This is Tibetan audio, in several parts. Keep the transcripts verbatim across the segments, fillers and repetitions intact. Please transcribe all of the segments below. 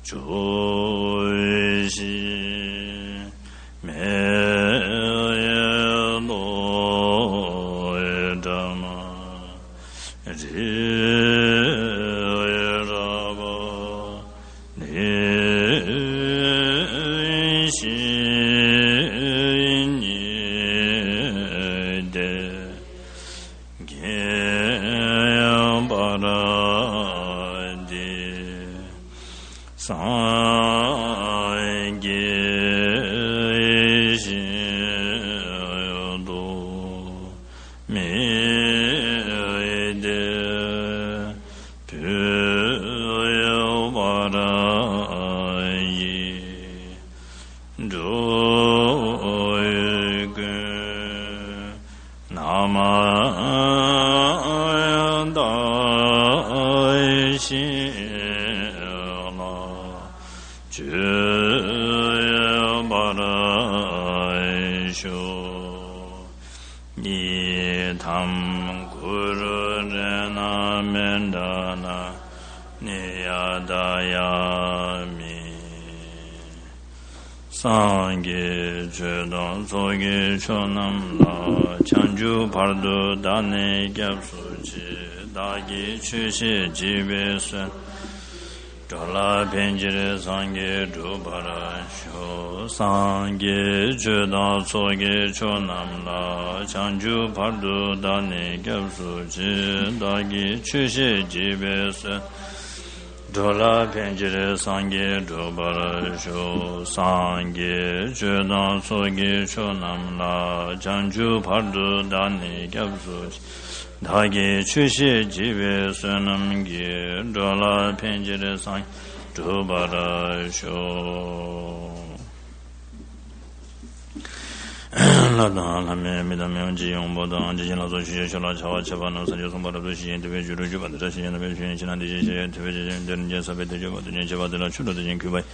ཇོ་བོ་ཡེ་ཤེས་མེ་ཏོག་འདྲ་མ། རི་ར་བ་ནི་ཤེས་ཉིད་དེ། ཁྱད་པར་འདི་སངས་རྒྱས་ཤིན་ཏུ་མི་འདའ་བའི་བར་ཡི། འགྲོ་ཀུན་ནམ་བདག་བཞིན་ལ། སྤྱོད་པར་ཤོག་ཡི་དམ་གུ་རུ་རཏྣ་མཎྜལ་ནི་ཡ་ད་ཡ་མི། སངས་རྒྱས་ཆོས་དང་ཚོགས་ཀྱི་མཆོག་རྣམས་ལ། བྱང་ཆུབ་བར་དུ་བདག་ནི་སྐྱབས་སུ་མཆི། བདག་གིས་ཆོས་བཤད་བགྱིས་པའི་བསོད་འགྲོ་ལ་ཕན་ཕྱིར་སངས་རྒྱས་འགྲུབ་པར་ཤོག་སངས་རྒྱས་ཆོས་དང་ཚོགས་ཀྱི་མཆོག་རྣམས་ལ། བྱང་ཆུབ་བར་དུ་བདག་ནི་སྐྱབས་སུ་མཆི། བདག་གིས་ཆོས་བཤད་བགྱིས་པའི་བསོད་འགྲོ་ལ་ཕན་ཕྱིར་སངས་རྒྱས་འགྲུབ་པར་ཤོག་སངས་རྒྱས་ཆོས་དང་ཚོགས་ཀྱི་མཆོག་རྣམས་ལ། བྱང་ཆུབ་བར་དུ་བདག་ནི་སྐྱབས་སུ་མཆི། བདག་གིས་ཆོས་བཤད་བགྱིས་པའི་བསོད་ནམས་ཀྱིས། འགྲོ་ལ་ཕན་ཕྱིར་སངས་རྒྱས་འགྲུབ་པར་ཤོག་ལྷ་དང་ལྷ་མིན་མི་དང་མི་དབང་ཇི་ཡོང་པོ་དང་། ཇི་བཞིན་ལ་སོགས་ཞིང་གཤེགས་ཆོས་ལ་བྱ་བ་བྱེད་པ་རྣམས། སངས་རྒྱས་གསུངས་པ་རབ་ཏུ་ཕྱིན་ཅིང་། ཐུབ་པའི་ཕྱིར་རྒྱུད་ལ་བཅུག་པ་འདི་ལྟར་ཞིག་ཡང་། ཐུབ་པའི་ཕྱིར་ཡང་ཐུབ་པའི་ཕྱིར་ཡང་ཐུབ་པའི་ཕྱིར་ཡང་། དེ་ལ་ཉན་ཅིང་ས་པའི་དེ་བརྗོད་པ་དེ་ཉིད་བྱེད་པ་འདི་ལ་ཆུ་འདྲ་དེ་བཞིན་གུས་པ་ཡིས།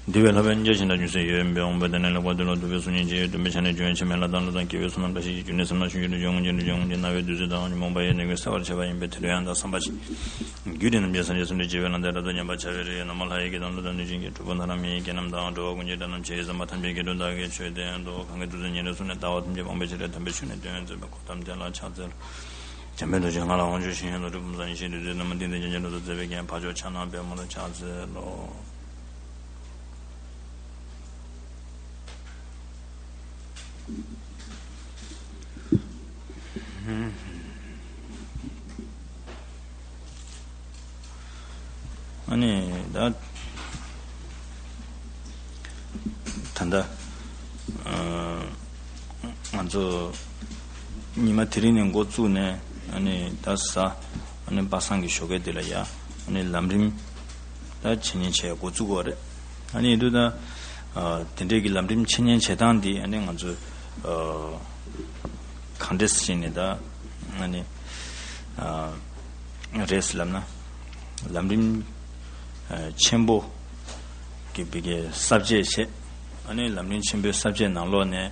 འདུལ་བའི་ལྷ་བས་སྙན་རྒྱ་ཞིག་དང་ཅུང་ཟད་ཡོད་པའི་དབང་པོ་དེ་ནི་ལེགས་པར་འདུལ་ལོ། འདུལ་བའི་གསུང་སྙན་ཅིག་ཡོད། འདུན་པའི་ཆ་ནས་བརྗོད་མིན་ལ་དང་བློ་དང་སྐྱེ་བོའི་བསོད་ནམས་བཀྲ་ཤིས་ཀྱི་རྒྱུ་ནི་བསམ་ན་ཆུང་ཆུང་དུ་འཇོག་སྔོན་ཆད་དུ་འཇོག་སྔོན་ཆད་རྣ་བའི་བདུད་རྩི་དང་ཉོན་མོངས་པ་ཡི་ནད་ཀྱིས་བསལ་བར་བྱེད་པ་ཡིན་པས་དེ་ལ་ཡང་དག་བསམ་པ་བྱེད། རྒྱུད་སྡེ་རྣམས་ཀྱི་སངས་རྒྱས་སུ་འདྲ་བྱེད་པའི་ལམ་དེ་རབ་ཏུ་ཉམས་པར་བྱ་བའི་རིགས་ཡོད། ན་མོ་ལྷ་ཡི་སྐད་དང་ཀླུ་དང་གནོད་སྦྱིན་གྱི་གྲུབ་པ་ན་ར་མི་ཡི་སྐད་རྣམས་དང་། འགྲོ་བ་ཀུན་གྱི་སྒྲ་རྣམས་ཇི་ཙམ་པ་ཐམས་ཅད་ཀྱི་སྒྲ་བདག་གིས་ཆོས་བསྟན་ཏོ། གང་གིས་ཐུགས་བརྩེ་ཉེར་བསྡུས་གསུངས་ནས་ལྟ་བ་ཐམས་ཅད་སྤང་བའི་ཕྱིར། དམ་པའི་ཆོས་ནི་སྟོན་མཛད་པའི་གོ་ཏམ་དེ་ལ་ཕྱག་འཚལ་ལོ། འཇམ་དཔལ་རྡོ་རྗེ་ང་ལ་དབང་ཕྱུག་ཤིང་ཡོན་ཏོ་གྲུབ་ཕུན་ཚོགས་ཡེ་ཤེས་བདུད་རྩིའི་སྣ་མང་ཏིང་འཛིན་རྒྱན་ཅན་སྒྲོག་ཏུ་མཛད་པའི་རྒྱན་འཕགས་མཆོག་ཕྱག་ན་པདྨོ་ལ་ཕྱག་འཚལ་ལོ། ཨ་ནི་ད་ད་ལྟ་ང་ཚོ་ཉི་མ་དེ་རིང་ནས་འགོ་བཙུགས་ནས་ཨ་ནི་ད་གཟའ་ཨ་ནི་པ་སངས་ཀྱི་ཞོགས་ཀས་འདི་ལ་ཡ་ཨ་ནི་ལམ་རིམ་ད་འཆད་ཉན་བྱེད་འགོ་བཙུགས་པ་རེད། ཨ་ནི་འདུག་ད་དེ་འདྲས་ཀྱི་ལམ་རིམ་འཆད་ཉན་བྱེད་སྟངས་འདི་ཨ་ནི་ང་ཚོ་གང་འདྲས་བྱས་ནས་ད་ཨ་ནི་རེད་ལབ་ན་ལམ་རིམ་ཆེན་པོ་གི་བི་གའི་ས་བཅད་བྱས། ཨ་ནི་ལམ་རིམ་ཆེན་པོའི་ས་བཅད་ནང་ལོགས་ནས་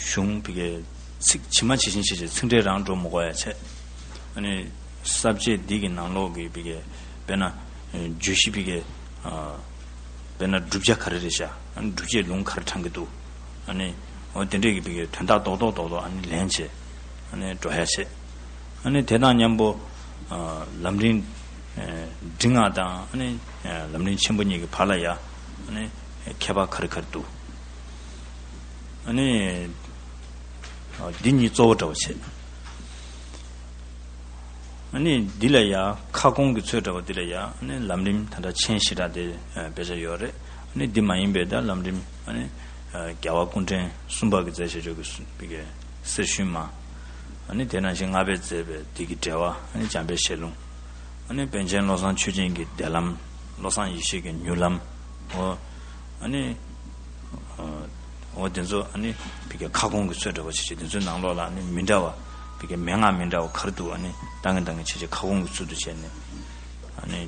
གཞུང་བི་གའི་ཚིག་ཇི་མ་ཇི་བཞིན་བྱས་བྱས་ཚིག་འགྲེལ་རང་འགྲོ་མི་དགོས་ཡ་བྱས། ཨ་ནི་ས་བཅད་འདི་གི་ནང་ལོགས་ཀྱི་བི་གའི་དཔེར་ན་བརྗོད་གཞི་བི་གའི་དཔེར་ན་བསྒྲུབ་བྱ་ག་རེ་རེད་ཤག་ཨ་ནི་སྒྲུབ་བྱེད་ལུང་ག་རེ་དྲངས་ཀྱི་འདུག་ཨ་ནི་འོ་དེ་འདྲས་ཀྱི་བི་གའི་དོན་དག་རྡོག་རྡོག་རྡོག་རྡོག་ཨ་ནི་ལེན་བྱས་ཨ་ནི་འགྲོ་ཡ་བྱས། ཨ་ནི་དེ་དང་མཉམ་པོ་ཨ་ལམ་རིམ་ཨ་འབྲིང་ལྔ་དང་ཨ་ནི་ཨ་ལམ་རིམ་ཆེན་པོ་གཉིས་ཀྱི་བར་ལ་ཡ་ཨ་ནི་ཁྱད་པར་ག་རེ་ག་རེ་འདུག་ཨ་ནི་ཨ་འདི་གཉིས་གཙོ་བོ་འདྲ་བོ་བྱས། ཨ་ནི་འདི་ལ་ཡ་ཁ་སྐོང་གི་ཚུལ་འདྲ་བོ་འདི་ལ་ཡ་ཨ་ནི་ལམ་རིམ་ད་ལྟ་མཆན་ཞེ་དྲག་དེ་ཨ་དཔེ་ཆ་ཡོད་རེད། ཨ་ནི་འདི་མ་ཡིན་པའི་ད་ལམ་རིམ་ཨ་ནི་ཨ་རྒྱལ་བ་སྐུ་ཕྲེང་གསུམ་པ་གིས་མཛད་བཞག་ཆོས་ཀྱི་བི་གའི་གསེར་ཞུན་མ། ཨ་ནི་དེ་ནང་བཞིན་ལྔ་པས་མཛད་པའི་འདི་གི་འགྲེལ་པ་ཨ་ནི་འཇམ་དཔལ་ཞལ་ལུང་། ཨ་ནི་པཎ་ཆེན་བློ་བཟང་ཆོས་རྒྱན་གྱི་བདེ་ལམ། བློ་བཟང་ཡེ་ཤེས་ཀྱི་མྱུར་ལམ། འོ་ཨ་ནི་འོ་དེ་ཚོ་ཨ་ནི་བི་གའི་ཁ་སྐོང་གི་ཚུལ་འདྲ་བོ་བྱས་བྱས་དེ་ཚོའི་ནང་ལོགས་ལ་ཨ་ནི་མི་འདྲ་བ་བི་གའི་མན་ངག་མི་འདྲ་བ་ག་རེ་འདུག་ཨ་ནི་བཏང་གིན་བཏང་གིན་བྱས་བྱས་ཁ་སྐོང་གི་ཚུལ་དུ་བྱས་ནས་ཨ་ནི་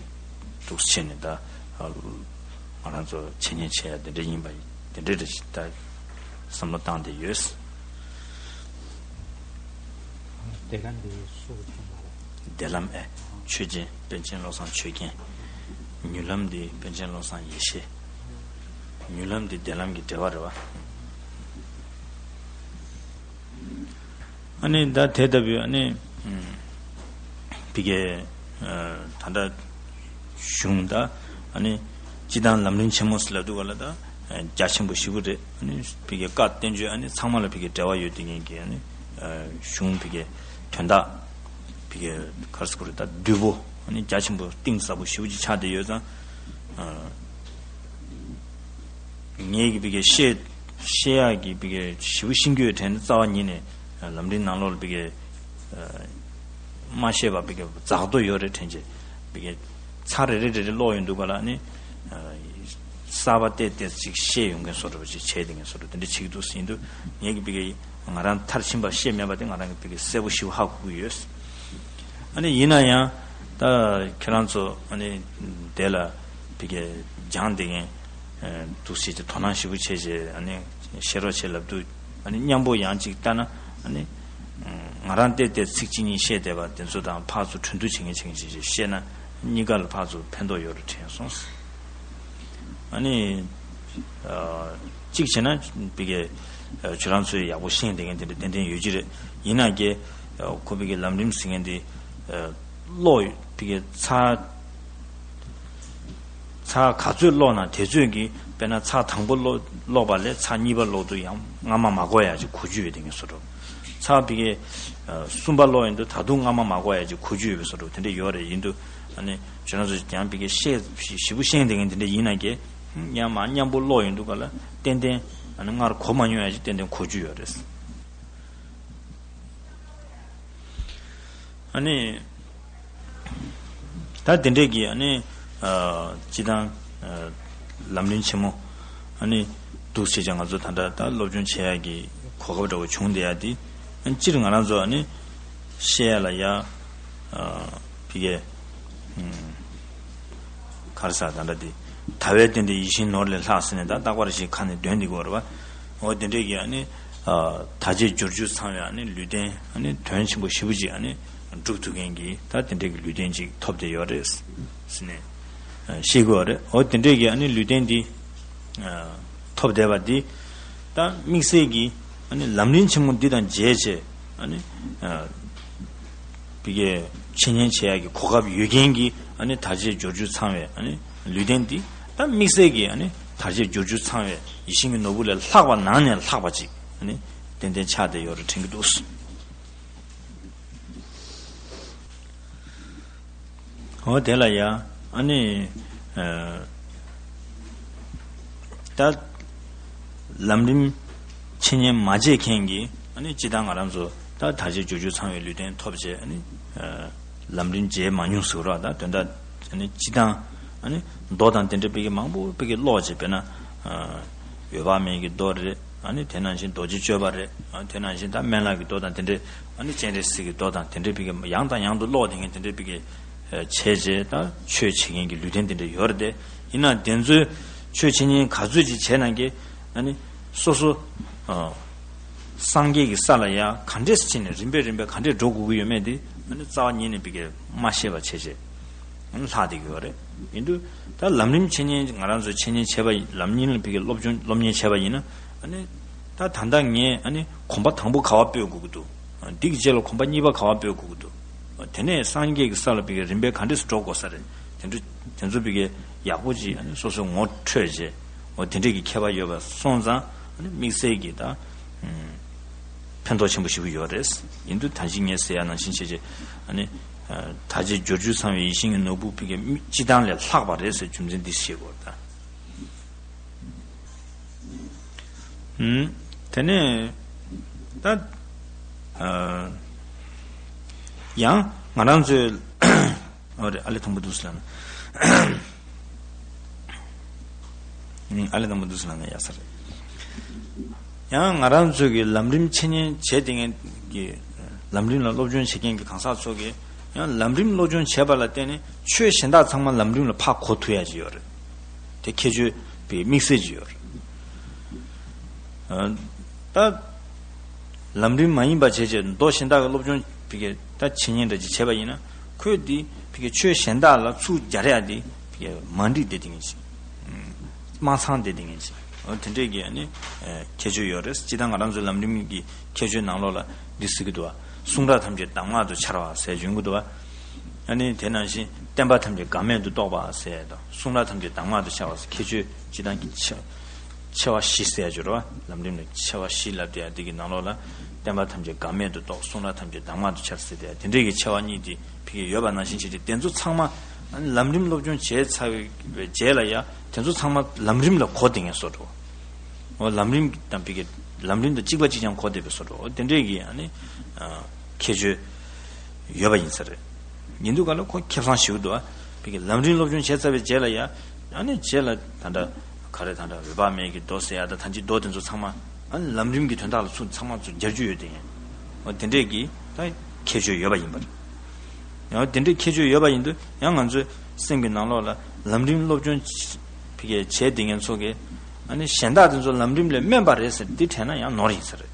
འདུག་སེ་བྱས་ནས་ད། ང་རང་ཚོ་འཆད་ཉན་བྱེད་ཡ་དེ་འདྲ་ཡིན་པ་དེ་འདྲ་རེད་ད་བསམ་བློ་བཏང་བསྡད་ཡོད། དེ་ག་འདི་སུ་གསུངས་པ་རེད། བདེ་ལམ་ཨེ། ཆོས་རྒྱན་པཎ་ཆེན་བློ་བཟང་ཆོས་རྒྱན། མྱུར་ལམ་འདི་པཎ་ཆེན་བློ་བཟང་ཡེ་ཤེས། མྱུར་ལམ་འདི་བདེ་ལམ་གྱི་འབྲེལ་བ་རེད་བ། ཨ་ནི་ད་དེ་ལྟ་བུའི་ཨ་ནི་ཕ་གི་ད་ལྟ་གཞུང་ད་ཨ་ནི་སྤྱི་བཏང་ལམ་རིམ་ཆེན་མོ་ཟེར་ལབ་དུས་ག་ལ་ད་རྒྱ་ཆེན་པོ་ཞེ་པོ་རེད། ཨ་ནི་ཕ་གི་བཀའ་བསྟན་བཅོས་ཨ་ནི་ཚང་མ་ལ་ཕ་གི་འབྲེལ་བ་ཡོད་དེ་ངེད་ཀྱི་ཨ་ནི་གཞུང་ཕ་གི་དོན་དག་ཕ་གི་ག་རེ་ཟེར་དགོས་རེད། ད་བསྡུས་པོ་ཨ་ནི་རྒྱ་ཆེན་པོ་གཏིང་ཟབ་པོ་ཞེ་པོ་ཅིག་ཆགས་བསྡད་ཡོད་ཙང་། ངེད་ཀྱི་ཕ་གི་བཤད་བཤད་ཡག་གི་ཕ་གི་ཞེ་པོ་ཤེས་རྒྱུ་ཡོད་དྲན་ནས་རྩ་བ་ཉིད་ནས་ལམ་རིམ་ནང་ལོགས་ལ་ཕ་གི་མ་བཤད་པ་ཕ་གི་འཛག་འདོད་ཡོད་རེད་དྲན་བྱས་ཕ་གི་ཚར་རེ་རེ་རེ་རེ་ཀློག་ཡོང་དུས་ག་ལ་ནི་གསར་པ་བལྟས་བལྟས་ཅིག་བཤད་ཡོང་མཁན་བཟོ་འདྲ་པོ་ཅིག་བྱས་དེ་ངས་བཟོ་འདྲ་དེ་འདྲ་བྱེད་ཀྱི་འདུག་ཟེར་དུས་ངེད་ཀྱི་ཕ་གི་ང་རང་མཐར་ཕྱིན་པ་བཤད་མེད་པ་དེ་ང་རང་གི་ཕ་གི་གསལ་པོ་ཞེ་པོ་ཧ་གོ་གི་ཡོད། ཨ་ནི་ཡིན་ན་ཡང་ད་ཁྱེད་རང་ཚོ་ཨ་ནི་དེ་ལ་ཕ་གི་སྦྱང་བསྡད་མཁན་འདུག་ཟེར་གྱི་དོ་སྣང་ཞེ་པོ་བྱས་བྱས་ཨ་ནི་བཤད་རོགས་བྱེད་ལབ་དུས་ཨ་ནི་མཉམ་པོ་ཡང་ཅིག་ལྟ་ན་ཨ་ནི་ང་རང་བལྟས་བལྟས་ཚིག་གཅིག་གཉིས་བཤད་བསྡད་པ་དེ་ཚོ་དང་ཕར་ཚུར་གྲོས་བསྡུར་བྱེད་མཁན་བྱེད་མཁན་བྱེད་བྱེད་བཤད་ན་གཉིས་ཀ་ལ་ཕར་ཚུར་ཕན་ཐོགས་ཡོད་རེད་དྲན་སོང་། ཨ་ནི། ཨ། གཅིག་བྱས་ན་ཕ་གི་ཨ། ཁྱོད་རང་ཚོས་ཡག་པོ་ཤེས་བསྡད་མཁན་དེ་འདྲ་ཏན་ཏན་ཡོད་ཀྱི་རེད། ཡིན་ན་ཀྱེ་ཨ། ཁོ་ཕ་གི་ལམ་རིམ་ཟེར་མཁན་དེ་ཨ། ཀློག་ཕ་གི་ཚར་ཚར་ག་ཚོད་ཀློག་ན་དེ་ཚོད་ཀྱིས་དཔེར་ན་ཚར་དང་པོ་ཀློག་ཀློག་པ་ལས་ཚར་གཉིས་པ་ཀློག་དུས་ཡང་རྔ་མ་མ་གོ་ཡག་ཅིག་གོ་རྒྱུ་ཡོད་དེ་ངས་བཟོ་འདྲ། ཚར་ཕ་གི་ཨ། གསུམ་པ་ཀློག་ཡོང་དུས་ད་དུང་རྔ་མ་མ་གོ་ཡག་ཅིག་གོ་རྒྱུ་ཡོད་པའི་བཟོ་འདྲ་དེ་འདྲ་ཡོད་རེད། ཡིན་དུས་ཨ་ནི་ཁྱོད་རང་ཚོ་ཀྱང་ཕ་གི་ཤེས་ཞེ་པོ་ཤེས་བསྡད་མཁན་དེ་འདྲ་ཡིན་ན་ཀྱེ། ཡང་མར་མཉམ་པོ་ཀློག་ཡོང་དུས་ག་ལ་ཏན་ཏན་ཨ་ནི་སྔར་གོ་མ་མྱོང་ཡག་ཅིག་ཏན་ཏན་གོ་རྒྱུ་ཡོད་རེད། ཨ་ནི་ད་དེ་འདྲས་ཀྱི་ཨ་ནི་ཨ། སྤྱི་བཏང་ཨ། ལམ་རིམ་ཆེན་མོ་ཨ་ནི་འདུག་བྱས་ཀྱང་ང་ཚོ་ད་ལྟ་ད་སློབ་སྦྱོང་བྱེད་ཡག་གི་གོ་སྐབས་འདྲ་བོ་བྱུང་བསྡད་ཡག་དེ་ཨ་ནི་སྤྱིར་ང་རང་ཚོ་ཨ་ནི་བཤད་ཡག་ལ་ཡ་ཨ། ཕ་གི་ཨ། ག་རེ་ཟེར་ད་ལྟ་དེ་ད་བས་བསྟན་ཏེ་ཡིད་བཞིན་ནོར་ལས་ལྷག་ཟེར་ནས་ད་རྟག་པར་ཞིག་ཁ་ནས་འདོན་འདི་དགོས་རེད་བ། འོ་དེ་འདྲས་ཀྱི་ཨ་ནི་ཨ། དག་བྱེད་སྦྱོར་བཅུ་ཚང་བའི་ཨ་ནི་ལུས་རྟེན་ཨ་ནི་དོན་ཆེན་པོ་ཞེ་པོ་ཅིག་ཨ་ནི་སྒྲུབ་ཐུབ་མཁན་གྱི་ད་དེ་འདྲས་ཀྱི་ལུས་རྟེན་ཅིག་ཐོབ་བསྡད་ཡོད་རེད་ཟེར་ནས་ཨ། བཤད་ཀྱི་ཡོད་རེད། འོ་དེ་འདྲས་ཀྱི་ཨ་ནི་ལུས་རྟེན་འདི་ཨ། ཐོབ་བསྡད་པ་འདི་ད་དམིགས་བསལ་གྱི་ཨ་ནི་ལམ་རིམ་ཆེན་མོ་འདི་དང་མཇལ་བྱས་ཨ་ནི་ཨ། ཕ་གིའི་འཆད་ཉན་བྱེད་ཡག་གི་གོ་སྐབས་ཡོད་མཁན་གྱི་ཨ་ནི་དག་བྱེད་སྦྱོར་བཅུ་ཚང་བའི་ཨ་ནི་ལུས་རྟེན་འདི་ད་དམིགས་བསལ་གྱི་ཨ་ནི་དག་བྱེད་སྦྱོར་བཅུ་ཚང་བའི་ཡིད་བཞིན་གྱི་ནོར་བུ་ལས་ལྷག་པ་ནང་ནས་ལྷག་པ་ཅིག་ཨ་ནི་ཏན་ཏན་ཆགས་བསྡད་ཡོད་རེད་དྲན་གྱི་འདུག་འོ་དེ་ལ་ཡ་ཨ་ནི་ཨ། ད་ལམ་རིམ་འཆད་ཉན་མ་བྱེད་མཁན་གྱི་ཨ་ནི་སྤྱིར་བཏང་ང་རང་ཚོ་ད་དག་བྱེད་སྦྱོར་བཅུ་ཚང་བའི་ལུས་རྟེན་ཐོབ་བྱས་ཨ་ནི་ཨ། ལམ་རིམ་མཇལ་མ་མྱོང་ཟེར་བ་ད་དོན་དག་ཨ་ནི་སྤྱིར་བཏང་ཨ་ནི་མདོ་དང་དེ་འདྲ་ཕ་གི་མང་པོ་ཕ་གི་ཀློག་བྱས་དཔེར་ན་ཨ། འོད་དཔག་མེད་ཀྱི་མདོ་རེད། ཨ་ནི་དེ་ནང་བཞིན་རྡོ་རྗེ་གཅོད་པ་རེད། ཨ་ནི་དེ་ནང་བཞིན་ད་སྨན་བླ་གི་མདོ་དང་དེ་འདྲས་ཨ་ནི་སྤྱན་རས་གཟིགས་ཀྱི་མདོ་དང་དེ་འདྲས་ཕ་གི་ཡང་དང་ཡང་དུ་ཀློག་བསྡད་མཁན་དེ་འདྲས་ཕ་གི་བྱས་རྗེས་ད་ཆོས་བྱེད་མཁན་གྱི་ལུས་རྟེན་དེ་འདྲས་ཡོད་རེད་དེ། ཡིན་ན་དེ་ཚོའི་ཆོས་འཆད་ཉན་ག་ཚོད་ཅིག་བྱས་ན་གི་ཨ་ནི་སོ་སོ་ཨ། སངས་རྒྱས་ཀྱི་ས་ལ་ཡ་ག་འདྲས་སེ་ཕྱིན་ནས་རིམ་པས་རིམ་པས་ག་འདྲས་འགྲོ་དགོས་ཀྱི་ཡོད་མེད་དེ་ཨ་ནི་རྩ་བ་ཉིད་ནས་ཕ་གི་མ་ཤེས་པ་བྱས་རྗེས། ལྷག་བསྡད་ཀྱི་ཡོད་རེད། ཡིན་དུས་ད་ལམ་རིམ་འཆད་ཉན་ང་རང་ཚོ་འཆད་ཉན་བྱས་པ་ཡིན་ལམ་རིམ་ལ་ཕ་གི་སློབ་སྦྱོང་སློབ་གཉེར་བྱས་པ་ཡིན་ན་ཨ་ནི་ད་ད་ལྟ་ངས་ཨ་ནི་གོམ་པ་དང་པོ་ག་པར་སྤོས་དགོས་ཀྱི་འདུག་འདི་གི་རྗེས་ལ་གོམ་པ་གཉིས་པ་ག་པར་སྤོས་དགོས་ཀྱི་འདུག་དེ་ནས་སངས་རྒྱས་ཀྱི་ས་ལ་ཕ་གི་རིམ་པས་ག་འདྲས་སུ་འགྲོ་དགོས་ས་རེད། དེ་འདྲ་དེ་ཚོ་ཕ་གི་ཡག་པོ་ཅིག་ཨ་ནི་སོ་སོ་ངོ་འཕྲོད་བྱས་འོ་དེ་འདྲས་ཀྱི་མཁས་པ་ཡོད་པ་སོང་ཙང་ཨ་ནི་དམིགས་བསལ་གྱི་ད། ཕན་ཐོགས་ཆེན་པོ་ཞིག་ཡོད་རེད། ཡིན་དུས་ད་ཅི་ངས་ཟེར་ཡ་ནང་བཞིན་བྱས་རྗེས་ཨ་ནི་ཨ། དག་བྱེད་སྦྱོར་བཅུ་ཚང་བའི་ཡིད་བཞིན་གྱི་ནོར་བུ་ཕ་གི་སྤྱི་བཏང་ལས་ལྷག་པ་རེད་ཟེར་རྒྱུ་མཚན་འདི་ཤེས་དགོས་རེད་ད། ཨུམ། དེ་ནས་ད་ཨ། ཡང་ང་རང་ཚོའི་ཨོ་རེད། ཨ་ལེ་དང་པོ་འདུག་སེ་ལབ་ན། ཨ་ལེ་དང་པོ་འདུག་སེ་ལབ་ན་ཡག་ས་རེད། ཡང་ང་རང་ཚོ་གི་ལམ་རིམ་འཆད་ཉན་བྱེད་བསྡད་མཁན་གྱི་ལམ་རིམ་ལ་སློབ་སྦྱོང་བྱེད་མཁན་གྱི་གང་ཟག་ཚོ་གིས་ཡང་ལམ་རིམ་སློབ་སྦྱོང་བྱས་པ་ལ་བརྟེན་ནས་ཆོས་གཞན་དག་ཚང་མ་ལམ་རིམ་ལ་ཕར་གོ་ཐུབ་ཡ་ཅིག་ཡོད་རེད། དེ་ཁྱད་ཆོས་པའི་དམིགས་བསལ་ཅིག་ཡོད་རེད། ཨ། ད། ལམ་རིམ་མ་ཡིན་པ་བྱས་བྱས་མདོ་གཞན་དག་གི་སློབ་སྦྱོང་ཕ་གི་ད་འཆད་ཉན་འདྲ་ཅིག་བྱས་པ་ཡིན་ན་ཁོས་འདི་ཕ་གི་ཆོས་གཞན་དག་ལ་ཚུར་སྦྱར་ཡ་འདི་ཕ་ གི་མ་འགྲིག་བསྡད་དེ་ངེས་ཅིག་མ་ཚང་བསྡད་དེ་ངེས་ཅིག་འོ་དེ་འདྲས་ཀྱི་ཨ་ནི་ཁྱད་ཆོས་ཡོད་རེད། སྤྱིར་བཏང་ང་རང་ཚོའི་ལམ་རིམ་གྱི་ཁྱད་ཆོས་ནང་ལོགས་ལ་འདི་ཟེར་གྱི་འདུག་བ། གསུང་རབ་ཐམས་ཅད་གདམས་ངག་ཏུ་འཆར་བ་ཟེར་བྱུང་གི་འདུག་བ། ཨ་ནི་དེ་ནང་བཞིན་བསྟན་པ་ཐམས་ཅད་འགལ་མེད་དུ་རྟོགས་པ་ཟེར་དང་གསུང་རབ་ཐམས་ཅད་གདམས་ངག་ཏུ་འཆར་བ་ཟེར་ཁྱད་ཆོས་སྤྱིར་བཏང་གི་ཆེ་ཆེ་བ་བཞི་ཟེར་ཡ་ཅིག་ཡོད་རེད་བ། ལམ་རིམ་ལ་ཆེ་བ་བཞི་ལབ་དེ་ཡ་དེ་གི་ནང་ལོགས་ལ་བསྟན་པ་ཐམས་ཅད་འགལ་མེད་དུ་རྟོགས། གསུང་རབ་ཐམས་ཅད་གདམས་ངག་ཏུ་འཆར་ཟེར་དེ་ཡ་དེ་འདྲས་ཀྱི་ཆེ་བ་གཉིས་དེ་ཕ་གི་ཡོད་པ་ནང་བཞིན་བྱས་ཏེ་དེ་ཚོ་ཚང་མ་ལམ་རིམ་སློབ་སྦྱོང་བྱས་ཚར་བའི་རྗེས་ལ་ཡ་དེ་ཚོ་ཚང་མ་ལམ་རིམ་ལ་གོ་བསྡད་མཁན་བཟོ་འདྲ། འོ་ལམ་རིམ་དང་ཕ་གི་ལམ་རིམ་དང་གཅིག་པ་གཅིག་རྐྱང་གོ་བསྡད་པའི་བཟོ་འདྲ། འོ་དེ་འདྲས་ཀྱི་ཨ་ནི་ཁྱད་ཆོས་ཡོད་པ་ཡིན་ས་རེད། ཡིན་དུས་ག་ལ་ཁོ་ཁེ་བཟང་ཞིག་འདུག་ཨ། ཕ་གི་ལམ་རིམ་སློབ་སྦྱོང་བྱས་ཚར་བའི་རྗེས་ལ་ཡ་ཨ་ནི་རྗེས་ལ་ད་ལྟ་ག་རེ་ད་ལྟ་འོད་དཔག་མེད་ཀྱི་མདོ་ཟེར་ཡ་ད་ད་ཅི་མདོ་དེ་ཚོ་ཚང་མ་ཨ་ནི་ལམ་རིམ་གྱི་དོན་དག་ལ་ཚུར་ཚང་མ་ཚུར་སྦྱར་རྒྱུ་ཡོད་དེ་ཡིན། འོ་དེ་འདྲས་ཀྱི་ད་ཁྱད་ཆོས་ཡོད་པ་ཡིན་པ་རེད། ཡང་དེ་འདྲའི་ཁྱད་ཆོས་ཡོད་པ་ཡིན་དུས་ཡང་ང་ཚོའི་སེམས་ཀྱི་ནང་ལོགས་ལ་ལམ་རིམ་སློབ་སྦྱོང་ཕ་གིར་བྱས་བསྡད་མཁན་ཚོ་གིས་ཨ་ནི་གཞན་དག་དེ་ཚོ་ལམ་རིམ་ལས་དམན་པ་རེད་ཟེར་འདི་དྲན་ན་ཡང་ནོར་ཡིན་ས་རེད།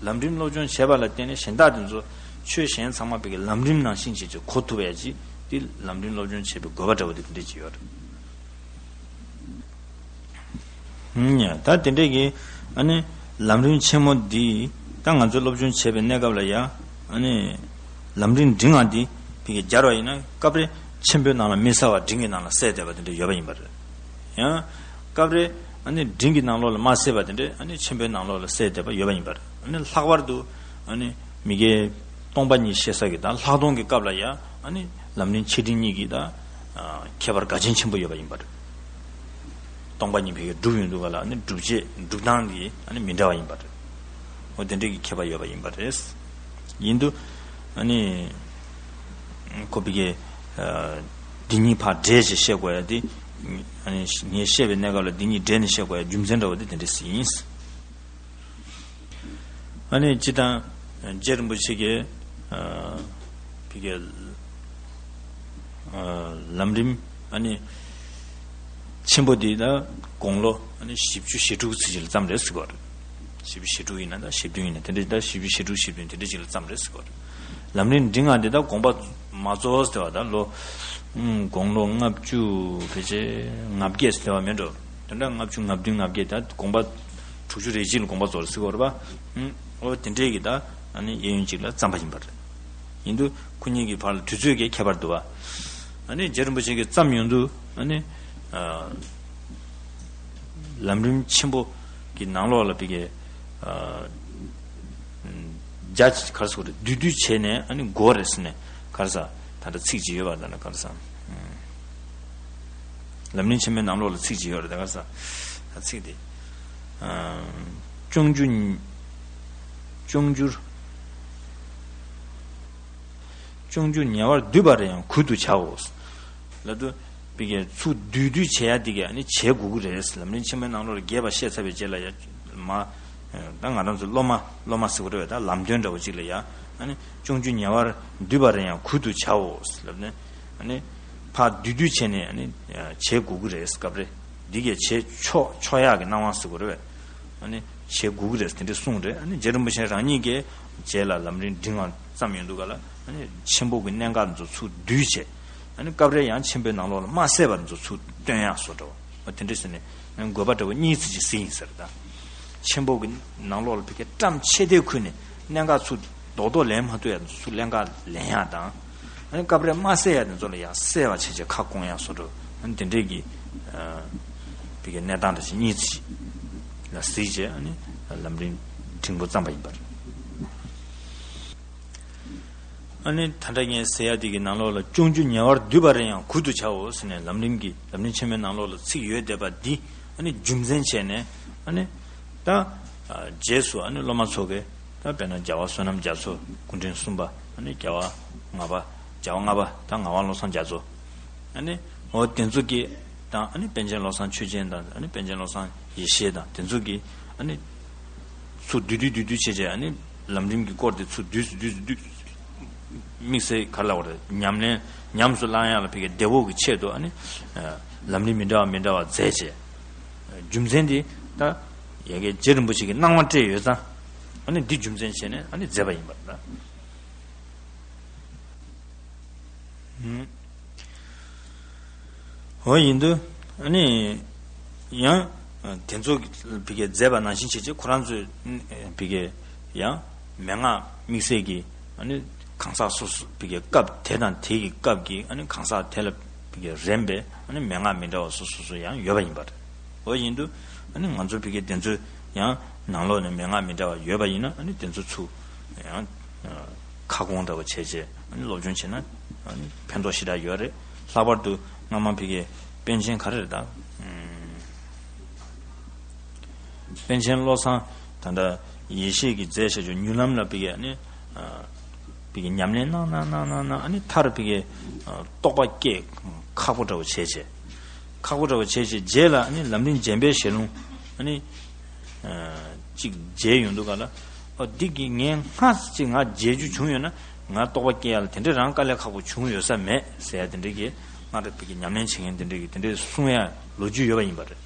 ལམ་རིམ་སློབ་སྦྱོང་བྱས་པ་ལ་བརྟེན་ནས་གཞན་དག་དེ་ཚོ་ཆོས་གཞན་ཚང་མ་ཕ་གིར་ལམ་རིམ་ནང་བཞིན་བྱས་ཀྱི་གོ་ཐུབ་ཡ་ཅིག་འདི་ལམ་རིམ་སློབ་སྦྱོང་བྱེད་པའི་དགོས་པ་འདྲ་བོ་དེ་འདྲ་ཅིག་ཡོད་རེད། ཨུམ། ད་དེ་འདྲས་ཀྱི་ཨ་ནི་ལམ་རིམ་ཆེན་མོ་འདི་ད་ང་ཚོས་སློབ་སྦྱོང་བྱེད་པའི་གནས་སྐབས་ལ་ཡ་ཨ་ནི་ལམ་རིམ་འབྲིང་བ་འདི་ཕ་གིར་སྦྱར་བ་ཡིན་ན་སྐབས་རེ་ཆེན་པོའི་ནང་ལ་མི་གསལ་བ་འབྲིང་གི་ནང་ལ་གསལ་བསྡད་པ་དེ་འདྲ་ཡོད་པ་ཡིན་པ་རེད། ཡང་སྐབས་རེ་ཨ་ནི་འབྲིང་གི་ནང་ལོགས་ལ་མ་གསལ་བ་དེ་འདྲ་ཨ་ནི་ཆེན་པོའི་ནང་ལོགས་ལ་གསལ་བསྡད་པ་ཡོད་པ་ཡིན་པ་རེད། ཨ་ནི་ལྷག་པར་དུ་ཨ་ནི་མི་དགེ་སྟོང་པ་ཉིད་བཤད་ས་གི་དང་ལྷག་མཐོང་གི་སྐབས་ལ་ཡ་ཨ་ནི་ལམ་རིམ་ཆེ་འབྲིང་གཉིས་ཀྱི་ད་ཁྱད་པར་དགའ་ཆེན་ཆེན་པོ་ཡོད་པ་ཡིན་པ་རེད། སྟོང་པ་ཉིད་ཕ་གིར་སྒྲུབ་ཡོང་དུས་ག་ལ་ཨ་ནི་སྒྲུབ་བྱེད་སྒྲུབ་སྟངས་དེ་ཨ་ནི་མི་འདྲ་བ་ཡིན་པ་རེད། འོ་དེ་འདྲའི་གི་ཁྱད་པར་ཡོད་པ་ཡིན་པ་རེད། ཡིན་དུས་ཨ་ནི་ཁོ་ཕ་གིར་འདི་གཉིས་ཕར་འདྲེས་བྱས་བཤད་དགོས་ཡ་དེ་ཨ་ནི་ངས་བཤད་པའི་གནས་སྐབས་ལ་འདི་གཉིས་འདྲེས་ནས་བཤད་དགོས་ཡ་རྒྱུ་མཚན་འདྲ་བོ་དེ་དེ་འདྲ་ཞིག་ཡིན། ཨ་ནི་སྤྱིར་བཏང་རྗེ་རིན་པོ་ཆེ་གིས་ཕ་གིའི་ལམ་རིམ་ཨ་ནི་ཆེན་པོ་འདི་ལ་དགུང་ལོ་ཨ་ནི་བཞི་བཅུ་ཞེ་དྲུག་ཙམ་ཅིག་ལ་བརྩམས་རེད་ཟེར་གོ་རེད། བཞི་བཅུ་ཞེ་དྲུག་ཡིན་ན་ད་བཞི་བདུན་ཡིན་ན་དེ་འདྲ་ད་བཞི་བཅུ་ཞེ་དྲུག་བཞི་བདུན་དེ་འདྲ་ཅིག་ལ་བརྩམས་རེད་ཟེར་གོ་རེད། ལམ་རིམ་འབྲིང་བ་འདི་ད་དགོངས་པ་མ་རྫོགས་ཟེར་བ་ད་ལོ་དགུང་ལོ་ལྔ་བཅུ་ཕལ་ཆེར་ལྔ་བརྒྱད་ཟེར་བ་མེད་འགྲོ། དེ་འདྲ་ལྔ་བཅུ་ང་བདུན་ང་བརྒྱད་ད་དགོངས་པ་དྲུག་ཅུ་རེ་གཅིག་ལ་དགོངས་པ་རྫོགས་རེད་ཟེར་གོ་རེད་པ། ཨོ་དེ་འདྲའི་གི་ད་ཨ་ནི་གཡས་གཡོན་གཅིག་ལ་བརྩམས་པ་ཡིན་པ་རེད། ཡིན་དུས་ཁོ་གཉིས་ཀྱི་བར་ལ་དུས་ཚོད་ཀྱི་ཁྱད་པར་འདུག་བ། ཨ་ནི་རྗེ་རིན་པོ་ཆེ་གིས་བརྩམས་ཡོང་དུས་ཨ་ནི་ལམ་རིམ་ཆེན་པོ་གི་ནང་ལོགས་ལ་ཕ་གི་རྒྱ་གར་སོགས་བསྡུས་བསྡུས་བྱས་ནས་ཨ་ནི་འགོ་རེད་ཟེར་ནས་ག་རེ་ཟ་ད་ལྟ་ཚིག་ཅིག་ཡོད་པ་ད་ལྟ་ག་རེ་ཟ། ལམ་རིམ་ཆེན་མོའི་ནང་ལོགས་ལ་ཚིག་ཅིག་ཡོད་རེད་ད་ག་རེ་ཟ། ད་ཚིག་དེ། ཅོང་ཇུ། ཅོང་ཇུར། ཅོང་ཇུ་ཉེ་བར་བསྡུས་པ་རེ་ཡང་གུད་དུ་བྱའོ། ལབ་དུས་པའི་གི་ཚུར་བསྡུས་བསྡུས་བྱེད་ཡ་དེ་ག་ཨ་ནི་བྱེད་དགོས་ཀྱི་རེད། ལམ་རིམ་ཆེན་མོའི་ནང་ལོགས་ལ་རྒྱས་པ་བཤད་ཚར་བའི་རྗེས་ལ་ཡ་མ། ད་ང་རང་ཚོ་སློབ་མ་སློབ་མ་ཟེར་བ་རེད་བས་ད་ལམ་སྟོན་འདྲ་བོ་ཅིག་ལ་ཡ་ཨ་ནི་ཅོང་ཇུ་ཉེ་བར་བསྡུས་པ་རེ་ཡང་གུད་དུ་བྱའོ་ལབ་ནས་ཨ་ནི་ཕར་བསྡུས་བསྡུས་བྱས་ནས་ཨ་ནི་བྱེད་དགོས་ཀྱི་རེད་སྐབས་རེ་འདི་གས་བྱེད་ཆོག་ཆོག་ཡག་གི་སྣང་བ་ཟེར་བ་རེད་བས། ཨ་ནི་བྱེད་དགོས་ཀྱི་རེད་དེ་འདྲ་གསུངས་རེད། ཨ་ནི་རྗེ་རིན་པོ་ཆེ་རང་ཉིད་ཀྱིས་རྗེས་ལ་ལམ་རིམ་འབྲིང་བ་བརྩམས་ཡོང་དུས་ག་ལ་ཨ་ནི་ཆེན་པོ་གི་གནད་འགག་ཚོ་ཚུར་བསྡུས་བྱས། ཨ་ནི་སྐབས་རེ་ཡང་ཆེན་པོའི་ནང་ལོགས་ལ་མ་གསལ་བ་ཚོ་ཚུར་སྟོན་ཡག་བཟོ་འདྲ་བ་དེ་འདྲ་ཟེར་ནས་དགོས་པ་འདྲ་བོ་གཉིས་ཙམ་ཅིག་གཟིགས་ཡིན་ཟེར་ད། ཆེན་པོ་གི་ནང་ལོགས་ལ་ཕ་གི་བཀྲམ་ཆེ་དེ་ཁུལ་ནས་གནད་འགག་ཚུར་རྡོག་རྡོག་ལེན་མ་ཐུབ་ཡག་ཚུར་གནད་འགག་ལེན་ཡག་དང་། ཨ་ནི་སྐབས་རེ་མ་གསལ་ཡག་དེ་ཚོ་ལ་ཡང་གསལ་བ་བྱས་བྱས་ཁ་སྐོང་ཡག་བཟོ་འདྲ་ཨ་ནི་དེ་འདྲས་ཀྱི་ཕ་གི་གནས་སྟངས་འདྲ་ཞིག་གཉིས་ཙམ་ཞིག་ལ་གཟིགས་བྱས་ཨ་ནི་ལམ་རིམ་འབྲིང་པོ་བརྩམས་པ་ཡིན་པ་རེད། ཨ་ནི་ད་ལྟ་ངས་ཟེར་ཡ་དེ་གི་ནང་ལོགས་ལ་ཅོང་ཇུ་ཉེ་བར་བསྡུས་པ་རེ་ཡང་གུད་དུ་བྱའོ་ཟེར་ནས་ལམ་རིམ་གྱི་ལམ་རིམ་ཆེན་མོའི་ནང་ལོགས་ལ་ཚིག་ཡོད་བསྡད་པ་འདི་ཨ་ནི་རྒྱུ་མཚན་བྱས་ནས་ཨ་ནི་ད་རྗེས་སུ་ཨ་ནི་སློབ་མ་ཚོ་གིས་ད་དཔེར་ན་རྒྱལ་བ་བསོད་ནམས་རྒྱ་མཚོ་སྐུ་ཕྲེང་གསུམ་པ་ཨ་ནི་རྒྱལ་བ་ལྔ་པ་རྒྱལ་བ་ལྔ་པ་ད་ངག་དབང་བློ་བཟང་རྒྱ་མཚོ་ཨ་ནི་འོ་དེ་ཚོ་གི་དང་ཨ་ནི་པཎ་ཆེན་བློ་བཟང་ཆོས་རྒྱན་དང་ཨ་ནི་པཎ་ཆེན་བློ་བཟང་ཡེ་ཤེས་དང་དེ་ཚོ་གི་ཨ་ནི་ཚུར་བསྡུས་བསྡུས་བསྡུས་བསྡུས་བྱས་བྱས་ཨ་ནི་ལམ་རིམ་གྱི་སྐོར་དེ་ཚུར་བསྡུས་སུ་བསྡུས་སུ་བསྡུས་དམིགས་བསལ་ག་རེ་ལབ་དགོས་རེད། ཉམས་ལེན་ཉམས་སུ་བླང་ཡག་ལ་ཕ་གི་བདེ་བོ་གི་ཆེད་དུ་ཨ་ནི་ལམ་རིམ་མི་འདྲ་བ་མི་འདྲ་བ་མཛད་བྱས། རྒྱུ་མཚན་དེ་ད་ཡ་གི་རྗེ་རིན་པོ་ཆེ་གི་གནང་བ་སྤྲད་ཡོད་ཙང་ཨ་ནི་འདི་རྒྱུ་མཚན་བྱས་ནས་ཨ་ནི་མཛད་པ་ཡིན་པ་རེད་ད། འོ་ཡིན་དུས་ཨ་ནི་ཡང་དེ་ཚོ་བི་གའི་མཛད་པ་ནང་བཞིན་བྱེད་ཅེས་ཁོ་རང་ཚོས་བི་གའི་ཡང་མན་ངག་དམིགས་བསལ་གྱི་ཨ་ནི་གང་ཟག་སོ་སོ་བི་གའི་སྐབས་དེ་དང་དེ་གི་སྐབས་ཀྱི་ཨ་ནི་གང་ཟག་དེ་ལ་བི་གའི་རན་པའི་ཨ་ནི་མན་ངག་མི་འདྲ་བ་སོ་སོ་སོ་ཡང་ཡོད་པ་ཡིན་པ་རེད། འོ་ཡིན་དུས་ཨ་ནི་ང་ཚོ་བི་གའི་དེ་ཚོ་ཡང་ནང་ལོགས་ནས་མན་ངག་མི་འདྲ་བ་ཡོད་པ་ཡིན་ན་ཨ་ནི་དེ་ཚོ་ཚུར་ཡང་ཁ་སྐོང་འདྲ་བོ་བྱས་རྗེས་ཨ་ནི་སློབ་སྦྱོང་བྱས་ན་ཨ་ནི་ཕན་ཐོགས་ཞེ་དྲག་ཡོད་རེད། ལྷག་པར་དུ་སྔ་མ་བི་གའི་པཎ་ཆེན་ག་རེ་རེད་ད། ཨུམ། པཎ་ཆེན་བློ་བཟང་ད་ལྟ་ཡེ་ཤེས་ཀྱི་རྫས་བྱ་ཆོག་མྱུར་ལམ་ལ་བི་གའི་ཨ་ནི་ཨ་བི་གའི་ཉམས་ལེན་གནང་གནང་གནང་གནང་གནང་ཨ་ནི་མཐར་བི་གའི་ཨ་རྟོགས་པ་སྐྱེ་ཁག་པོ་འདྲ་བོ་བྱས་རྗེས། ཁག་པོ་འདྲ་བོ་བྱས་རྗེས་རྗེས་ལ་ཨ་ནི་ལམ་རིམ་རྗེན་པའི་ཞལ་ལུང་ཨ་ནི་ཨ་གཅིག་མཇལ་ཡོང་དུས་ག་ལ། ཨོ་འདི་གི་ངས་སྔར་གཅིག་ང་མཇལ་རྒྱུ་བྱུང་ཡོད་ན་ང་རྟོགས་པ་སྐྱེ་ཡ་ལ་དེ་འདྲའི་རང་དཀའ་ལས་ཁག་པོ་བྱུང་ཡོད་ས་མེད་ཟེར་ཡ་དེ་འདྲའི་གི་སྔར་བི་གའི་ཉམས་ལེན་བྱེད་མཁན་དེ་འདྲའི་གི་དེ་འདྲའི་གསུང་ཡ་ལོ་རྒྱུས་ཡོད་པ་ཡིན་པ་རེད།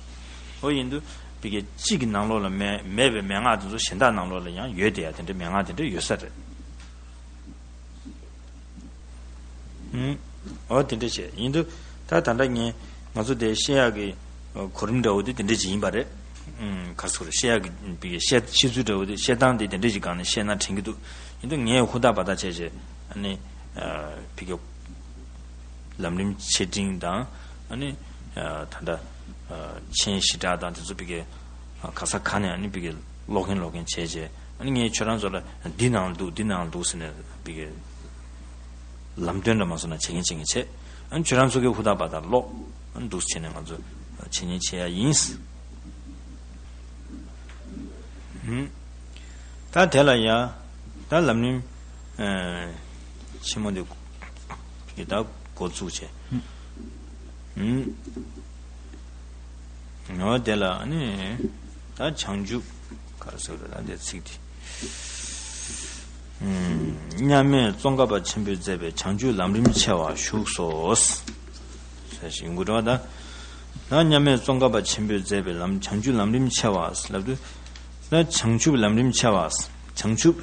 ཨོ་ཡིན་དུས་བི་གའི་གཅིག་གི་ནང་ལོགས་ལ་མེད་མེད་པའི་མན་ངག་དེ་ཚོ་གཞན་དག་ནང་ལོགས་ལ་ཡང་ཡོད་དེ་ཡ་དེ་འདྲའི་མན་ངག་དེ་འདྲ་ཡོད་ས་རེད། ཨུམ། འོ་དེ་འདྲ་བྱས་ཡིན་དུས་ད་ད་ལྟ་ངས་ང་ཚོ་དེ་བཤད་ཡག་གི་གོ་རིམ་འདྲ་བོ་དེ་དེ་འདྲ་ཅིག་ཡིན་པ་རེད། ཨུམ། ག་རེ་ཟེར་དགོས་རེད། བཤད་ཡག་གི་བཤད་བཤད་ཚུལ་འདྲ་བོ་དེ་བཤད་སྟངས་དེ་དེ་འདྲ་ཅིག་སྒང་ནས་བཤད་ན་དྲན་གྱི་འདུག་ཡིན་དུས་ངས་ཧུར་ཐག་འབད་ཐག་བྱས་བྱས་ཨ་ནི་བི་གའི་ལམ་རིམ་ཆེ་འབྲིང་དང་ཨ་ནི་ད་ལྟ་མཆན་ཞེ་དྲག་དང་དེ་ཚོ་བི་གའི་ག་ས་ག་ནས་ཨ་ནི་བི་གའི་ཀློག་མཁན་ཀློག་མཁན་བྱས་བྱས་ཨ་ནི་ངས་ཁྱོད་རང་ཚོ་ལ་འདི་ནང་ལ་འདུག་འདི་ནང་ལ་འདུག་ཟེར་ནས་བི་གའི་ལམ་སྟོན་འདྲ་མ་སོང་ན་བྱེད་མཁན་བྱེད་མཁན་བྱས། ཨ་ནི་ཁྱོད་རང་ཚོ་གིས་ཧུར་ཐག་འབད་ཐག་ཀློག་ཨ་ནི་འདུག་བྱས་ནས་ང་ཚོ་འཆད་ཉན་བྱེད་ཡ་ཡིན། ཨུམ། ད་དེ་ལ་ཡ། ད་ལམ་རིམ། ཨ། ཆེན་མོ་འདི། གི་ད་འགོ་བཙུགས་བྱས། ཨུམ། ངོ་དེ་ལ་ནི། ད་བྱང་ཆུབ། ག་རེ་ཟེར་དགོས་རེད་ད་འདི་ཚིག་འདི། ཨུམ། མཉམ་མེད་ཙོང་ཁ་པ་ཆེན་པོས་མཛད་པའི་བྱང་ཆུབ་ལམ་རིམ་ཆེ་བ་བཞུགས་སོ། ཟེར་ཞིག་ཡོང་གི་འགྲོ་བ་ད། ད་མཉམ་མེད་ཙོང་ཁ་པ་ཆེན་པོས་མཛད་པའི་ལམ་བྱང་ཆུབ་ལམ་རིམ་ཆེ་བ་ལབ་དུས། ད་བྱང་ཆུབ་ལམ་རིམ་ཆེ་བ། བྱང་ཆུབ།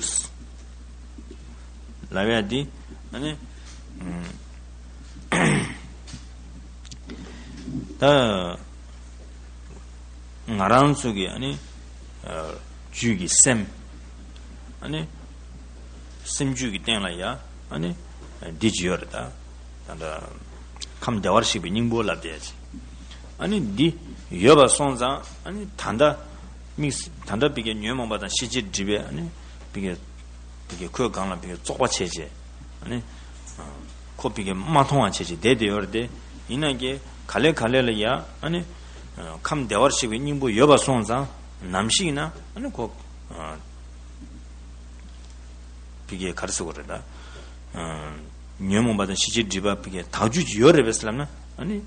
ལབ་ཡ་འདི། ཨ་ནི། ཨུམ། ད། ང་རང་ཚོ་གི་ཨ་ནི། ཨ། རྒྱུད་ཀྱི་སེམས། ཨ་ནི། སེམས་རྒྱུད་ཀྱི་སྟེང་ལ་ཡ། ཨ་ནི། འདི་ཅི་ཡོད་རེད་ད། ད་ལྟ། ཁམས་བདེ་བར་གཤེགས་པའི་སྙིང་པོ་ལབ་བསྡད་ཅིག་ཨ་ནི་འདི་ཡོད་པ་སོང་ཙང་ཨ་ནི་ད་ལྟ་དམིགས། ད་ལྟ་བི་གའི་ཉོན་མོངས་པ་དང་ཤེས་བྱའི་སྒྲིབ་པས་ཨ་ནི་བི་གའི། བི་གའི་ཁོའི་སྒང་ལ་བི་གའི་བཙོག་པ་བྱས་བྱས་ཨ་ནི། ཁོ་བི་གའི་མ་མཐོང་བ་བྱས་བྱས་བསྡད་བསྡད་ཡོད་རེད་དེ། ཡིན་ན་གི་ག་ལེ་ག་ལེ་ལ་ཡ་ཨ་ནི། ཁམས་བདེ་བར་གཤེགས་པའི་སྙིང་པོ་ཡོད་པ་སོང་ཙང་ནམ་ཞིག་ན་ཨ་ནི་ཁོ། བི་གའི་ག་རེ་ཟེར་དགོས་རེད་ད། ཨ། ཉོན་མོངས་པ་དང་ཤེས་བྱའི་སྒྲིབ་པ་བི་གའི་དག་རྒྱུ་ཅིག་ཡོད་རེད་པས་ལབ་ན་ཨ་ནི།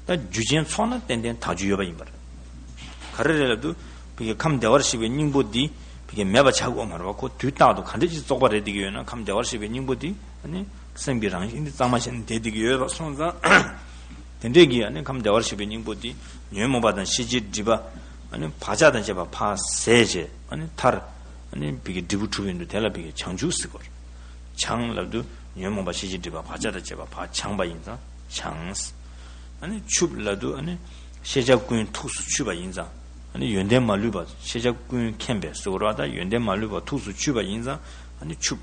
ད་རྒྱུ་ཅན་ཚོགས་ན་ཏན་ཏན་དག་རྒྱུ་ཡོད་པ་ཡིན་པ་རེད། ག་རེ་རེད་ལབ་དུས་བི་གའི་ཁམས་བདེ་བར་གཤེགས་པའི་སྙིང་པོ་འདི་བི་གའི་མེད་པ་ཆགས་དགོས་མ་རེད་པ། ཁོ་དུས་རྟག་ཏུ་ག་འདྲ་ཅིག་བཙོག་པ་རེད་བསྡད་ཀྱི་ཡོད་ན་ཁམས་བདེ་བར་གཤེགས་པའི་སྙིང་པོ་འདི་ཨ་ནི་སེམས་ཀྱི་རང་བཞིན་འདི་གཙང་མ་བྱས་ནས་བསྡད་བསྡད་ཀྱི་ཡོད་པ་སོང་ཙང་། དེ་འདྲས་ཀྱི་ཨ་ནི་ཁམས་བདེ་བར་གཤེགས་པའི་སྙིང་པོ་འདི་ཉོན་མོངས་པ་དང་ཤེས་བྱའི་སྒྲིབ་པ་ཨ་ནི་བག་ཆགས་དང་བཅས་པ་ཕར་ཟད་བྱས་ཨ་ནི་མཐར། ཨ་ནི་བི་གའི་འབྲས་བུ་གྲུབ་ཡོང་དུས་དེ་ལ་བི་གའི་བྱང་ཆུབ་ཟེར་གོ། བྱང་ལབ་དུས་ཉོན་མོངས་པ་ཤེས་བྱའི་སྒྲིབ་པ་བག་ཆགས་དང་བཅས་པ་ཕར་བྱང་བ་ཡིན་ཙང་བྱང་། ཨ་ནི་ཆུབ་ལབ་དུས་ཨ་ནི་ཤེས་བྱ་ཀུན་ཐུགས་སུ་ཆུད་པ་ཡིན་ཙང་ཨ་ནི་ཡོན་ཏན་མ་ལུས་པ་ཤེས་བྱ་ཀུན་མཁྱེན་པས་ཟེར་གོ་ར། ད་ཡོན་ཏན་མ་ལུས་པ་ཐུགས་སུ་ཆུད་པ་ཡིན་ཙང་ཨ་ནི་ཆུབ།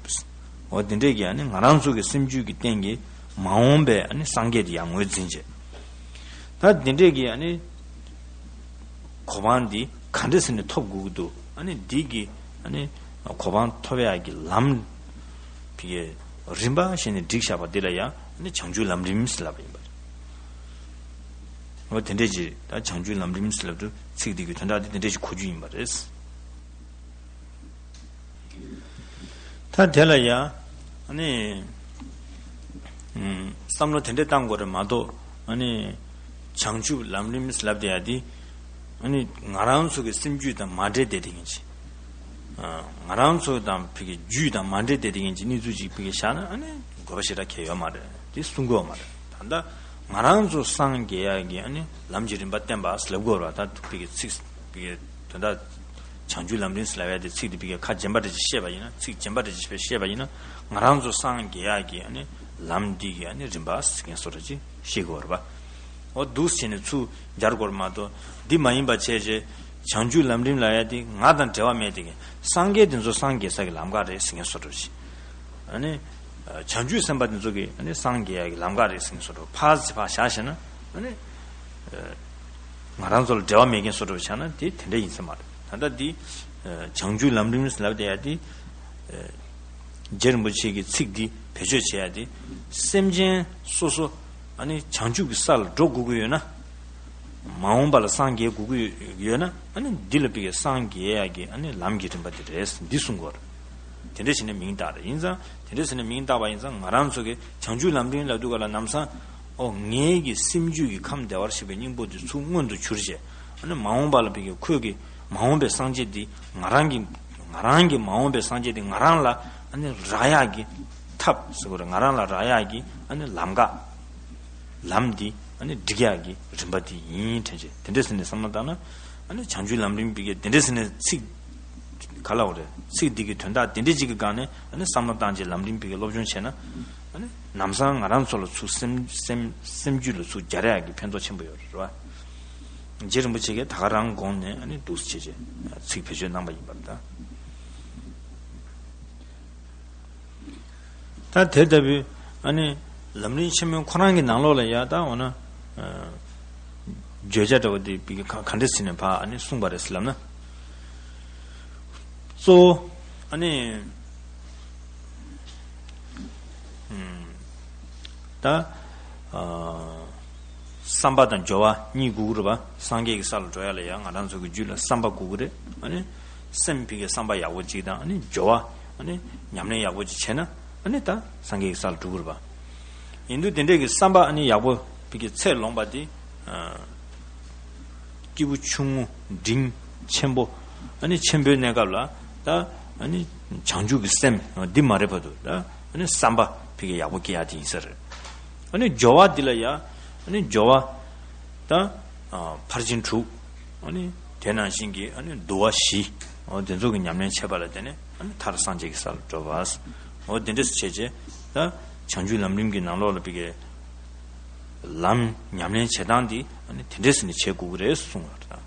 འོ་དེ་འདྲས་ཀྱི་ཨ་ནི་ང་རང་ཚོ་གི་སེམས་རྒྱུད་ཀྱི་སྟེང་གི་མ་འོངས་པའི་ཨ་ནི་སངས་རྒྱས་དེ་ཡར་ངོས་འཛིན་བྱེད། ད་དེ་འདྲས་ཀྱི་ཨ་ནི་གོ་འཕང་འདི་ག་འདྲ་ཟེར་ནས་ཐོབ་དགོས་ཀྱི་འདུག་ཨ་ནི་འདི་གི་ཨ་ནི་གོ་འཕང་ཐོབ་ཡག་གི་ལམ་དེ་གའི་རིམ་པ་བྱས་ནས་བསྒྲིགས་བཞག་པ་འདི་ལ་ཡང་ཨ་ནི་བྱང་ཆུབ་ལམ་རིམ་ཟེར་ལབ་པ་ཡིན་པ་རེད། འོ་དེ་འདྲས་ཀྱི་ད་བྱང་ཆུབ་ལམ་རིམ་ཟེར་ལབ་དུས་ཚིག་འདི་གི་དོན་དག་འདི་དེ་འདྲས་ཀྱི་གོ་རྒྱུ་ཡིན་པ་རེད། ད་དེ་ལ་ཡ། ཨ་ནི། ཨུམ། བསམ་བློ་དེ་འདྲས་བཏང་དགོས་རེད་མ་གཏོགས། ཨ་ནི། བྱང་ཆུབ་ལམ་རིམ་ལབ་བསྡད་ཡ་དེ། ཨ་ནི། ང་རང་ཚོ་གི་སེམས་རྒྱུད་དང་མ་འདྲེས་བསྡད་དེ་ཡིན་ཅི། ཨ། ང་རང་ཚོ་དང་ཕ་གི་རྒྱུད་དང་མ་འདྲེས་བསྡད་དེ་ཡིན་ཅི་གནས་ཚུལ་ཅིག་ཕ་གི་བཞག་ན་ཨ་ནི། དགོས་པ་ཞེ་དྲག་གལ་ཡོད་མ་རེད། དེ་གསུང་དགོས་མ་རེད། ད་ལྟ་ང་རང་ཚོ་སངས་རྒྱས་ཡག་གི་ཨ་ནི་ལམ་གྱི་རིམ་པ་བསྟན་པ་ལབ་དགོས་ར། ད་ཕ་གི་ཚིག་ཕ་གི་དོན་དག་བྱང་ཆུབ་ལམ་རིམ་ཟེར་ལབ་ཡ་དེ་ཚིག་དེ་ཕ་གི་ཁ་རྗེན་པ་འདྲ་ཅིག་བཤད་པ་ཡིན་ན། ཚིག་རྗེན་པ་འདྲ་ཅིག་བཤད་པ་ཡིན་ན་ང་རང་ཚོ་སངས་རྒྱས་ཡག་གི་ཨ་ནི་ལམ་འདི་གི་ཨ་ནི་རིམ་པ་ཟེར་མཁན་བཟོ་འདྲ་ཅིག་ཤེས་དགོས་ར་པ། འོ་འདུག་བྱས་ནས་ཚུར་སྦྱར་དགོས་མ་གཏོགས་འདི་མ་ཡིན་པ་བྱས་རྗེས་བྱང་ཆུབ་ལམ་རིམ་ལབ་ཡ་དེ་ང་དང་འབྲེལ་བ་མེད་དེ་གི་སངས་རྒྱས་དེ་ཚོ་སངས་རྒྱས་ས་གི་ལམ་ཁ་རེད་ཟེར་མཁན་བཟོ་འདྲ་ཞིག་ཨ་ནི་བྱང་ཆུབ་སེམས་དཔའ་དེ་ཚོ་གི་ཨ་ནི་སངས་རྒྱས་ཡ་གི་ལམ་ཁ་རེད་ཟེར་མཁན་བཟོ་འདྲ་ཕར་ཕར་བཞག་བྱས་ན་ཨ་ནི་ང་རང་ཚོ་ལ་འབྲེལ་བ་མེད་མཁན་བཟོ་འདྲ་ཆགས་ན་དེ་དེ་འདྲ་ཡིན་ས་མ་རེད། ད་ལྟ་འདི་བྱང་ཆུབ་ལམ་རིམ་ལབ་བསྡད་ཡ་དེ། རྗེ་རིན་པོ་ཆེ་གི་ཚིག་འདི་བེད་སྤྱོད་བྱེད་ཡ་དེ། སེམས་ཅན་སོ་སོ་ཨ་ནི་བྱང་ཆུབ་ཀྱི་ས་ལ་འགྲོ་དགོས་ཀྱི་ཡོད་ན། མ་འོངས་པ་ལ་སངས་རྒྱས་དགོས་ཀྱི་ཡོད་ན་ཨ་ནི་འདི་ལ་བི་གའི་སངས་རྒྱས་ཡ་གི་ཨ་ནི་ལམ་གྱི་རིམ་པ་འདི་རེད་འདི་གསུང་དགོས་རེད། དེ་འདྲ་བྱས་ནས་མིང་བཏགས་རེད། ཡིན་ཙང་དེ་འདྲ་བྱས་ནས་མིང་བཏགས་པ་ཡིན་ཙང་ང་རང་ཚོ་གི་བྱང་ཆུབ་ལམ་རིམ་ལབ་དུས་ག་ལ་ལམ་སང་ཨོ་ངའི་གི་སེམས་རྒྱུད་ཀྱི་ཁམས་བདེ་བར་གཤེགས་པའི་སྙིང་པོ་འདི་ཚུར་མངོན་དུ་གྱུར་བྱས་ཨ་ནི་མ་འོངས་པ་ལ་བི་གའི་ཁོས་ཀྱི་མ་འོངས་པའི་སངས་རྒྱས་འདི་ང་རང་གི་ང་རང་གི་མ་འོངས་པའི་སངས་རྒྱས་འདི་ང་རང་ལ་ཨ་ནི་རག་ཡག་གི་ཐབས་ཟེར་དགོས་རེད། ང་རང་ལ་རག་ཡག་གི་ཨ་ནི་ལམ་ཀ་ལམ་འདི་ཨ་ནི་སྒྲིག་ཡག་གི་རིམ་པ་འདི་ཡིན་དྲན་བྱས་དེ་འདྲ་ཟེར་ནས་བསམ་བློ་བཏང་ན་ཨ་ནི་བྱང་ཆུབ་ལམ་རིམ་བི་གའི་དེ་འདྲ་ཟེར་ནས་ཚིག་ག་ལ་འོ་རེད། ཚིག་འདི་གི་དོན་དག་དེ་འདྲ་ཅིག་གི་སྒང་ནས་ཨ་ནི་བསམ་བློ་བཏང་བྱས་ལམ་རིམ་བི་གའི་སློབ་སྦྱོང་བྱས་ན་ཨ་ནི་ལམ་སང་ང་རང་ཚོ་ལ་ཚུར་སེམས་སེམས་སེམས་རྒྱུད་ལ་ཚུར་སྦྱར་ཡག་གི་ཕན་ཐོགས་ཆེན་པོ་ཡོད་རེད་བ། རྗེ་རིན་པོ་ཆེ་གིས་ད་ག་རང་དགོངས་ནས་ཨ་ནི་འདུག་སེ་བྱས་བྱས་ཚིག་བེད་སྤྱོད་གནང་པ་ཡིན་པར་ད། ད་དེ་ལྟ་བུའི་ཨ་ནི་ལམ་རིམ་ཆེན་མོའི་ཁོ་རང་གི་ནང་ལོགས་ལ་ཡ་ད་འོ་ན་བརྗོད་བྱ་འདྲ་བོ་དེ་ག་ག་འདྲ་ཟེར་ནས་ཕར་ཨ་ནི་གསུངས་པ་རེད་ཟེར་ལབ་ན། གཙོ་བོ་ཨ་ནི། ད། བསམ་པ་དང་སྦྱོར་བ་གཉིས་དགོས་ཀྱི་རེད་པ། སངས་རྒྱས་ཀྱི་ས་ལ་འགྲོ་ཡ་ལ་ཡང་ང་རང་ཚོ་གི་རྒྱུད་ལ་བསམ་པ་དགོས་ཀྱི་རེད། ཨ་ནི། སེམས་ཕ་གིའི་བསམ་པ་ཡག་པོ་གཅིག་དང་ཨ་ནི་སྦྱོར་བ་ཨ་ནི་ཉམས་ལེན་ཡག་པོ་གཅིག་བྱས་ན་ཨ་ནི་ད་སངས་རྒྱས་ཀྱི་ས་ལ་འགྲོ་གི་རེད་པ། ཡིན་དུས་དེ་འདྲས་ཀྱི་བསམ་པ་ཨ་ནི་ཡག་པོ་ཕ་གིའི་ཚད་ལོངས་པ་དེ། སྐྱེས་བུ་ཆུང་ངུ་འབྲིང་ཆེན་པོ། ཨ་ནི་ཆེན་པོའི་གནས་སྐབས་ལ་ད་ཨ་ནི་བྱང་ཆུབ་ཀྱི་སེམས་འདི་མ་རེད་བར་དུ་ད་ཨ་ནི་བསམ་པ་ཕ་གི་ཡག་པོ་སྐྱེ་ཡག་དེ་ཡིན་ས་རེད། ཨ་ནི་སྦྱོར་བ་འདི་ལ་ཡ་ཨ་ནི་སྦྱོར་བ་ད་ཕར་ཕྱིན་དྲུག་ཨ་ནི་དེ་ནང་བཞིན་གྱི་ཨ་ནི་བསྡུ་བ་བཞི། འོ་དེ་ཚོ་གི་ཉམས་ལེན་བྱས་པ་ལ་བརྟེན་ནས་ཨ་ནི་མཐར་སངས་རྒྱས་ཀྱི་ས་ལ་འགྲོ་བ། འོ་དེ་འདྲས་བྱས་རྗེས་ད་བྱང་ཆུབ་ལམ་རིམ་གྱི་ནང་ལོགས་ལ་ཕ་གི་ལམ་ཉམས་ལེན་བྱེད་སྟངས་འདི་ཨ་ནི་དེ་འདྲས་ཟེར་ནས་བྱེད་དགོས་ཀྱི་རེད་གསུངས་པ་རེད།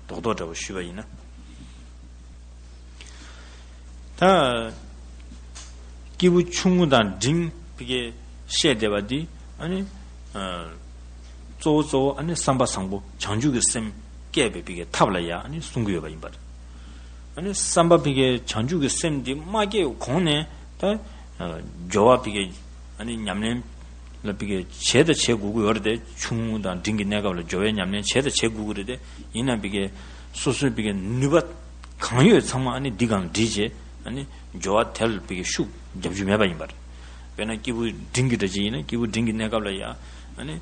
རྡོག་རྡོག་འདྲ་བོ་ཞུས་པ་ཡིན་ན། ད་སྐྱེས་བུ་ཆུང་ངུ་དང་འབྲིང་ཕ་གིའི་བཤད་བསྡད་པ་འདི་ཨ་ནི་གཙོ་བོ་གཙོ་བོ་ཨ་ནི་བསམ་པ་བཟང་པོ་བྱང་ཆུབ་ཀྱི་སེམས་སྐྱེས་པའི་ཕ་གིའི་ཐབས་ལ་ཡ་ཨ་ནི་གསུང་གི་ཡོད་པ་ཡིན་པ་རེད། ཨ་ནི་བསམ་པ་ཕ་གིའི་བྱང་ཆུབ་ཀྱི་སེམས་འདི་མ་སྐྱེས་གོང་ནས་ད་སྦྱོར་བ་ཕ་གིའི་ཨ་ནི་ཉམས་ལེན་ལ་ཕ་གིའི་བྱས་དང་བྱེད་དགོས་ཀྱི་ཡོད་རེད་དེ། ཆུང་ངུ་དང་འབྲིང་གི་གནས་སྐབས་ལ་སྦྱོར་བའི་ཉམས་ལེན་བྱས་དང་བྱེད་དགོས་ཀྱི་རེད་དེ། ཡིན་ན་ཕ་གིའི་སོ་སོའི་ཕ་གིའི་ནུས་པ་གང་ཡོད་ཚང་མ་ཨ་ནི་འདི་སྒང་ལ་སྒྲིལ་བྱས་ཨ་ནི་སྦྱོར་བ་དེ་ལ་ཕ་གིའི་ཤུགས་རྒྱབ་རྒྱུ་མེད་པ་ཡིན་པ་རེད། དཔེར་ན་སྐྱེས་བུ་འབྲིང་གི་འདྲ་ཅིག་ཡིན་ན་སྐྱེས་བུ་འབྲིང་གི་གནས་སྐབས་ལ་ཡ་ཨ་ནི་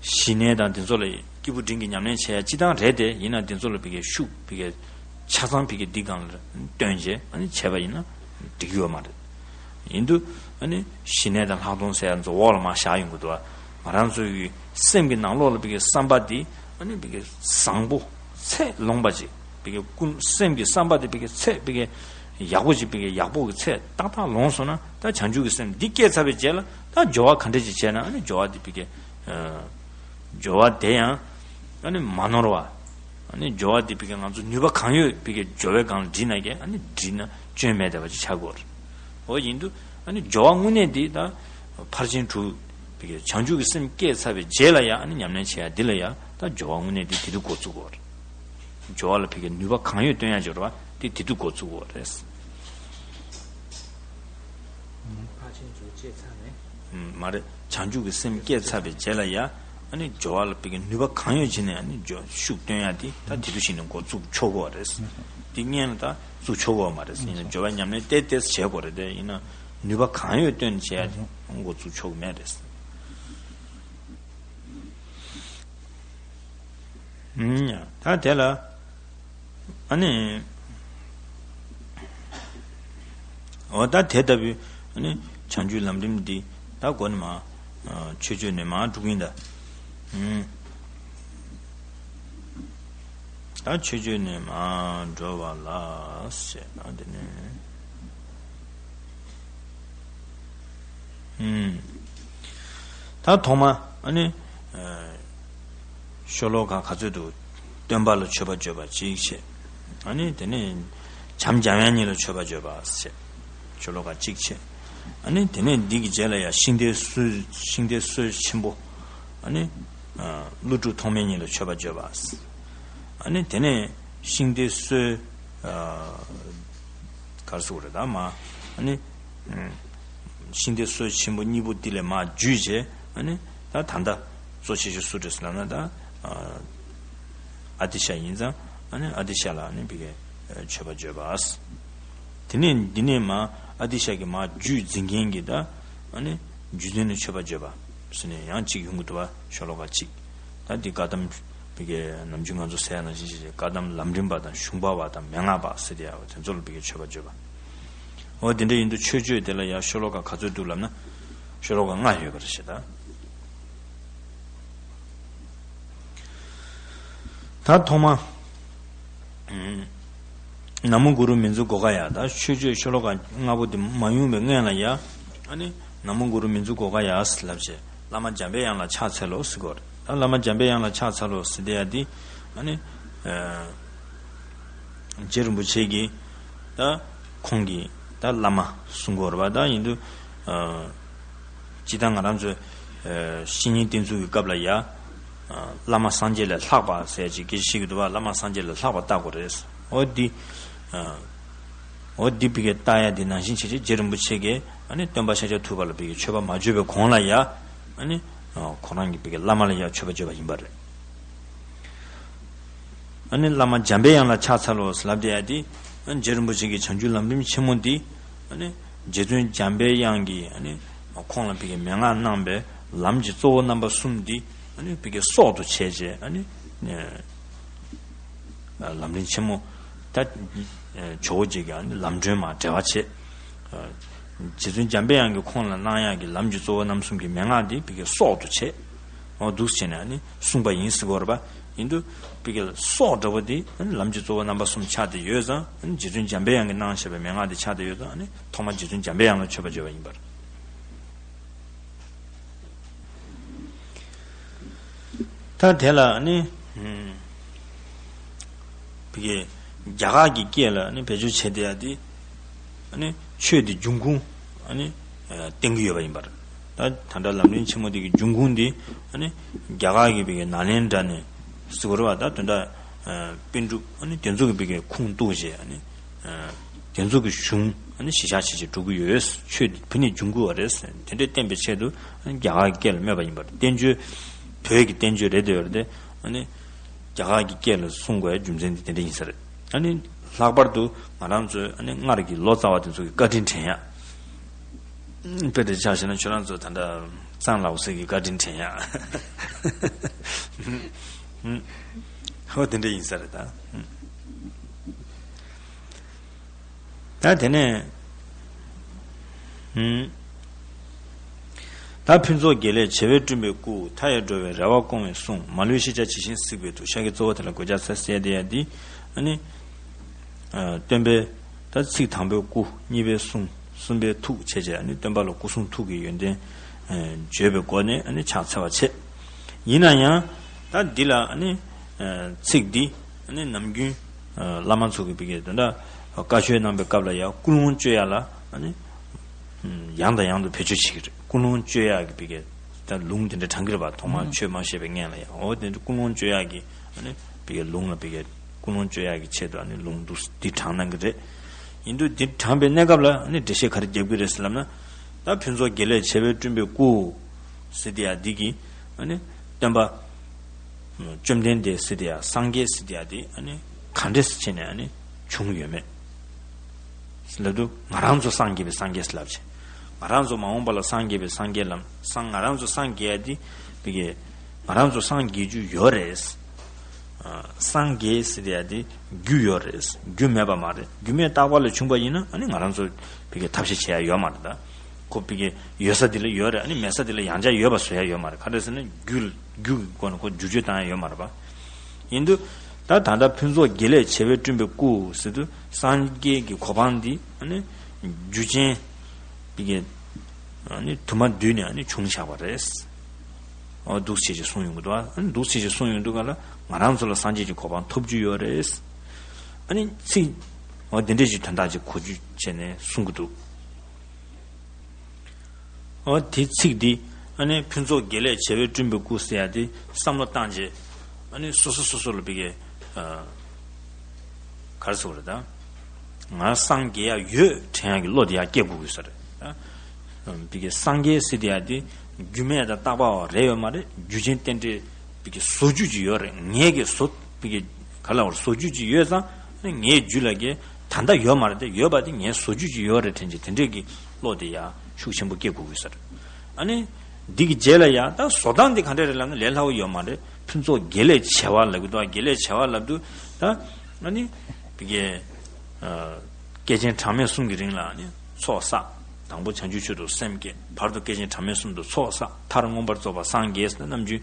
ཞི་གནས་དང་དེ་ཚོ་ལ་སྐྱེས་བུ་འབྲིང་གི་ཉམས་ལེན་བྱེད་ཡ་སྤྱི་བཏང་རེད་དེ། ཡིན་ན་དེ་ཚོ་ལ་ཕ་གིའི་ཤུགས་ཕ་གིའི་ཆ་ཚང་ཕ་གིའི་འདི་སྒང་ལ་བཏོན་བྱས་ཨ་ནི་བྱས་པ་ཡིན་ན་འགྲིག་གི་ཡོད་མ་རེད། ཡིན་དུས་ཨ་ནི་ཞི་གནས་དང་ལྷག་མཐོང་ཟེར་ཡ་ཚོ་འོག་ལ་མར་བཞག་ཡོང་གི་འདུག་ང་རང་ཚོའི་སེམས་ཀྱི་ནང་ལོགས་ལ་ཕ་གིའི་བསམ་པ་འདི་ཨ་ནི་ཕ་གིའི་བཟང་པོ་ཚད་ལོངས་པ་ཅིག་ཕ་གིའི་ཀུན་སེམས་ཀྱི་བསམ་པ་འདི་ཕ་གིའི་ཚད་ཕ་གིའི་ཡག་པོ་ཅིག་ཕ་གིའི་ཡག་པོ་གི་ཚད་ཏག་ཏག་ལོངས་སོང་ན་ད་བྱང་ཆུབ་ཀྱི་སེམས་འདི་སྐྱེས་ཚར་བའི་རྗེས་ལ་ད་སྦྱོར་བ་ག་འདྲ་ཅིག་བྱས་ན་ཨ་ནི་སྦྱོར་བ་འདི་ཕ་གིའི་སྦྱོར་བ་དེ་ཡང་ཨ་ནི་མ་ནོར་བ། ཨ་ནི་སྦྱོར་བ་འདི་ཕ་གིའི་ང་ཚོ་ནུས་པ་གང་ཡོད་ཕ་གིའི་སྦྱོར་བའི་སྒང་ལ་སྒྲིལ་ན་ཀྱང་ཨ་ནི་སྒྲིལ་ན་སྐྱོན་མེད་བསྡད་པ་ཅིག་ཆགས་ཀྱི་ཡོད་རེད། འོ་ཡིན་དུས་ཨ་ནི་སྦྱོར་བ་དངོས་གནས་འདི་ད་ཕར་ཕྱིན་དྲུག་ཕ་གིའི་བྱང་ཆུབ་ཀྱི་སེམས་སྐྱེས་ཚར་བའི་རྗེས་ལ་ཡང་ཨ་ནི་ཉམས་ལེན་བྱེད་ཡ་འདི་ལ་ཡང་ད་སྦྱོར་བ་དངོས་གནས་འདི་དེ་དུས་འགོ་བཙུགས་ཀྱི་ཡོད་རེད། སྦྱོར་བ་ལ་ཕ་གིའི་ནུས་པ་གང་ཡོད་བཏོན་ཡ་སྦྱོར་བ་འདི་དེ་དུས་འགོ་བཙུགས་ཀྱི་ཡོད་རེད། ཕར་ཕྱིན་དྲུག་སྐྱེས་ཚར་ནས། ཨུམ། མ་རེད། བྱང་ཆུབ་ཀྱི་སེམས་སྐྱེས་ཚར་བའི་རྗེས་ལ་ཡ། ཨ་ནི་སྦྱོར་བ་ལ་ཕ་གིའི་ནུས་པ་གང་ཡོད་བྱས་ནས་ཨ་ནི་སྦྱོར་ཤུགས་བཏོན་ཡ་དེ་ད་དེ་དུས་ཤིག་ནས་འགོ་བཙུགས་ཆོག་གི་ཡོད་རེད། དེ་སྔོན་ལ་ད་བཙུགས་ཆོག་གི་ཡོད་མ་རེད། ཡིན་ན་སྦྱོར་བའི་ཉམས་ལེན་ཏོག་ཙམ་བྱེད་དགོས་རེད་དེ། ཡིན་ན་ནུས་པ་གང་ཡོད་བཏོན་བྱས་ཡ་དེ་འགོ་བཙུགས་ཆོག་གི་མེད་རེད། ཨུམ། ད་དེ་ལ་ཨ་ནི། འོ་ད་དེ་ལྟ་བུའི་ཨ་ནི་བྱང་ཆུབ་ལམ་རིམ་འདི་ད་འགོ་ནས་མར་ཆོས་སྤྱོད་ནས་མར་འགྲོ་གི་ཡིན་ད། ཨུམ། ད་ཆོས་སྤྱོད་ནས་མར་འགྲོ་བ་ལ་ཞེས་ན་དེ་ནས། ཨུམ། ད་ཐོག་མ། ཨ་ནི། ཤོ་ལོ་ཀ་ག་ཚོད་འདུག་སྟོན་པ་ལ་མཆོད་པ་བརྗོད་པ་གཅིག་བྱས། ཨ་ནི་དེ་ནས་བྱམས་བྱམས་ཡན་གཉིས་ལ་མཆོད་པ་བརྗོད་པ་བྱས། ཤོ་ལོ་ཀ་གཅིག་བྱས། ཨ་ནི་དེ་ནས་འདི་གི་རྗེས་ལ་ཡང་ཤིང་རྟའི་སྲོལ་ཤིང་རྟའི་སྲོལ་ཆེན་པོ། ཨ་ནི། ཀླུ་སྒྲུབ་ཐོགས་མེད་གཉིས་ལ་མཆོད་པ་བརྗོད་པ། ཨ་ནི་དེ་ནས་ཤིང་རྟའི་སྲོལ། གར་སོགས་རེད་ད་མ། ཨ་ནི། ཤིང་རྟའི་སྲོལ་ཆེན་པོ་གཉིས་པོ་འདི་ལས་མ་བརྒྱུད་བྱས། ཨ་ནི། ད་ད་ལྟ་གཙོ་ཆེ་ཤོས་སུ་འདྲ་ཟེར་ལབ་ན་ད། ཨ་ཏི་ཤ་ཡིན་ཙང་ཨ་ནི་ཨ་ཏི་ཤ་ལ་ཨ་ནི་བི་གའི་མཆོད་པ་བརྗོད་པ། དེ་ནས་འདི་ནས་མ་ཨ་ཏི་ཤ་གི་མ་རྒྱུད་འཛིན་མཁན་གྱི་ད་ཨ་ནི་རྒྱུད་འཛིན་ལ་མཆོད་པ་བརྗོད་པ་ཟེར་ནས་ཡང་གཅིག་ཡོང་གི་འདུག་བ་ཤོ་ལོ་ཀ་གཅིག་ད་འདི་བཀའ་གདམས་བི་གའི་ནམ་རྒྱུན་ང་ཚོ་ཟེར་ཡ་ནང་བཞིན་བྱས་བཀའ་གདམས་ལམ་རིམ་པ་དང་གཞུང་པ་བ་དང་མན་ངག་པ་ཟེར་དེ་ཡ་བ་དེ་ཚོ་ལ་བི་གའི་མཆོད་པ་བརྗོད་པ། འོ་དེ་འདྲ་ཡིན་དུས་མཆོད་བརྗོད་དེ་ལ་ཡང་ཤོ་ལོ་ཀ་ག་ཚོད་འདུག་ལབ་ན། ཤོ་ལོ་ཀ་ལྔ་ཡོད་པ་རེད་ཤག་ད། ད་ཐོག་མ། ཨུམ། ན་མོ་གུ་རུ་མི་འཛུ་གོ་ག་ཡ། ད་མཆོད་བརྗོད་ཤོ་ལོ་ཀ་ལྔ་པོ་དེ་མ་ཡོང་བའི་སྔོན་ལ་ཡ། ཨ་ནི། ན་མོ་གུ་རུ་མི་འཛུ་གོ་ག་ཡ་ལབ་བྱས། བླ་མ་འཇམ་པའི་དབྱངས་ལ་ཕྱག་འཚལ་ལོ་ཟེར་གོ་རེད། ད་བླ་མ་འཇམ་པའི་དབྱངས་ལ་ཕྱག་འཚལ་ལོ་ཟེར་དེ་ཡ་དེ། ཨ་ནི། རྗེ་རིན་པོ་ཆེ་གིས་ད་ཁོང་གིས་ད་བླ་མ་གསུང་གི་ཡོད་རེད་པ། ད་ཡིན་དུས་ཨ་སྤྱིར་བཏང་ང་རང་ཚོས་ཨ་བཤེས་གཉེན་བསྟེན་ཚུལ་གྱི་སྐབས་ལ་ཡ་ཨ་བླ་མ་སངས་རྒྱས་ལས་ལྷག་པ་ཟེར་ཅིག་སྐད་ཆ་བཤད་ཀྱི་འདུག་བ། བླ་མ་སངས་རྒྱས་ལས་ལྷག་པ་བལྟ་དགོས་རེད། འོ་འདི་ཨ་འོ་འདི་བི་གའི་བལྟ་ཡ་འདི་ནང་བཞིན་བྱས་ཅིག་རྗེ་རིན་པོ་ཆེ་གིས་ཨ་ནི་སྟོན་པ་ཤཱཀྱ་ཐུབ་པ་ལ་བི་གའི་མཆོད་པ་མ་བརྗོད་པའི་གོང་ལ་ཡ་ཨ་ནི་ཨ་ཁོ་རང་གིས་བི་གའི་བླ་མ་ལ་ཡ་མཆོད་པ་བརྗོད་པ་ཡིན་པ་རེད། ཨ་ནི་བླ་མ་འཇམ་པའི་དབྱངས་ལ་ཕྱག་འཚལ་ལོ་ལབ་བསྡད་ཡ་དེ། ཨ་ནི་རྗེ་རིན་པོ་ཆེ་གི་བྱང་ཆུབ་ལམ་རིམ་ཆེན་མོ་འདི། ཨ་ནི་རྗེ་བཙུན་འཇམ་པའི་དབྱངས་ཀྱིས་ཨ་ནི་ཁོང་ལ་བི་གའི་མན་ངག་གནང་བའི་ལམ་གྱི་གཙོ་བོ་རྣམ་པ་གསུམ་འདི་ཨ་ནི་བི་གའི་སྲོག་ཏུ་བྱས་བྱས་ཨ་ནི། ལམ་རིམ་ཆེན་མོ། ད་ཇོ་བོ་རྗེ་གི་ལམ་སྒྲོན་མ་འབྲེལ་བ་བྱེད། རྗེ་བཙུན་འཇམ་པའི་དབྱངས་ཀྱིས་ཁོང་ལ་གནང་ཡག་གི་ལམ་གྱི་གཙོ་བོ་རྣམ་གསུམ་གྱི་མན་ངག་འདི་བི་གའི་སྲོག་ཏུ་བྱེད། འོ་འདུག་བྱས་ནས་ནི་གསུངས་པ་ཡིན་ཟེར་གྱི་ཡོད་རེད་པ། ཡིན་དུས་བི་གའི་སྲོག་འདྲ་བོ་འདི་ལམ་གྱི་གཙོ་བོ་རྣམ་པ་གསུམ་ཆགས་བསྡད་ཡོད་ཙང་རྗེ་བཙུན་འཇམ་པའི་དབྱངས་ཀྱིས་གནང་བཞག་པའི་མན་ངག་འདི་ཆགས་བསྡད་ཡོད་ཙང་ཐོག་མར་རྗེ་བཙུན་འཇམ་པའི་དབྱངས་ལ་མཆོད་པ་བརྗོད་པ་ཡིན་པར། ད་དེ་ལ་ནི། ཨམ། བི་གའི་རྒྱ་གར་གྱི་སྐད་ལ་ནི་བེད་སྤྱོད་བྱེད་བསྡད་ཡ་དེ། ནི་ཆོས་དེ་འབྱུང་ཁུངས་ནི་བསྟན་གྱི་ཡོད་པ་ཡིན་པར། ད་ད་ལྟ་ལམ་རིམ་ཆེན་མོ་དེ་གི་འབྱུང་ཁུངས་དེ་ནི་རྒྱ་གར་གྱི་བི་གའི་ནཱ་ལེནྡྲ་ནས་ཟེར་གྱི་ཡོད་རེད་པ། ད་དོན་དག་པཎ་གྲུབ་ནི་དེ་ཚོ་གི་བི་གའི་ཁུངས་གཏུགས་བྱས་ནི། དེ་ཚོ་གི་གཞུང་ཨ་ནི་གཞི་བཞག་བྱས་བྱས་འགྲོ་གི་ཡོད། ཆོས་འདི་བོད་ནས་འབྱུང་གི་ཡོད་རེད། དེ་འདྲའི་བསྟན་པའི་ཆེད་དུ་ཨ་ནི་རྒྱ་གར་གྱི་སྐད་ལ་སྨོས་པ་ཡིན་པར་བསྟན་བཅོས། བོད་ཀྱི་བསྟན་བཅོས་རེད་འདོད་ཡོད་རེད་དེ། ཨ་ནི་རྒྱ་གར་གྱི་སྐད་ལ་གསུང་དགོས་རྒྱུ་མཚན་འདི་དེ་འདྲ་ཡིན་ས་རེད། ཨ་ནི་ལྷག་པར་དུ་ང་རང་ཚོའི་ཨ་ནི་སྔར་གྱི་ལོ་ཙཱ་བ་དེ་ཚོ་གི་བཀའ་དྲིན་དྲན་ཡག་དཔེ་དེ་ཆ་བཞག་ན་ཁྱོད་རང་ཚོ་ད་ལྟ་གཙང་ལགས་སྲས་ཀྱི་བཀའ་དྲིན་དྲན་ཡག་ཧོ་དེ་འདྲ་ཡིན་ས་རེད་ད། ད་དེ་ནས། ཧུམ། ད་ཕུན་ཚོགས་དགེ་ལེགས་བྱེ་བས་བསྐྲུན་པའི་སྐུ། མཐའ་ཡས་འགྲོ་བའི་རེ་བ་སྐོང་བའི་གསུང་། མ་ལུས་ཤེས་བྱ་ཇི་བཞིན་གཟིགས་པའི་ཐུགས། ཤཱཀྱའི་གཙོ་བོ་དེ་ལ་གོ་ཆ་ས་གསལ་དེ་ཡ་འདི། ཨ་ནི། སྟོན་པའི་ད་ཚིག་དང་པོའི་སྐུ། གཉིས་པའི་གསུང་། གསུམ་པའི་ཐུགས་བྱས་བྱས་ཨ་ནི་སྟོན་པ་ལ་སྐུ་གསུང་ཐུགས་ཀྱི་ཡོན་ཏན་བརྗོད་པའི་སྒོ་ནས་ཨ་ནི་ཕྱག་འཚལ་བ་བྱེད། ཡིན་ན་ཡང་ད་འདི་ལ་ཨ་ནི་ཚིག་འདི་ཨ་ནི་ནམ་རྒྱུན་བླ་མ་ཚོ་གི་བི་གའི་དོན་དག་བཀའ་ཆོས་གནང་པའི་སྐབས་ལ་ཡང་ཀུན་སློང་བཅོས་ཡ་ལ་ཨ་ནི་ཡང་དང་ཡང་དུ་བེད་སྤྱོད་བྱེད་ཀྱི་རེད། ཀུན་སློང་བཅོས་ཡ་གི་བི་གའི་ད་ལུང་དེ་འདྲ་དྲངས་ཀྱི་རེད་པ། ཐོག་མར་ཆོས་མ་བཤད་པའི་སྔོན་ལ་ཡང་འོ་དེ་འདྲ་ཀུན་སློང་བཅོས་ཡ་གི་ཨ་ནི་བི་གའི་ལུང་ལ་བི་གའི་ཀུན་སློང་བཅོས་ཡག་གི་ཆེད་དུ་ཨ་ནི་ལུང་དུ་འདི་དྲངས་གནང་གི་རེད། ཡིན་དུས་འདི་དྲངས་པའི་གནས་སྐབས་ལ་ཨ་ནི་འགྲེལ་བཤད་ག་རེ་རྒྱབ་ཀྱི་རེད་ཟེར་ལབ་ན། ད་ཕུན་ཚོགས་དགེ་ལེགས་བྱེ་བས་བསྐྲུན་པའི་སྐུ། ཟེར་དེ་ཡ་འདི་གི་ཨ་ནི་སྟོན་པ་བཅོམ་ལྡན་འདས་ཟེར་དེ་ཡ་སངས་རྒྱས་ཟེར་དེ་ཡ་འདི་ཨ་ནི་ག་འདྲས་སེ་བྱས་ནས་ཨ་ནི་བྱུང་ཡོད་མེད། ལབ་དུས་ང་རང་ཚོ་སངས་རྒྱས་པའི་སངས་རྒྱས་ལབ་བྱས། ང་རང་ཚོ་མ་འོངས་པ་ལ་སངས་རྒྱས་པའི་སངས་རྒྱས་ལམ་སངས་ང་རང་ཚོ་སངས་རྒྱས་ཡ་འདི་བི་གའི་ང་རང་ཚོ་སངས་རྒྱས་རྒྱུ་ཡོད་རེད། སངས་རྒྱས་ཟེར་ཡ་དེ་རྒྱུ་ཡོད་རེད། རྒྱུ་མེད་པ་མ་རེད། རྒྱུ་མེད་རྟག་པ་ལས་བྱུང་པ་ཡིན་ན་ཨ་ནི་ང་རང་ཚོ་བི་གའི་ཐབས་ཤེས་བྱེད་ཡ་ཡོད་མ་རེད་ད། ཁོ་བི་གའི་ཡོད་ས་དེ་ལ་ཡོད་རེད། ཨ་ནི་མེད་ས་དེ་ལ་ཡང་བསྐྱར་ཡོད་པ་བཟོ་ཡ་ཡོད་མ་རེད། ག་རེ་ཟེར་ན་རྒྱུ་རྒྱུ་གི་སྒོ་ནས་ཁོ་བསྒྱུར་བཅོས་བཏང་ཡ་ཡོད་མ་རེད་པ། ཡིན་དུས་ད་ད་ལྟ་ཕུན་ཚོགས་དགེ་ལེགས་བྱེ་བས་བསྐྲུན་པའི་སྐུ་ཟེར་དུས་སངས་རྒྱས་ཀྱི་གོ་འཕང་འདི་ཨ་ནི་རྒྱུ་ཅན་བི་གའི་ཨ་ནི་དུ་མ་འདུས་ནས་ཨ་ནི་བྱུང་བཞག་པ་རེད། འོ་འདུག་བྱས་ཅིག་གསུངས་ཡོང་གི་འདུག་ཨ་ནི་འདུག་བྱས་ཅིག་གསུངས་ཡོང་དུས་ག་ལ་ང་རང་ཚོ་ལ་སངས་རྒྱས་ཀྱི་གོ་འཕང་ཐོབ་རྒྱུ་ཡོད་རེད། ཨ་ནི་ཚིག་འོ་འདི་འདྲས་ཅིག་དོན་དག་ཅིག་གོ་རྒྱུ་བྱས་ནས་གསུང་གི་འདུག་འོ་དེ་ཚིག་འདི་ཨ་ནི་ཕུན་ཚོགས་དགེ་ལེགས་བྱེ་བས་བསྐྲུན་པའི་སྐུ་ཟེར་ཡ་དེ་བསམ་བློ་བཏང་རྗེས་ཨ་ནི་སོ་སོ་སོ་སོ་ལ་བི་གེ་གར་སོང་རེད་ད། ང་སངས་རྒྱས་ཡ་ཡོད་དྲན་ཡ་གི་བློ་དེ་ཡ་སྐྱེ་དགོས་ཀྱི་ས་རེད་ད། བི་གེ་སངས་རྒྱས་ཟེར་དེ་ཡ་དེ་རྒྱུ་མེད་དང་རྟག་པ་བ་རེད་ཡོད་མ་རེད། རྒྱུ་ཅན་རྟེན་འབྲེལ་བི་གེ་བཟོ་རྒྱུ་ཅིག་ཡོད་རེད། ངས་གི་བཟོ་བི་གེ་ག་ལ་བར་བཟོ་རྒྱུ་ཅིག་ཡོད་ཙང་ངའི་རྒྱུད་ལ་གི་ད་ལྟ་ཡོད་མ་རེད་དེ་ཡོད་པ་དེ་ངས་བཟོ་རྒྱུ་ཅིག་ཡོད་རེད་དྲན་གྱི་དེ་འདྲས་ཀྱི་བློ་དེ་ཡ་ཤུགས་ཆེན་པོ་སྐྱེ་དགོས་ཀྱི་ས་རེད། ཨ་ནི། འདི་གི་རྗེས་ལ་ཡང་ད་བཟོ་སྟངས་འདི་ག་འདྲ་རེད་ལབ་ན་ལས་སླ་བོ་ཡོད་མ་རེད། ཕུན་ཚོགས་དགེ་ལེགས་བྱེ་བ་ལབ་གི་འདུག་དགེ་ལེགས་བྱེ་བ་ལབ་དུས་ད་ཨ་ནི་བི་གེ་སྐྱེས་ཆེན་གྲངས་མེད་གསུམ་གྱི་རིང་ལ་ཨ་ནི་ཚོགས་བསགས། དང་པོ་བྱང་ཆུབ་མཆོག་ཏུ་སེམས་བསྐྱེད། བར་དུ་སྐྱེས་ཆེན་གྲངས་མེད་གསུམ་དུ་ཚོགས་བསགས། མཐར་མངོན་པར་རྫོགས་པར་སངས་རྒྱས་ཟེར་ན་ནམ་རྒྱུན་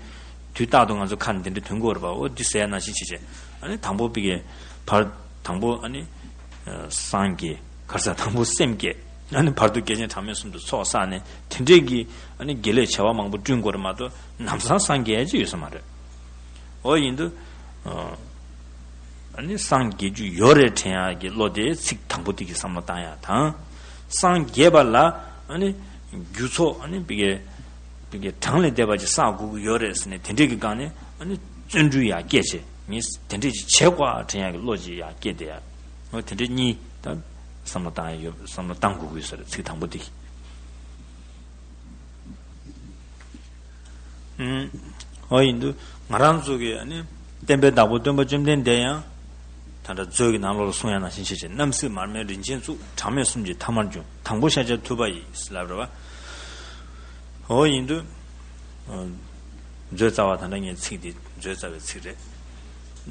དུས་རྟག་ཏུ་ང་ཚོ་ཁ་ནས་འདི་འདྲ་ཐོན་གྱི་ཡོད་རེད་པ། འོ་འདི་ཟེར་ཡ་ནང་བཞིན་བྱས་བྱས་ཨ་ནི་དང་པོ་བི་གེ་བར་དང་པོ་ཨ་ནི། སངས་རྒྱས། ག་རེ་ཟེར། དང་པོ་སེམས་བསྐྱེད། ཨ་ནི་བར་དུ་སྐྱེས་ཆེན་གྲངས་མེད་གསུམ་དུ་ཚོགས་བསགས་ནས་དེ་འདྲས་ཀྱི་ཨ་ནི་དགེ་ལེགས་བྱེ་བ་མང་པོ་བསྐྲུན་དགོས་རེད་མ་གཏོགས་ལམ་སང་སངས་རྒྱས་ཀྱི་ཡོད་ས་མ་རེད། འོ་ཡིན་དུས་ཨ་ནི་སངས་རྒྱས་རྒྱུ་ཡོད་རེད་དྲན་ཡག་གི་བློ་དེ་ཚིག་དང་པོ་དེ་གི་བསམ་བློ་བཏང་ཡག་དང་། སངས་རྒྱས་པ་ལ་ཨ་ནི་རྒྱུ་ཚོགས་ཨ་ནི་བི་གེ་བི་གེ་གྲངས་ལས་འདས་པ་ཅིག་བསགས་དགོས་ཀྱི་ཡོད་རེད་ཟེར་ནས་དེ་འདྲས་ཀྱི་སྒང་ནས་ཨ་ནི་བརྩོན་འགྲུས་ཡག་སྐྱེད་བྱས། ངས་དེ་འདྲས་ཅིག་བྱེད་དགོས་ཨ་དྲན་ཡག་གི་བློ་ཅིག་ཡག་སྐྱེད་དེ་ཡག་འོ་དེ་འདྲས་གཉིས་ད་བསམ་བློ་བཏང་ཡག་ཡོད། བསམ་བློ་བཏང་དགོས་ཀྱི་ཡོད་ས་རེད། ཚིག་དང་པོ་དེ། ཨུམ། འོ་ཡིན་དུས་ང་རང་ཚོ་གི་ཨ་ནི་བསྟན་པའི་བདག་པོ་སྟོན་པ་བཅོམ་ལྡན་འདས་ཡང་ད་ལྟ་མཛོད་ཀྱི་ནང་ལོགས་ལ་གསུང་ཡག་ནང་བཞིན་བྱས་བྱས། རྣམ་སྲས་མར་མེ་རིན་ཆེན་གཙུག་གྲངས་མེད་གསུམ་གྱི་ཐ་མར་འབྱུང་། དང་པོ་ཤཱཀྱ་ཐུབ་པ་ཡིས་ལབ་རེད་བ། འོ་ཡིན་དུས། མཛོད་རྩ་བ་ད་ལྟ་ངས་ཚིག་འདི་མཛོད་རྩ་བའི་ཚིག་རེད།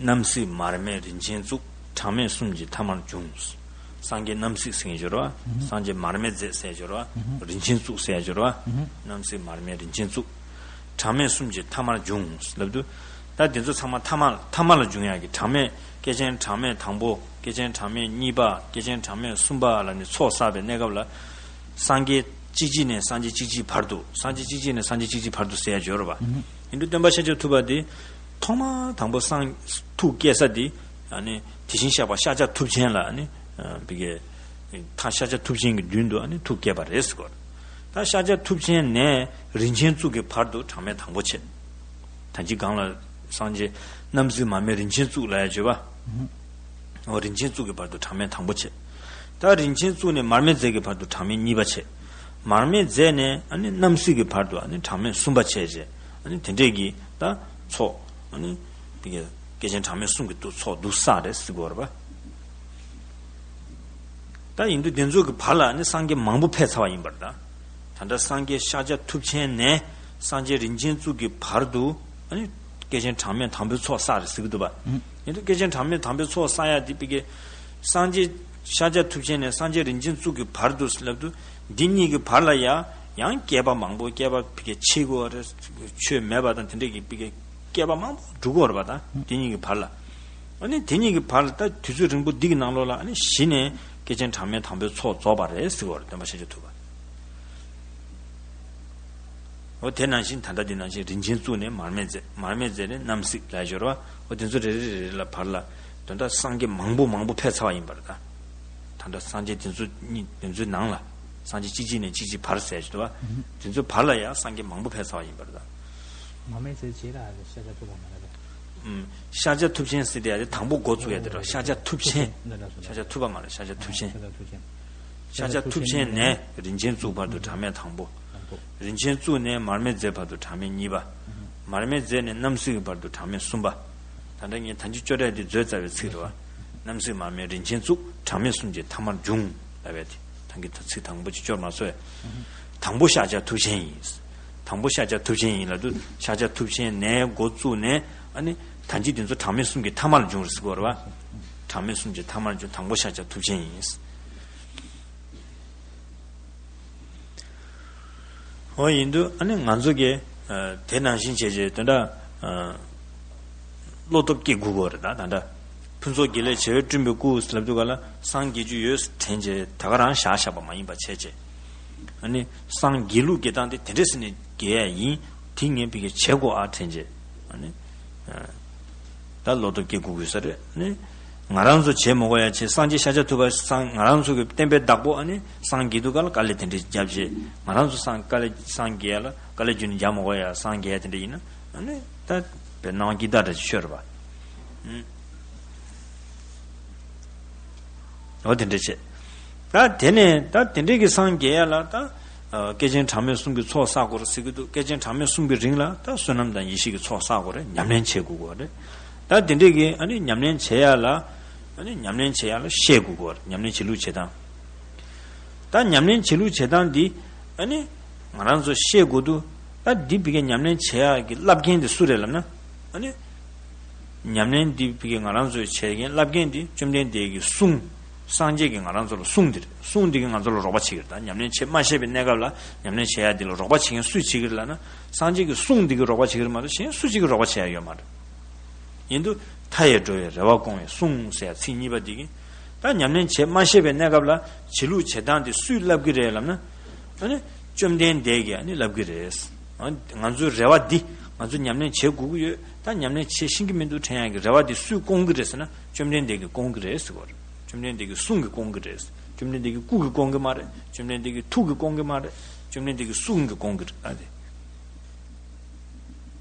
རྣམ་སྲས་མར་མེ་རིན་ཆེན་གཙུག་གྲངས་མེད་གསུམ་གྱི་ཐ་མར་འབྱུང་། སངས་རྒྱས་རྣམ་སྲས་ཟེར་མཁན་ཡོད་རེད་བ། སངས་རྒྱས་མར་མེ་མཛད་ཟེར་ཡག་ཡོད་རེད་བ། རིན་ཆེན་གཙུག་ཟེར་ཡག་ཡོད་རེད་བ། རྣམ་སྲས་མར་མེ་རིན་ཆེན་གཙུག་གྲངས་མེད་གསུམ་གྱི་ཐ་མར་འབྱུང་ལབ་དུས། ད་དེ་ཚོ་ཚང་མ་ཐ་མ་ཐ་མ་ལ་འབྱུང་ཡག་གི་གྲངས་མེད་སྐྱེས་ཆེན་གྲངས་མེད་དང་པོ། སྐྱེས་ཆེན་གྲངས་མེད་གཉིས་པ། སྐྱེས་ཆེན་གྲངས་མེད་གསུམ་པ་ལ་ནི་ཚོགས་བསགས་པའི་གནས་སྐབས་ལ། སངས་རྒྱས་གཅིག་གཅིག་ནས་སངས་རྒྱས་གཅིག་གཅིག་བར་དུ། སངས་རྒྱས་གཅིག་གཅིག་ནས་སངས་རྒྱས་གཅིག་གཅིག་བར་དུ་ཟེར་ཡག་ཡོད་རེད་བ། ཡིན་དུས་སྟོན་པ་ཤཱཀྱ་ཐུབ་པ་དེ་ཐོག་མ་དང་པོ་སངས་ཐུགས་བསྐྱེད་ས་དེ་ཨ་ནི་དེ་བཞིན་གཤེགས་པ་ཤཱཀྱ་ཐུབ་ཆེན་ལ་ཨ་ནི་བི་གེ་ད་ཤཱཀྱ་ཐུབ་ཆེན་གྱི་མདུན་དུ་ཨ་ནི་ཐུགས་བསྐྱེད་པ་རེད་ཟེར་གོ། ད་ཤཱཀྱ་ཐུབ་ཆེན་ནས་རིན་ཆེན་གཙུག་གི་བར་དུ་གྲངས་མེད་དང་པོ་བྱས། ད་ཅི་གང་ལ་སངས་རྒྱས་རྣམ་སྲས་མར་མེ་རིན་ཆེན་གཙུག་ལབ་ཡག་བརྗོད་པ། འོ་རིན་ཆེན་གཙུག་གི་བར་དུ་གྲངས་མེད་དང་པོ་བྱས། ད་རིན་ཆེན་གཙུག་ནས་མར་མེ་མཛད་ཀྱི་བར་དུ་གྲངས་མེད་གཉིས་པ་བྱས། མར་མེ་མཛད་ནས་ཨ་ནི་རྣམ་སྲས་ཀྱི་བར་དུ་ཨ་ནི་གྲངས་མེད་གསུམ་པ་བྱས་རྗེས་ཨ་ནི་དེ་འདྲས་ཀྱི་ད་ཚོགས་ཨ་ནི་བི་གེ་སྐྱེས་ཆེན་གྲངས་མེད་གསུམ་གྱི་ཚོགས་འདུ་བསགས་རེད་ཟེར་གོ་རེད་པ། ད་ཡིན་དུས་དེ་ཚོ་གི་བར་ལ་ནི་སངས་རྒྱས་མང་པོ་ཕེབས་ཚར་བ་ཡིན་པར་ད། ད་ལྟ་སངས་རྒྱས་ཤཱཀྱ་ཐུབ་ཆེན་ནས་སངས་རྒྱས་རིན་ཆེན་གཙུག་གི་བར་དུ་ཨ་ནི་སྐྱེས་ཆེན་གྲངས་མེད་དང་པོའི་ཚོགས་བསགས་རེད་ཟེར་གི་འདུག་པ། ཡིན་དུས་སྐྱེས་ཆེན་གྲངས་མེད་དང་པོའི་ཚོགས་བསགས་ཡག་འདི་བི་གེ་སངས་རྒྱས་ཤཱཀྱ་ཐུབ་ཆེན་ནས་སངས་རྒྱས་རིན་ཆེན་གཙུག་གི་བར་དུ་ལབ་དུས་འདི་གཉིས་ཀྱི་བར་ལ་ཡང་ཡང་བསྐལ་པ་མང་པོ་བསྐལ་པ་བི་གེ་ཕྱེད་དགོས་རེད། ཆོས་མེད་པ་དང་དེ་འདྲས་ཀྱི་བི་གེ་བསྐལ་པ་མང་པོ་འགྲོ་གི་ཡོད་རེད་པ། ད་དེ་གཉིས་ཀྱི་བར་ལ། ཨ་ནི་དེ་གཉིས་ཀྱི་བར་ལ་ད་དུས་ཚོད་རིང་པོ་འདི་གི་ནང་ལོགས་ལ་ཨ་ནི་གཞི་ནས་སྐྱེས་ཆེན་གྲངས་མེད་དང་པོའི་ཚོགས་རྫོགས་པ་རེད་ཟེར་བ་རེད་སྟོན་པ་ཤཱཀྱ་ཐུབ་པ། འོ་དེ་ནང་བཞིན་ད་ལྟ་འདི་ནང་བཞིན་རིན་ཆེན་གཙུག་ནས་མར་མེ་མཛད། མར་མེ་མཛད་ནས་རྣམ་སྲས་ལ་སྦྱོར་བ། འོ་དེ་ཚོ་རེ་རེ་རེ་རེ་ལ་བར་ལ་དོན་དག་སངས་རྒྱས་མང་པོ་མང་པོ་ཕེབས་ཚར་བ་ཡིན་པ་རེད་ད། ད་ལྟ་སངས་རྒྱས་དེ་ཚོ་གཉིས་དེ་ཚོའི་ནང་ལ་སངས་རྒྱས་གཅིག་གཅིག་ནས་གཅིག་གཅིག་བར་ཟེར་གྱི་འདུག་བ། དེ་ཚོའི་བར་ལ་ཡང་སངས་རྒྱས་མང་པོ་ཕེབས་ཚར་བ་ཡིན་པ་རེད་ད། མར་མེ་མཛད་རྗེས་ལ་ཤཱཀྱ་ཐུབ་པ་མ་རེད་པས། ཨུམ། ཤཱཀྱ་ཐུབ་ཆེན་ཟེར་དེ་ཡ་དེ་དང་པོ་འགོ་བཙུགས་ཡ་དེ་རེད། ཤཱཀྱ་ཐུབ་ཆེན། འདི་འདྲ་སོ། ཤཱཀྱ་ཐུབ་པ་མ་རེད། ཤཱཀྱ་ཐུབ་ཆེན། ཤཱཀྱ་ཐུབ་ཆེན། ཤཱཀྱ་ཐུབ་ཆེན་ནས་རིན་ཆེན་གཙུག་བར་དུ་གྲངས་མེད་དང་པོ། དང་པོ། རིན་ཆེན་གཙུག་ནས་མར་མེ་མཛད་བར་དུ་གྲངས་མེད་གཉིས་པ། མར་མེ་མཛད་ནས་རྣམ་སྲས་ཀྱི་བར་དུ་གྲངས་མེད་གསུམ་པ། ད་ལྟ་ངས་ད་ཅི་ཅོ་འདྲ་འདི་མཛོད་རྩ་བའི་ཚིག་རེད་བ། རྣམ་སྲས་མར་མེ་རིན་ཆེན་གཙུག་གྲངས་མེད་གསུམ་གྱི་ཐ་མར་འབྱུང་ལབ་པའི་དེ། ད་གིན་ད་ཚིག་དང་པོ་ཅིག་སྐྱོར་མ་སོང་བས། དང་པོ་ཤཱཀྱ་ཐུབ་ཆེན་ཡིན། དང་པོ་ཤཱཀྱ་ཐུབ་ཆེན་ཡིན་ལབ་དུས་ཤཱཀྱ་ཐུབ་ཆེན་ནས་འགོ་བཙུགས་ནས་ཨ་ནི་ད་ཅི་དེ་ཚོ་གྲངས་མེད་གསུམ་གྱི་ཐ་མར་འབྱུང་རེད་ཟེར་གོ་རེད་བ། གྲངས་མེད་གསུམ་གྱི་ཐ་མར་འབྱུང་། དང་པོ་ཤཱཀྱ་ཐུབ་ཆེན་ཡིན། འོ་ཡིན་དུས་ཨ་ནི་ང་ཚོ་གིས་ཨ་དེ་ནང་བཞིན་བྱས་བྱས་དོན་དག་ཨ་བློ་སྟོབས་སྐྱེ་དགོས་ཀྱི་རེད་ད། ད་ལྟ་ཕུན་ཚོགས་དགེ་ལེགས་བྱེ་བས་བསྐྲུན་པའི་སྐུ་ལབ་དུས་ག་ལ་སངས་རྒྱས་རྒྱུ་ཡོད་དྲན་བྱས་ད་ག་རང་བཞག་བཞག་པ་མ་ཡིན་པ་བྱས་བྱས། ཨ་ནི་སངས་རྒྱས་ལུགས་རྒྱས་སྟངས་དེ་དེ་འདྲས་ཟེར་ནས་རྒྱས་ཡ་ཡིན། དེ་ངས་བི་གའི་བྱེད་དགོས་ཨ་དྲན་བྱས། ཨ་ནི། ད་བློ་སྟོབས་སྐྱེ་དགོས་དགོས་ས་རེད་ནི། ང་རང་ཚོ་བྱེད་མ་དགོས་ཡ་བྱེད། སངས་རྒྱས་ཤཱཀྱ་ཐུབ་པ་སང་ང་རང་ཚོ་གི་བསྟན་པའི་བདག་པོ་ཨ་ནི་སངས་རྒྱས་དུས་སྐབས་ལ་དཀའ་ལས་དེ་འདྲས་བརྒྱབ་བྱས། ང་རང་ཚོ་སངས་དཀའ་ལས་སངས་རྒྱས་ཡ་ལ་དཀའ་ལས་ཁྱོན་ནས་བརྒྱབ་མ་དགོས་ཡ། སངས་རྒྱས་ཡ་དེ་འདྲས་ཡིན་ན་ཨ་ནི་ད་བའི་སྣང་བ་སྐྱིད་ཐག་འདྲ་ཅིག་ཤོར་བ། ཨུ། འོ་དེ་འདྲས་བྱས། ད་དེ་ནས་ད་དེ་འདྲས་ཀྱི་སངས་རྒྱས་ཡ་ལ་ད། ཨ། སྐྱེས་ཆེན་གྲངས་མེད་གསུམ་གྱི་ཚོགས་བསགས་དགོས་རེད་ཟེར་གྱི་འདུག་སྐྱེས་ཆེན་གྲངས་མེད་གསུམ་གྱི་རིང་ལ་ད་བསོད་ནམས་དང་ཡེ་ཤེས་ཀྱི་ཚོགས་བསགས་དགོས་རེད། ཉམས་ལེན་བྱེད་དགོས་དགོས་རེད། ད་དེ་འདྲས་ཀྱི་ཨ་ནི་ཉམས་ལེན་བྱེད་ཡ་ལ། ཨ་ནི་ཉམས་ལེན་བྱེད་ཡ་ལ་ཤེས་དགོས་དགོས་རེད། ཉམས་ལེན་བྱེད་ལུགས་བྱེད་སྟངས། ད་ཉམས་ལེན་བྱེད་ལུགས་བྱེད་སྟངས་འདི་ཨ་ནི་ང་རང་ཚོ་ཤེས་དགོས་འདུག་ད་འདི་བི་གའི་ཉམས་ལེན་བྱེད་ཡག་གི་བསླབ་མཁན་དེ་སུ་རེད་ལབ་ན། ཨ་ནི་ཉམས་ལེན་འདི་བི་གའི་ང་རང་ཚོས་བྱེད་མཁན་བསླབ་མཁན་འདི་བཅོམ་ལྡན་འདས་ཀྱི་གསུང་། སངས་རྒྱས་ཀྱིས་ང་རང་ཚོ་ལ་གསུང་འདི་རེད། གསུང་འདི་གིས་ང་ཚོ་ལ་རོགས་པ་བྱེད་ཀྱི་རེད། ད་ཉམས་ལེན་བྱེད་མ་ཤེས་པའི་གནས་སྐབས་ལ་ཉམས་ལེན་བྱེད་ཡག་འདི་ལ་རོགས་པ་བྱེད་མཁན་སུས་བྱེད་ཀྱི་རེད་ལབ་ན། སངས་རྒྱས་ཀྱི་གསུང་འདི་གིས་རོགས་པ་བྱེད་ཀྱི་རེད་མ་གཏོགས་གཞན་སུ་གཅིག་གིས་རོགས་པ་བྱེད་ཡག་ཡོད་མ་རེད། ཡིན་དུས་མཐའ་ཡས་འགྲོ་བའི་རེ་བ་སྐོང་བའི་གསུང་ཟེར་ཡ་ཚིག་གཉིས་པ་འདི་གིས། ད་ཉམས་ལེན་བྱེད་མ་ཤེས་པའི་གནས་སྐབས་ལ་བྱེད་ལུགས་བྱེད་སྟངས་དེ་སུས་བསླབ་ཀྱི་རེད་ལབ་ན། ཨ་ནི་བཅོམ་ལྡན་འདས་ཀྱིས་ཨ་ནི་བསླབ་ཀྱི་རེད། ཨ། ང་ཚོའི་རེ་བ་འདི་ང་ཚོ་ཉམས་ལེན་བྱེད་དགོས་ཀྱི་ཡོད། ད་ཉམས་ལེན་བྱེད་ཤེས་ཀྱི་མི་འདུག་དྲན་ཡག་གི་རེ་བ་འདི་སུས་སྐོང་གི་རེད་ཟེར་ན། བཅོམ་ལྡན་འདས་ཀྱིས་སྐོང་གི་རེད་ཟེར་གྱི་ཡོད་རེད། བཅོམ་ལྡན་འདས་ཀྱི་གསུང་གིས་སྐོང་གི་རེད། བཅོམ་ལྡན་འདས་ཀྱི་སྐུ་གིས་སྐོང་གི་མ་རེད། བཅོམ་ལྡན་འདས་ཀྱི་ཐུགས་ཀྱིས་སྐོང་གི་མ་རེད། བཅོམ་ལྡན་འདས་ཀྱི་གསུང་གིས་སྐོང་གི་རེད། ཨ་དེ།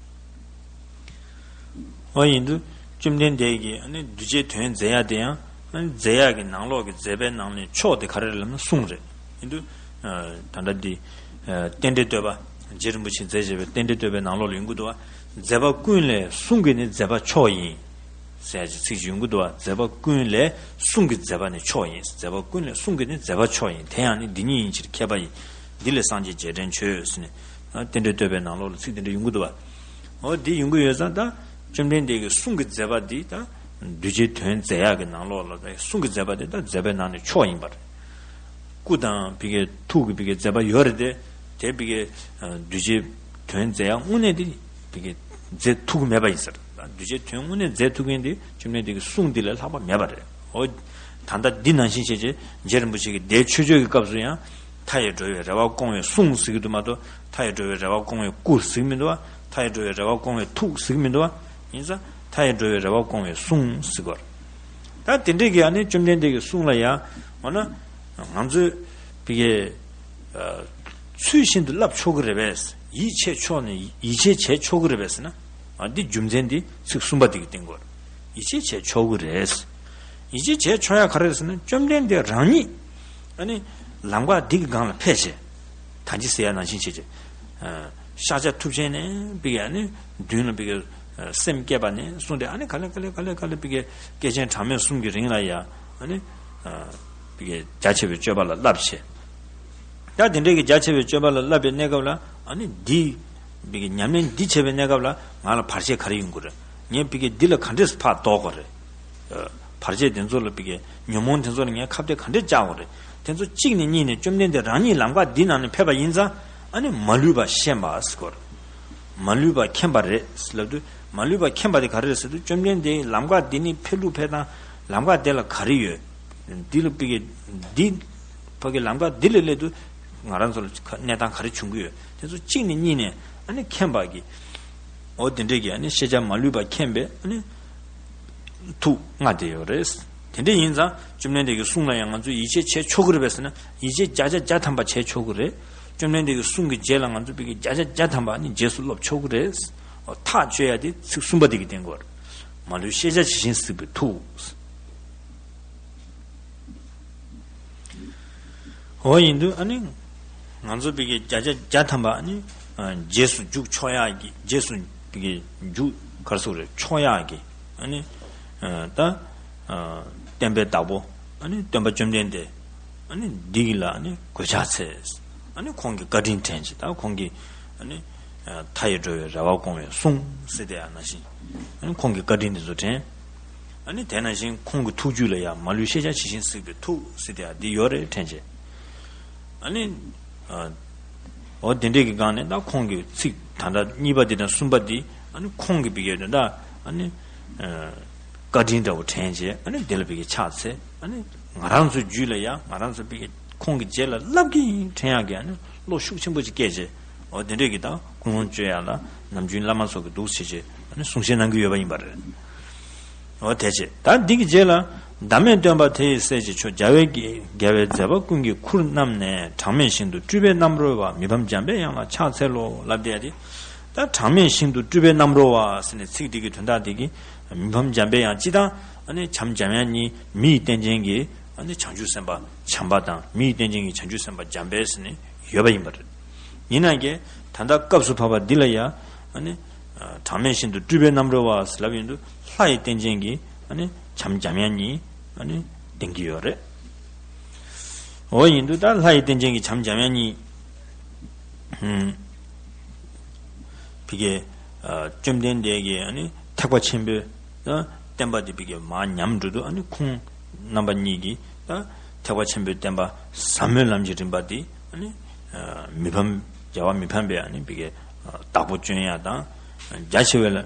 འོ་ཡིན་དུས་བཅོམ་ལྡན་འདས་ཀྱིས་ཨ་ནི་གདུལ་བྱའི་དོན་མཛད་ཡ་དེ་ཡང་ཨ་ནི་མཛད་ཡ་གི་ནང་ལོགས་ཀྱི་མཛད་པའི་ནང་ནས་མཆོག་དེ་ག་རེ་རེད་ལབ་ན་གསུང་རེད། ཡིན་དུས་ཨ་ད་ལྟ་འདི་ཨ་རྟེན་འབྲེལ་བསྟོད་པ། རྗེ་རིན་པོ་ཆེས་མཛད་བཞག་པའི་རྟེན་འབྲེལ་བསྟོད་པའི་ནང་ལོགས་ལ་ཡོང་གི་འདུག་བ། མཛད་པ་ཀུན་ལས་གསུང་གིས་ནི་མཛད་པ་མཆོག་ཡིན། ཟེར་ཡ་ཅིག་ཚིག་ཅིག་ཡོང་གི་འདུག་བ། མཛད་པ་ཀུན་ལས་གསུང་གིས་མཛད་པ་ནི་མཆོག་ཡིན། མཛད་པ་ཀུན་ལས་གསུང་གིས་ནི་མཛད་པ་མཆོག་ཡིན། དེ་ཡང་ནི་འདི་ཉིད་ཡིན་ཕྱིར་མཁས་པ་ཡིས། འདི་ལས་སངས་རྒྱས་རྗེས་དྲན་བྱོས་ཟེར་ནས། རྟེན་འབྲེལ་བསྟོད་པའི་ནང་ལོགས་ལ་ཚིག་དེ་འདྲ་ཡོང་གི་འདུག་བ། འོ་འདི་ཡོང་གི་ཡོད་ཙང་ད་བཅོམ་ལྡན་འདས་ཀྱི་གསུང་གི་མཛད་པ་འདི་ད་གདུལ་བྱའི་དོན་མཛད་ཡག་གི་ནང་ལོགས་ལ་ད་གསུང་གི་མཛད་པ་འདི་ད་མཛད་པའི་ནང་ནས་མཆོག་ཡིན་པ་རེད། སྐུ་དང་བི་གའི་ཐུགས་ཀྱི་བི་གའི་མཛད་པ་ཡོད་རེད་དེ། དེ་བི་གའི་གདུལ་བྱའི་དོན་མཛད་ཡག་དངོས་གནས་དེ་བི་གའི་མཛད་ཐུབ་ཀྱི་མེད་པ་ཡིན་ཟེར། གདུལ་བྱའི་དོན་དངོས་གནས་མཛད་ཐུབ་མཁན་དེ་བཅོམ་ལྡན་འདས་ཀྱི་གསུང་འདི་ལས་ལྷག་པ་མེད་པ་རེད། འོ། ད་ལྟ་འདི་ནང་བཞིན་བྱས་རྗེས་རྗེ་རིན་པོ་ཆེ་གིས་འདས་མཆོད་བརྗོད་ཀྱི་སྐབས་སུ་ཡང་མཐའ་ཡས་འགྲོ་བའི་རེ་བ་སྐོང་བའི་གསུང་ཟེར་གྱི་འདུག་མ་གཏོགས་མཐའ་ཡས་འགྲོ་བའི་རེ་བ་སྐོང་བའི་སྐུ་ཟེར་གྱི་མི་འདུག་བ། མཐའ་ཡས་འགྲོ་བའི་རེ་བ་སྐོང་བའི་ཐུགས་ཟེར་གྱི་མི་འདུག་བ། ཡིན་ཙང་མཐའ་ཡས་འགྲོ་བའི་རེ་བ་སྐོང་བའི་གསུང་ཟེར་གྱི་ཡོད་རེད། ད་དེ་འདྲས་ཀྱི་ཨ་ནི་བཅོམ་ལྡན་འདས་ཀྱི་གསུང་ལ་ཡང་འོ་ན་ང་ཚོས་བི་གའི་ཚུལ་བཞིན་དུ་བསླབ་ཆོག་གི་རེད་པས། ཡིད་ཆེས་ཆོག་ནས་ཡིད་ཆེས་བྱས་ཆོག་གི་རེད་པས་ཟེར་ན། ཨ་འདི་རྒྱུ་མཚན་འདི་ཚིག་གསུམ་པ་འདི་གིས་བསྟན་གྱི་ཡོད་རེད། ཡིད་ཆེས་བྱས་ཆོག་གི་རེད། ཡིད་ཆེས་བྱས་ཆོག་ཡ་ག་རེ་རེད་ཟེར་ན་བཅོམ་ལྡན་འདས་རང་ཉིད་ཨ་ནི་ལམ་ཁ་འདི་གི་སྒང་ལ་ཕེབས་བྱས། ད་ཅི་ཟེར་ཡ་ནང་བཞིན་བྱས་བྱས། ཨ་ཤཱཀྱ་ཐུབ་ཆེན་ནས་བི་གའི་ཨ་ནི་མདུན་ལ་བི་གའི་སེམས་བསྐྱེད་པ་ནས་གསུངས་ཏེ་ཨ་ནི་ག་ལེ་ག་ལེ་ག་ལེ་ག་ལེ་བི་གའི་སྐྱེས་ཆེན་གྲངས་མེད་གསུམ་གྱི་རིང་ལ་ཡ་ཨ་ནི་བི་གའི་རྒྱ་ཆེ་བའི་སྤྱོད་པ་ལ་བསླབ་བྱས། ད་དེ་འདྲའི་གི་རྒྱ་ཆེ་བའི་སྤྱོད་པ་ལ་བསླབ་པའི་གནས་སྐབས་ལ་ཨ་ནི་འདི་བི་གའི་ཉམས་ལེན་འདི་བྱེད་པའི་གནས་སྐབས་ལ་ང་ལ་བར་ཆད་ག་རེ་ཡོང་གི་རེད། ངས་བི་གའི་འདི་ལ་ག་འདྲས་སེ་ཕར་ལྡོག་དགོས་རེད། བར་ཆད་དེ་ཚོ་ལ་བི་གའི་ཉོན་མོངས་དེ་ཚོ་ལ་ངས་ཁ་གཏད་ག་འདྲས་བཅག་དགོས་རེད། དེ་ཚོ་གཅིག་ནས་གཉིས་ནས་བཅོམ་ལྡན་འདས་རང་ཉིད་ལམ་ཁ་འདི་ནང་ནས་ཕེབས་པ་ཡིན་ཙང་ཨ་ནི་མ་ལུས་པ་ཤེས་པ་ཟེར་གྱི་ཡོད་རེད། མ་ལུས་པ་མཁྱེན་པ་རེད་ཟེར་ལབ་དུས་མ་ལུས་པ་མཁྱེན་པ་དེ་ག་རེ་རེད་ཟེར་དུས་བཅོམ་ལྡན་འདས་ལམ་ཁ་འདི་ནི་ཕེབས་ལུགས་ཕེབས་སྟངས་ལམ་ཁ་དེ་ལ་ག་རེ་ཡོད། འདི་ལ་བི་གའི་འདི་ཕ་གི་ལམ་ཁ་འདི་ལ་སླེབས་དུས་ང་རང་ཚོ་ལ་གནས་སྟངས་ག་རེ་བྱུང་གི་ཡོད། དེ་ཚོ་གཅིག་ནས་གཉིས་ནས་ཨ་ནི་མཁྱེན་པ་གི་འོ་དེ་འདྲས་ཀྱི་ཨ་ནི་ཤེས་བྱ་མ་ལུས་པ་མཁྱེན་པའི་ཨ་ནི་ཐུགས་མངའ་བསྡད་ཡོད་རེད། དེ་འདྲས་ཡིན་ཙང་བཅོམ་ལྡན་འདས་ཀྱི་གསུང་ལ་ཡང་ང་ཚོས་ཡིད་ཆེས་བྱེད་ཆོག་གི་རེད་པས་ཟེར་ན་ཡིད་ཆེས་བརྒྱ་ཆ་བརྒྱ་ཐམ་པ་བྱེད་ཆོག་གི་རེད། བཅོམ་ལྡན་འདས་ཀྱི་གསུང་གི་རྗེས་ལ་ང་ཚོས་བི་གའི་བརྒྱ་ཆ་བརྒྱ་ཐམ་པ་ཨ་ནི་རྗེས་སུ་སློབ་ཆོག་གི་རེད། འོ་ཐག་གཅོད་ཡ་དེ་ཚིག་གསུམ་པ་དེ་གིས་བསྟན་གྱི་ཡོད་རེད། མ་ལུས་ཤེས་བྱ་ཇི་བཞིན་གཟིགས་པའི་ཐུགས། འོ་ཡིན་དུས་ཨ་ནི་ང་ཚོ་བི་གའི་བརྒྱ་ཆ་བརྒྱ་ཐམ་པ་ཨ་ནི་རྗེས་སུ་འཇུག་ཆོག་ཡག་གི་རྗེས་སུ་བི་གའི་འཇུག་ག་རེ་ཟེར་དགོས་རེད་ཆོག་ཡག་གི་ཨ་ནི་ད་བསྟན་པའི་བདག་པོ་ཨ་ནི་སྟོན་པ་བཅོམ་ལྡན་འདས་ཨ་ནི་འདི་གི་ལ་ཨ་ནི་གུས་ཕྱག་འཚལ། ཨ་ནི་ཁོང་གི་བཀའ་དྲིན་དྲན་བྱས་ད་ཁོང་གི་ཨ་ནི་མཐའ་ཡས་འགྲོ་བའི་རེ་བ་སྐོང་བའི་གསུང་ཟེར་དེ་ཡང་ནང་བཞིན་ཨ་ནི་ཁོང་གི་བཀའ་དྲིན་དེ་ཚོ་དྲན། ཨ་ནི་དེ་ནང་བཞིན་ཁོང་གི་ཐུགས་རྒྱུད་ལ་ཡང་མ་ལུས་ཤེས་བྱ་ཇི་བཞིན་གཟིགས་པའི་ཐུགས་ཟེར་དེ་ཡང་འདི་ཡོད་རེད་དྲན་བྱས། ཨ་ནི། འོ་དེ་འདྲས་ཀྱི་སྒང་ནས་ད་ཁོང་གི་ཚིག་ད་ལྟ་གཉིས་པ་འདི་དང་གསུམ་པ་འདི་ཨ་ནི་ཁོང་གི་བི་གའི་ད་ཨ་ནི། བཀའ་དྲིན་འདྲ་བོ་དྲན་བྱས་ཨ་ནི་དེ་ལ་བི་གའི་ཕྱག་འཚལ་ཨ་ནི་ང་རང་ཚོའི་རྒྱུད་ལ་ཡང་ང་རང་ཚོ་བི་གའི་ཁོང་གི་རྗེས་ལ་བསླབ་ཀྱི་ཡིན་དྲན་ཡག་གི་ཨ་ནི་བློ་ཤུགས་ཆེན་པོ་ཅིག་སྐྱེས་བྱས་འོ་དེ་འདྲས་ཀྱི་ད་ ཐུགས་སློང་བཅོས་ཡག་ལ་ནམ་རྒྱུན་བླ་མ་ཚོ་གིས་འདུག་སེ་བྱས་བྱས་ཨ་ནི་གསུང་བཤད་གནང་གི་ཡོད་པ་ཡིན་པ་རེད། འོ་དེ་བྱས་ད་འདི་གི་རྗེས་ལ་བདག་མེད་སྟོན་པ་དེ་ཡི་སྲས་ཀྱི་མཆོག་རྒྱལ་བའི་རྒྱལ་བའི་མཛད་པ་ཀུན་གྱི་ཁུར་བསྣམས་ནས། གྲངས་མེད་ཞིང་དུ་སྤྲུལ་པའི་རྣམ་རོལ་བ། མི་ཕམ་འཇམ་པའི་དབྱངས་ལ་ཕྱག་འཚལ་ལོ། ལབ་བསྡད་ཡ་དེ། ད་གྲངས་མེད་ཞིང་དུ་སྤྲུལ་པའི་རྣམ་རོལ་བ་ཟེར་ནས་ཚིག་འདི་གི་དོན་དག་འདི་གི་མི་ཕམ་འཇམ་པའི་དབྱངས་སྤྱིར་བཏང་ཨ་ནི་བྱམས་འཇམ་དབྱངས་གཉིས་མི་ཡི་རྟེན་ཅན་གྱི་ཨ་ནི་བྱང་ཆུབ་སེམས་དཔའ་བྱམས་པ་དང་མི་ཡི་རྟེན་ཅན་གྱི་བྱང་ཆུབ་སེམས་དཔའ་འཇམ་དཔལ་ཟེར་ནས་ཡོད་པ་ཡིན་པ་རེད། ཡིན་ན་ཀྱང་ད་ལྟ་སྐབས་སུ་བབ་པ་འདི་ལ་ཡང་ཨ་ནི་གྲངས་མེད་ཞིང་དུ་སྤྲུལ་པའི་རྣམ་རོལ་བ་ཟེར་ལབ་ཡོང་དུས་ལྷ་ཡི་རྟེན་ཅན་གྱི་ཨ་ནི་བྱམས་འཇམ་དབྱངས་གཉིས་ཨ་ནི་བསྟན་གྱི་ཡོད་རེད། འོ་ཡིན་དུས་ད་ལྷ་ཡི་རྟེན་ཅན་གྱི་བྱམས་འཇམ་དབྱངས་གཉིས། ཨུམ། ཕ་གི་ཨ་བཅོམ་ལྡན་འདས་ཀྱི་ཨ་ནི་ཐེག་པ་ཆེན་པོའི་ཨ་བསྟན་པ་དེ་ཕ་གི་མར་ཉམས་འགྲོ་དུས་ཨ་ནི་ཁོང་རྣམ་པ་གཉིས་ཀྱིས་ད་ཐེག་པ་ཆེན་པོའི་བསྟན་པ་ཟབ་མོའི་ལམ་གྱི་རིམ་པ་དེ་ཨ་ནི་ཨ་མི་ཕམ་རྒྱལ་བ་མི་ཕམ་པའི་ཨ་ནི་ཕ་གི་ཨ་བདག་པོ་སྐྱོན་ཡག་དང་། རྒྱ་ཆེ་བའི་ལ་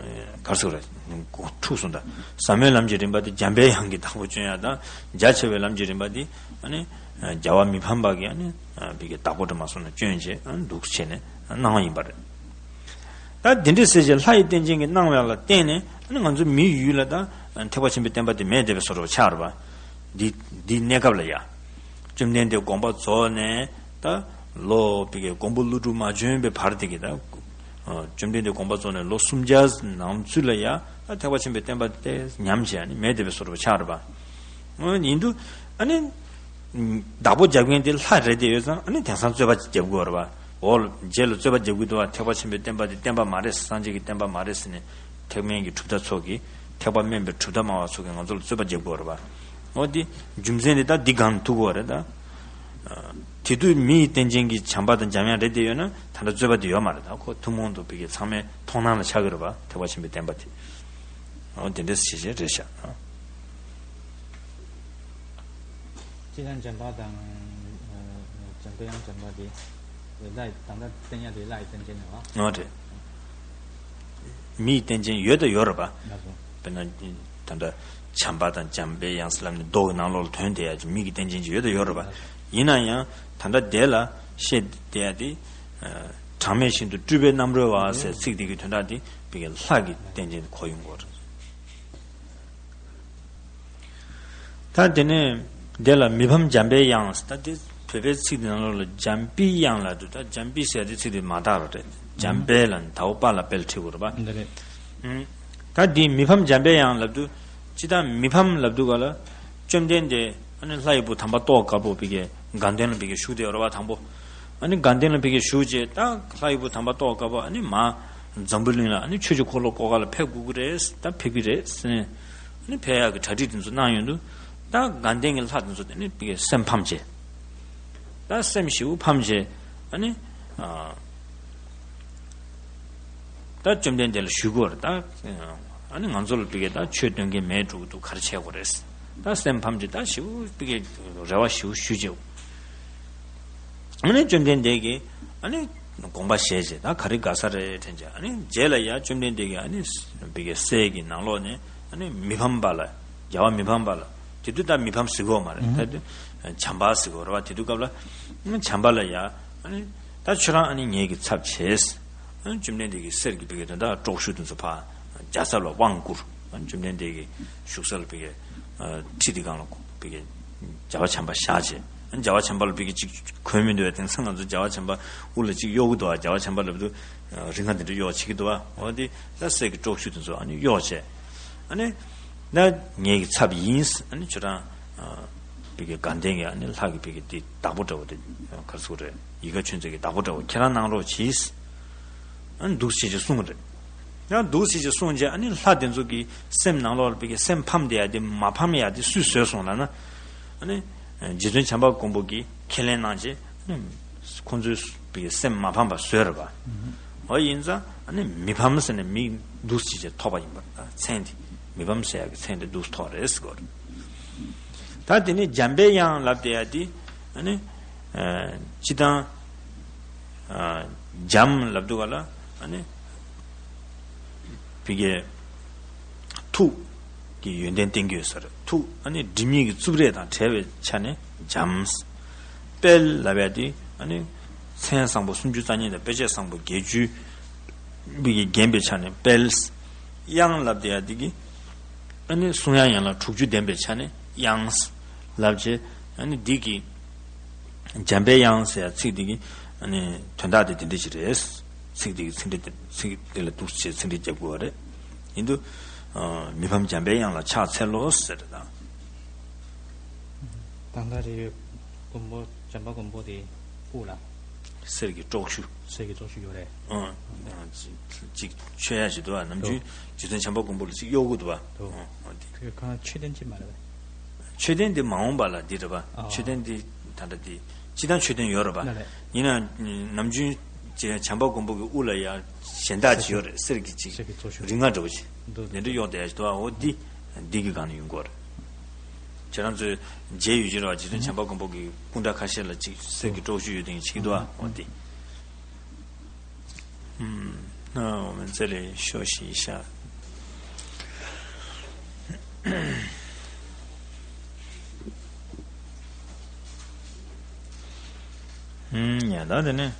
ག་རེ་ཟེར་དགོས་རེད། འཁྲུགས་སོང་ད། ཟབ་མོའི་ལམ་གྱི་རིམ་པ་དེ་འཇམ་པའི་དབྱངས་ཀྱིས་བདག་པོ་སྐྱོན་ཡག་དང་། རྒྱ་ཆེ་བའི་ལམ་གྱི་རིམ་པ་དེ་ཨ་ནི་རྒྱལ་བ་མི་ཕམ་པ་གིས་ཨ་ནི་ཕ་གི་བདག་པོ་འདྲ་མ་སོང་ན་སྐྱོན་བྱས་ཨ་ནི་འདུག་བྱས་ནས་གནང་བ་ཡིན་པ་རེད། ད་དེ་འདྲའི་སྲས་ཀྱི་ལྷ་ཡི་རྟེན་ཅན་གྱིས་གནང་བ་ལ་བརྟེན་ནས་ཨ་ནི་ང་ཚོ་མིའི་ཡུལ་ལ་ད་ཐེག་པ་ཆེན་པོའི་བསྟན་པ་དེ་མེད་བསྡད་པའི་བཟོ་འདྲ་ཆགས་རེད་པ། འདི་འདིའི་གནས་སྐབས་ལ་ཡ། བཅོམ་ལྡན་འདས་དགོངས་པ་རྫོགས་ནས་ད་ལོ་ཕ་གི་མགོན་པོ་ཀླུ་སྒྲུབ་མ་བྱོན་པའི་བར་དེ་གི་ད་བཅོམ་ལྡན་འདས་དགོངས་པ་རྫོགས་ནས་ལོ་སུམ་བརྒྱ་ནང་ཚུད་ལ་ཡ་ད་ཐེག་པ་ཆེན་པོའི་བསྟན་པ་དེ་ཉམས་བྱས་ནི་མེད་བསྡད་པའི་བཟོ་འདྲ་ཆགས་རེད་པ། ཡིན་དུས་ཨ་ནི་བདག་པོ་རྒྱབ་མཁན་དེ་ལྷ་རེད་དེ་ཡོད་ཙང་ཨ་ནི་དེང་སང་རྩོད་པ་རྒྱབ་དགོས་རེད་པ། འོ་རྗེས་ལ་རྩོད་པ་རྒྱབ་དགོས་འདུག་བ། ཐེག་པ་ཆེན་པོའི་བསྟན་པ་དེ་བསྟན་པ་མ་རེད། སངས་རྒྱས་ཀྱི་བསྟན་པ་མ་རེད་ཟེར་ནས་ཐེག་དམན་གྱི་གྲུབ་མཐའ་ཚོ་གིས་ཐེག་པ་དམན་པའི་གྲུབ་མཐའ་སྨྲ་བ་ཚོ་གིས་ང་ཚོ་ལ་རྩོད་པ་རྒྱབ་དགོས་རེད་པ། འོ་དེ་རྒྱུ་མཚན་དེ་ད་འདི་སྒང་ཐུག་གི་ཡོད་རེད་ད། དེ་དུས་མི་ཡི་རྟེན་ཅན་གྱི་བྱམས་པ་དང་འཇམ་དབྱངས་རེད་དེ་ཡོད་ན་ད་ལྟ་རྩོད་པ་དེ་ཡོད་མ་རེད་ད། ཁོ་ཐུན་མོང་དུ་ཕ་གི་ཚང་མའི་མཐོང་སྣང་ལ་ཆགས་ཀྱི་རེད་པ། ཐེག་པ་ཆེན་པོའི་བསྟན་པ་དེ། འོ་དེ་འདྲ་ཞིག་རེད་ཤག་སྤྱིར་བཏང་འཇམ་པ་དང་། འཇམ་པའི་དབྱངས་འཇམ་པ་དེ། ལྷ་ཡི་ད་ལྟ་བསྟན་ཡ་དེ་ལྷ་ཡི་རྟེན་ཅན་རེད་པ། འོ་རེད། མི་ཡི་རྟེན་ཅན་ཡོད་དང་ཡོད་རེད་པ། ལགས་སོ། དཔེར་ན་ད་ལྟ་བྱམས་པ་དང་འཇམ་པའི་དབྱངས་ལབ་ནས་མདོ་གི་ནང་ལོགས་ལ་དོན་དེ་ཡ་མི་གི་རྟེན་ཅན་ཅིག་ཡོད་དང་ཡོད་རེད་པ། ཡིན་ན་ཡང་ད་ལྟ་དེ་ལ་བཤད་དེ་ཡ་དེ། གྲངས་མེད་ཞིང་དུ་སྤྲུལ་པའི་རྣམ་རོལ་བ་ཟེར་ཚིག་དེ་གི་དོན་དག་དེ་ཕ་གི་ལྷ་གི་རྟེན་ཅན་དུ་གོ་ཡོང་གི་རེད། ད་དེ་ནས་དེ་ལ་མི་ཕམ་འཇམ་པའི་དབྱངས། ད་དེ་བོད་པའི་ཚིག་དེ་ནང་ལོགས་ལ་འཇམ་པའི་དབྱངས་ལབ་དུས་ད་འཇམ་པའི་ཟེར་དེ་ཚིག་དེ་མ་དག་པ་རེད། འཇམ་དཔལ་ལ་དའོ་པ་ལ་དཔལ་ཁྲིད་དགོས་རེད་པ། འདི་རེད། ད་དེ་མི་ཕམ་འཇམ་པའི་དབྱངས་ལབ་དུས་སྤྱིར་བཏང་མི་ཕམ་ལབ་དུས་ག་ལ་བཅོམ་ལྡན་འདས་ཨ་ནི་ལྷ་ཡི་བུ་དམ་པ་ཏོག་དཀར་པོ་ཕ་གི་དགའ་ལྡན་ལ་ཕ་གི་བཞུགས་བསྡད་ཡོད་རེད་པ་དང་པོ། ཨ་ནི་དགའ་ལྡན་ལ་ཕ་གི་བཞུགས་རྗེས་ད་ལྷ་ཡི་བུ་དམ་པ་ཏོག་དཀར་པོ་ཨ་ནི་མར་འཛམ་བུ་གླིང་ལ་ཨ་ནི་ཆོས་ཀྱི་འཁོར་ལོ་བསྐོར་ག་ལ་ཕེབས་དགོས་ཀྱི་རེད། ད་ཕེབས་ཀྱི་རེད་ཟེར་ནས་ཨ་ནི་ཕེབས་ཡག་གི་གྲ་སྒྲིག་དེ་ཚོ་གནང་ཡོང་དུས་ད་དགའ་ལྡན་གྱི་ལྷ་དེ་ཚོ་དེ་ནི་ཕ་གི་སེམས་ཕམ་བྱས། ད་སེམས་ཞེ་པོ་ཕམ་བྱས་ཨ་ནི་ཨ། ད་བཅོམ་ལྡན་འདས་ལ་ཞུ་དགོས་རེད་ད། ཨ་ནི་ང་ཚོ་ལ་ཕ་གི་ད་ཆོས་སྟོན་མཁན་མེད་འགྲོ་གི་འདུག་ག་རེ་བྱེད་དགོས་རེད། ད་སེམས་ཕམ་བྱས་ད་ཞེ་པོ་ཕ་གི་རེ་བ་ཞེ་པོ་ཞུས་བྱས། ཨ་ནི་བཅོམ་ལྡན་འདས་ཀྱིས་ཨ་ནི་དགོངས་པ་བཞེས་བྱས་ད་ག་རེ་དགའ་ས་རེད་དྲན་བྱས། ཨ་ནི་རྗེས་ལ་ཡ་བཅོམ་ལྡན་འདས་ཀྱིས་ཨ་ནི་ཕ་གི་སྲས་ཀྱི་ནང་ལོགས་ནས་ཨ་ནི་མི་ཕམ་པ་ལ་རྒྱལ་བ་མི་ཕམ་པ་ལ་དེ་དུས་ད་མི་ཕམ་ཟེར་གྱི་ཡོད་མ་རེད། ད་དུས་བྱམས་པ་ཟེར་གྱི་ཡོད་རེད་པ། དེ་དུས་སྐབས་ལ་བྱམས་པ་ལ་ཡ་ཨ་ནི། ད་ཁྱོད་རང་ཨ་ནི་ངེད་ཀྱི་ཚབ་བྱས། ཨ་ནི་བཅོམ་ལྡན་འདས་ཀྱི་གསེར་གྱི་ཕ་གི་དོན་དག་དཀྲོག་ཤུལ་དེ་ཚོ་ཕར་རྒྱལ་ཚབ་ལ་དབང་བསྐུར། ཨ་ནི་བཅོམ་ལྡན་འདས་ཀྱི་བཞུགས་ས་ལ་ཕ་གི་ཁྲི་དེ་སྒང་ལ་ཕ་གི་རྒྱལ་བ་བྱམས་པ་བཞག་བྱས། ཨ་ནི་རྒྱལ་བ་བྱམས་པ་ལ་ཕ་གི་ཅིག་གོན་མི་འདུག་བས། དེང་སང་ང་ཚོ་རྒྱལ་བ་བྱམས་པ་དབུ་ལ་ཅིག་གཡོག་གི་འདུག་བ། རྒྱལ་བ་བྱམས་པ་ལབ་དུས་རིགས་ལྔ་དེ་འདྲ་གཡོག་བྱེད་ཀྱི་འདུག་བ། འོ་དེ་ད་གསེར་གྱི་དཀྲོག་ཤུལ་དེ་ཚོ་ཨ་ནི་གཡོག་བྱས། ཨ་ནི་ད་ངེད་ཀྱི་ཚབ་ཡིན། ཨ་ནི་ཁྱོད་རང་ཕ་གི་དགའ་ལྡན་གྱི་ཨ་ནི་ལྷ་གི་ཕ་གི་དེ་བདག་པོ་འདྲ་བོ་དེ་ག་རེ་ཟེར་དགོས་རེད། ཡིད་དགའ་ཆོས་མཛད་ཀྱི་བདག་པོ་འདྲ་བོ་ཁྱེད་རང་གནང་རོགས་གྱིས། ཨ་ནི་འདུག་སེ་བྱས་བྱས་གསུངས་པ་རེད། ཡང་འདུག་སེ་བྱས་བྱས་གསུངས་རྗེས་ཨ་ནི་ལྷ་དེ་ཚོ་གི་སེམས་ནང་ལོགས་ལ་ཕ་གི་སེམས་ཕམ་བསྡད་ཡ་དེ་མ་ཕམ་ཡ་དེ་སུས་བཟོས་སོང་ལབ་ན། ཨ་ནི་རྗེ་བཙུན་བྱམས་པ་མགོན་པོ་གིས་ཁས་ལེན་གནང་རྗེས་ཨ་ནི་ཁོང་ཚོའི་ཕ་གི་སེམས་མ་ཕམ་པ་བཟོས་རེད་པ། འོ་ཡིན་ཙང་ཨ་ནི་མི་ཕམ་ཟེར་ནས་མི་འདུག་སེ་བྱས་ཐོགས་པ་ཡིན་པ། མཚན་དེ་མི་ཕམ་ཟེར་ཡ་གི་མཚན་དེ་འདུག་ཐོགས་རེད་ཟེར་གོ་རེད། ད་དེ་ནས་འཇམ་པའི་དབྱངས་ལབ་བསྡད་ཡ་དེ་ཨ་ནི་སྤྱིར་བཏང་འཇམ་ལབ་དུས་ག་ལ་ཨ་ནི་ཕ་གི་ཐུགས་ཀྱི་ཡོན་ཏན་བསྟན་གྱི་ཡོད་ས་རེད། ཐུགས་ཨ་ནི་སྒྲིབ་གཉིས་ཀྱི་རྩུབ་རེག་དང་བྲལ་བའི་ཆ་ནས་འཇམ། དཔལ་ལབ་ཡ་དེ་ཨ་ནི་མཚན་བཟང་པོ་སུམ་ཅུ་རྩ་གཉིས་དང་དཔེ་བྱད་བཟང་པོ་བརྒྱད་ཅུའི་ པའི་གི་རྒྱན་པའི་ཆ་ནས་དཔལ། དབྱངས་ལབ་དེ་ཡ་འདི་གི་ཨ་ནི་གསུང་དབྱངས་ཡན་ལག་དྲུག་ཅུ་ལྡན་པའི་ཆ་ནས་དབྱངས་ལབ་བྱས། ཨ་ནི་འདི་གི་འཇམ་པའི་དབྱངས་ཟེར་ཡ་ཚིག་འདི་གི་ཨ་ནི་དོན་དག་དེ་དེ་འདྲ་ཞིག་རེད། ཚིག་འདི་གི་ཚིག་འགྲེལ་དེ་ཚིག་འདི་ལ་འདུག་སེ་ཚིག་འགྲེལ་རྒྱབ་དགོས་པ་རེད། ཡིན་དུས། ཨ། མི་ཕམ་འཇམ་པའི་དབྱངས་ལ་ཕྱག་འཚལ་ལོ་ཟེར་དང་། དང་ད་རེ་ཡོད། མགོན་པོ་བྱམས་པ་མགོན་པོ་དེ་དབུ་ལ། གསེར་གྱི་སྲོག་ཆུ། གསེར་གྱི་སྲོག་ཆུ་ཡོད་རེད། ཨང་། ཅིག་མཆོད་ཡ་ཞིག་འདུག་བ། ནམ་རྒྱུན་རྗེ་བཙུན་བྱམས་པ་མགོན་པོ་ལ་ཅིག་གཡོག་གི་འདུག་བ། ཨང་། དེ་ཁོས་གང་མཆོད་རྟེན་ཅིག་མ་རེད་པས། མཆོད་རྟེན་དེ་མ་འོངས་པ་ལ་འདི་རེད་པ། ཨ། མཆོད་རྟེན་དེ་ད་ལྟ་དེ་སྤྱིར་བཏང་མཆོད་རྟེན་ཡོད་རེད་པ། ལགས་རེད། ཡིན་ན་ནམ་རྒྱུན་བྱམས་པ་མགོན་པོ་གི་དབུ་ལ་ཡ་གཞན་དག་ཅིག་ཡོད་རེད། གསེར་གྱི་ཅིག་གསེར་གྱི་སྲོག་ཆུ། རིགས་ལྔ་འདྲ་བོ་ཅིག་འདུག་འདུག་དེ་འདྲ་གཡོག་བསྡད་ཡ་ཞིག་འདུག་བ། འོ་འདི་འདི་གི་སྒང་ནས་ཡོང་གི་ཡོད་རེད། ཁྱེད་རང་ཚོས་མཇལ་ཡོད་ཀྱི་རེད་བ། རྗེ་བཙུན་བྱམས་པ་མགོན་པོ་གི་སྐུ་འདྲ་ཁ་ཤས་ལ་ཅིག་གསེར་གྱི་སྲོག་ཆུ་ཡོད་དེ་ཅིག་འདུག་ཨ། འོ་དེ། ཨུམ། ཨ། འོ་མེན་ཙེ་ལེ་ཤོ་ཤི་ཤ། ཨུམ། ཡ་ད་དེ་ནས་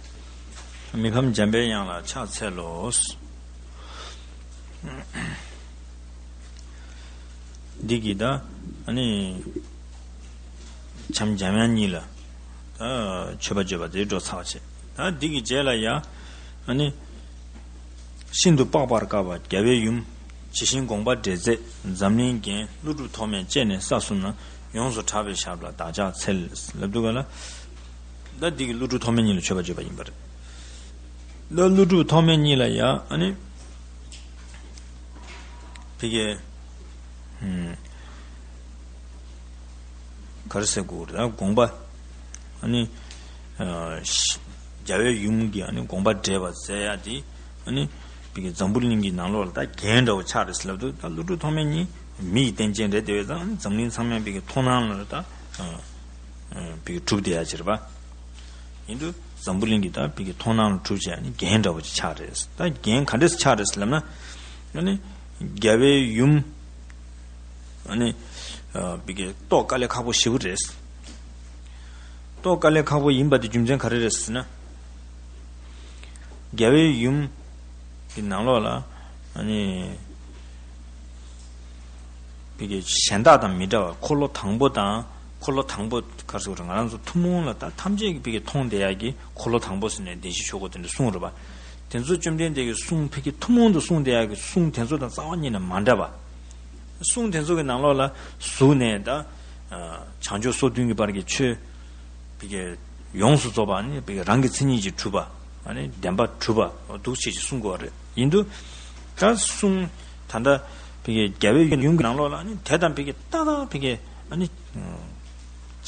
མི་ཕམ་འཇམ་པའི་དབྱངས་ལ་ཕྱག་འཚལ་ལོ། འདི་གིས་ད་ཨ་ནི་བྱམས་འཇམ་དབྱངས་གཉིས་ལ་ད་མཆོད་པ་བརྗོད་པ་དེ་འགྲོ་ཚར་བ་བྱས། ད་འདི་གི་རྗེས་ལ་ཡ་ཨ་ནི་ཤིན་ཏུ་དཔག་པར་དཀའ་བ་རྒྱལ་བའི་ཡུམ། ཇི་བཞིན་དགོངས་པ་འགྲེལ་མཛད་འཛམ་གླིང་རྒྱན། ཀླུ་སྒྲུབ་ཐོགས་མེད་སྤྱན་ནི་ས་གསུམ་ན། ཡོངས་སུ་གྲགས་པའི་ཞབས་ལ་བདག་ཕྱག་འཚལ། ལབ་འདུག་ག་ལ། ད་འདི་གི་ཀླུ་སྒྲུབ་ཐོགས་མེད་གཉིས་ལ་མཆོད་པ་བརྗོད་པ་ཡིན་པ་རེད། ད་ཀླུ་སྒྲུབ་ཐོགས་མེད་གཉིས་ལ་ཡ་ཨ་ནི་ཕ་གི་ཨུམ། ག་རེ་ཟེར་དགོས་རེད། ད་དགོངས་པ་ཨ་ནི་ཨ་རྒྱལ་བའི་ཡུམ་གྱི་ཨ་ནི་དགོངས་པ་འགྲེལ་བ་མཛད་ཡ་དེ་ཨ་ནི་ཕ་གི་འཛམ་བུ་གླིང་གི་ནང་ལོགས་ལ་ད་རྒྱན་འདྲ་བོ་ཆགས་རེད་ཟེར་ལབ་དུས། ད་ཀླུ་སྒྲུབ་ཐོགས་མེད་གཉིས་མི་ཡི་རྟེན་ཅན་རེད། དེ་བས་ཙང་འཛམ་གླིང་ཚང་མས་ཕ་གི་མཐོང་སྣང་ལ་ད་ཨ་ཨ་ཕ་གི་གྲུབ་བསྡད་ཡ་ཅིག་རེད་པ། ཡིན་དུས་འཛམ་བུ་གླིང་གི་ད་ཕ་གི་མཐོང་སྣང་ལ་གྲུབ་བྱས་ཨ་ནི་རྒྱན་འདྲ་བོ་ཅིག་ཆགས་རེད། ད་རྒྱན་ག་འདྲས་ཆགས་རེད་ཟེར་ལབ་ན། ཨ་ནི་རྒྱལ་བའི་ཡུམ། ཨ་ནི་ཨ་ཕ་གི་རྟོགས་དཀའ་ལས་ཁག་པོ་ཞེ་པོ་རེད། རྟོགས་དཀའ་ལས་ཁག་པོ་ཡིན་པ་དེ་རྒྱུ་མཚན་ག་རེ་རེད་ཟེར་ན། རྒྱལ་བའི་ཡུམ་གྱི་ནང་ལོགས་ལ་ཨ་ནི་ཕ་གི་གཞན་དག་དང་མི་འདྲ་བར་འཁོར་ལོ་དང་པོ་དང་། འཁོར་ལོ་དང་པོ་ག་རེ་ཟེར་དགོས་རེད། ང་རང་ཚོ་ཐུན་མོང་ལ་ད་ཐམས་ཅད་ཀྱིས་ཕ་གི་མཐོང་བསྡད་ཡག་གི་འཁོར་ལོ་དང་པོ་ཟེར་ནས་བདེན་བཞིའི་ཆོས་འཁོར་དེ་འདྲ་གསུངས་རེད་པ། དེ་ཚོ་བཅོམ་ལྡན་འདས་ཀྱི་གསུང་ཕ་གི་ཐུན་མོང་དུ་གསུངས་བསྡད་ཡག་གི་གསུང་དེ་ཚོ་དང་རྩ་བ་ཉིད་ནས་མ་འདྲ་བ། གསུང་དེ་ཚོ་གི་ནང་ལོགས་ལ་གཟུགས་ནས་ད་ཨ་བྱང་ཕྱོགས་སོ་བདུན་གྱི་བར་གྱི་ཆོས་ཕ་གི་ཡོངས་སུ་རྫོགས་པ་ནི་ཕ་གི་རང་གི་མཚན་ཉིད་ཀྱིས་གྲུབ་པ། ཨ་ནི་བདེན་པ་གྲུབ་པ་འདུག་བྱས་ཀྱི་གསུང་དགོས་པ་རེད། ཡིན་དུས་ད་གསུང་ད་ལྟ་ཕ་གི་རྒྱལ་བའི་ཡུམ་གྱི་ནང་ལོགས་ལ་ཨ་ནི་དེ་དང་ཕ་གི་ཏག་ཏག་ཕ་གི་ཨ་ནི་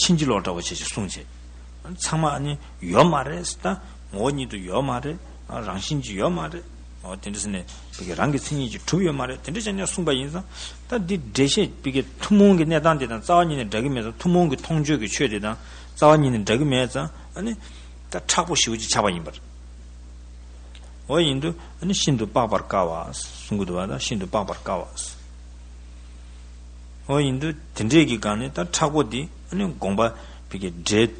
ཕྱིན་ཅི་ལོག་འདྲ་བོ་བྱས་ཀྱི་གསུང་བྱས། ཚང་མ་ནི་ཡོད་མ་རེད། ད་ངོ་བོ་ཉིད་དུ་ཡོད་མ་རེད། རང་བཞིན་གྱིས་ཡོད་མ་རེད། འོ་དེ་འདྲ་ཟེར་ནས་ཕ་གི་རང་གི་མཚན་ཉིད་ཀྱིས་གྲུབ་ཡོད་མ་རེད། དེ་འདྲ་བྱས་ནས་གསུངས་པ་ཡིན་ཙང་། ད་འདི་འགྲེལ་བཤད་ཕ་གི་ཐུན་མོང་གི་གནས་སྟངས་དེ་དང་རྩ་བ་ཉིད་ནས་འདྲ་གི་མེད་ཙང་། ཐུན་མོང་གི་མཐོང་ཆོས་ཀྱི་ཆོས་དེ་དང་རྩ་བ་ཉིད་ནས་འདྲ་གི་མེད་ཙང་། ཨ་ནི་ད་མཁྲེགས་པོ་ཞེ་པོ་ཅིག་ཆགས་པ་ཡིན་པར། འོ་ཡིན་དུས་ཨ་ནི་ཤིན་ཏུ་དཔག་པར་དཀའ་བ་གསུང་གི་འདུག་བ། ད་ཤིན་ཏུ་དཔག་པར་དཀའ་བ། འོ་ཡིན་དུས་དེ་འདྲས་ཀྱི་སྒང་ནས་ད་མཁྲེགས་པོ་འདི་ཨ་ནི་དགོངས་པ་ཕ་གི་འགྲེལ་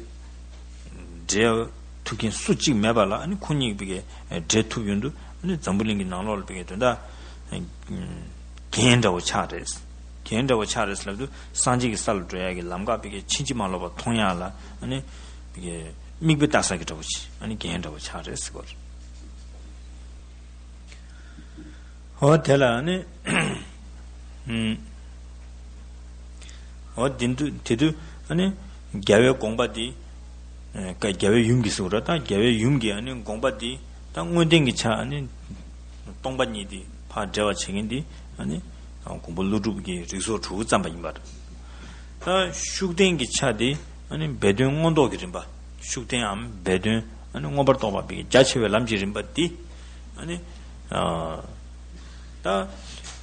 འགྲེལ་ཐུབ་མཁན་སུ་གཅིག་མེད་པ་ལ། ཨ་ནི་ཁོ་གཉིས་ཕ་གི་འགྲེལ་ཐུབ་ཡོང་དུས། ཨ་ནི་འཛམ་བུ་གླིང་གི་ནང་ལོགས་ལ་ཕ་གི་དོན་དག་རྒྱན་འདྲ་བོ་ཆགས་རེད། རྒྱན་འདྲ་བོ་ཆགས་རེད་ལབ་དུས། སངས་རྒྱས་ཀྱི་ས་ལ་འགྲོ་ཡག་གི་ལམ་ཁ་ཕ་གི་ཕྱིན་ཅི་མ་ལོག་པ་མཐོང་ཡག་ལ། ཨ་ནི་ཕ་གི་མིག་དཔེ་ལྟ་ས་གི་འདྲ་བོ་ཅིག་ཨ་ནི་རྒྱན་འདྲ་བོ་ཆགས་རེད་ཟེར་གོ། འོ་དེ་ལ་ཨ་ནི་ཨུམ། འོ་དེ་དུས་དེ་དུས་ཨ་ནི་རྒྱལ་བའི་དགོངས་པ་འདི། ཨ་རྒྱལ་བའི་ཡུམ་གྱིས་ཟེར་བ་རེད། ད་རྒྱལ་བའི་ཡུམ་གྱིས་ཨ་ནི་དགོངས་པ་འདི་ད་དངོས་བསྟན་གྱི་ཆ་ཨ་ནི་སྟོང་པ་ཉིད་འདི་ཕར་འགྲེལ་བ་བྱེད་མཁན་འདི་ཨ་ནི་མགོན་པོ་ཀླུ་སྒྲུབ་ཀྱི་རིགས་ཚོགས་དྲུག་བརྩམས་པ་ཡིན་པ་རེད། ད་ཤུགས་བསྟན་གྱི་ཆ་དེ་ཨ་ནི་སྦས་དོན་མངོན་རྟོགས་ཀྱི་རིམ་པ། ཤུགས་བསྟནའམ་སྦས་དོན་ཨ་ནི་མངོན་པར་རྟོགས་པ་པའི་རྒྱ་ཆེ་བའི་ལམ་གྱི་རིམ་པ་འདི། ཨ་ནི་ཨ་ད་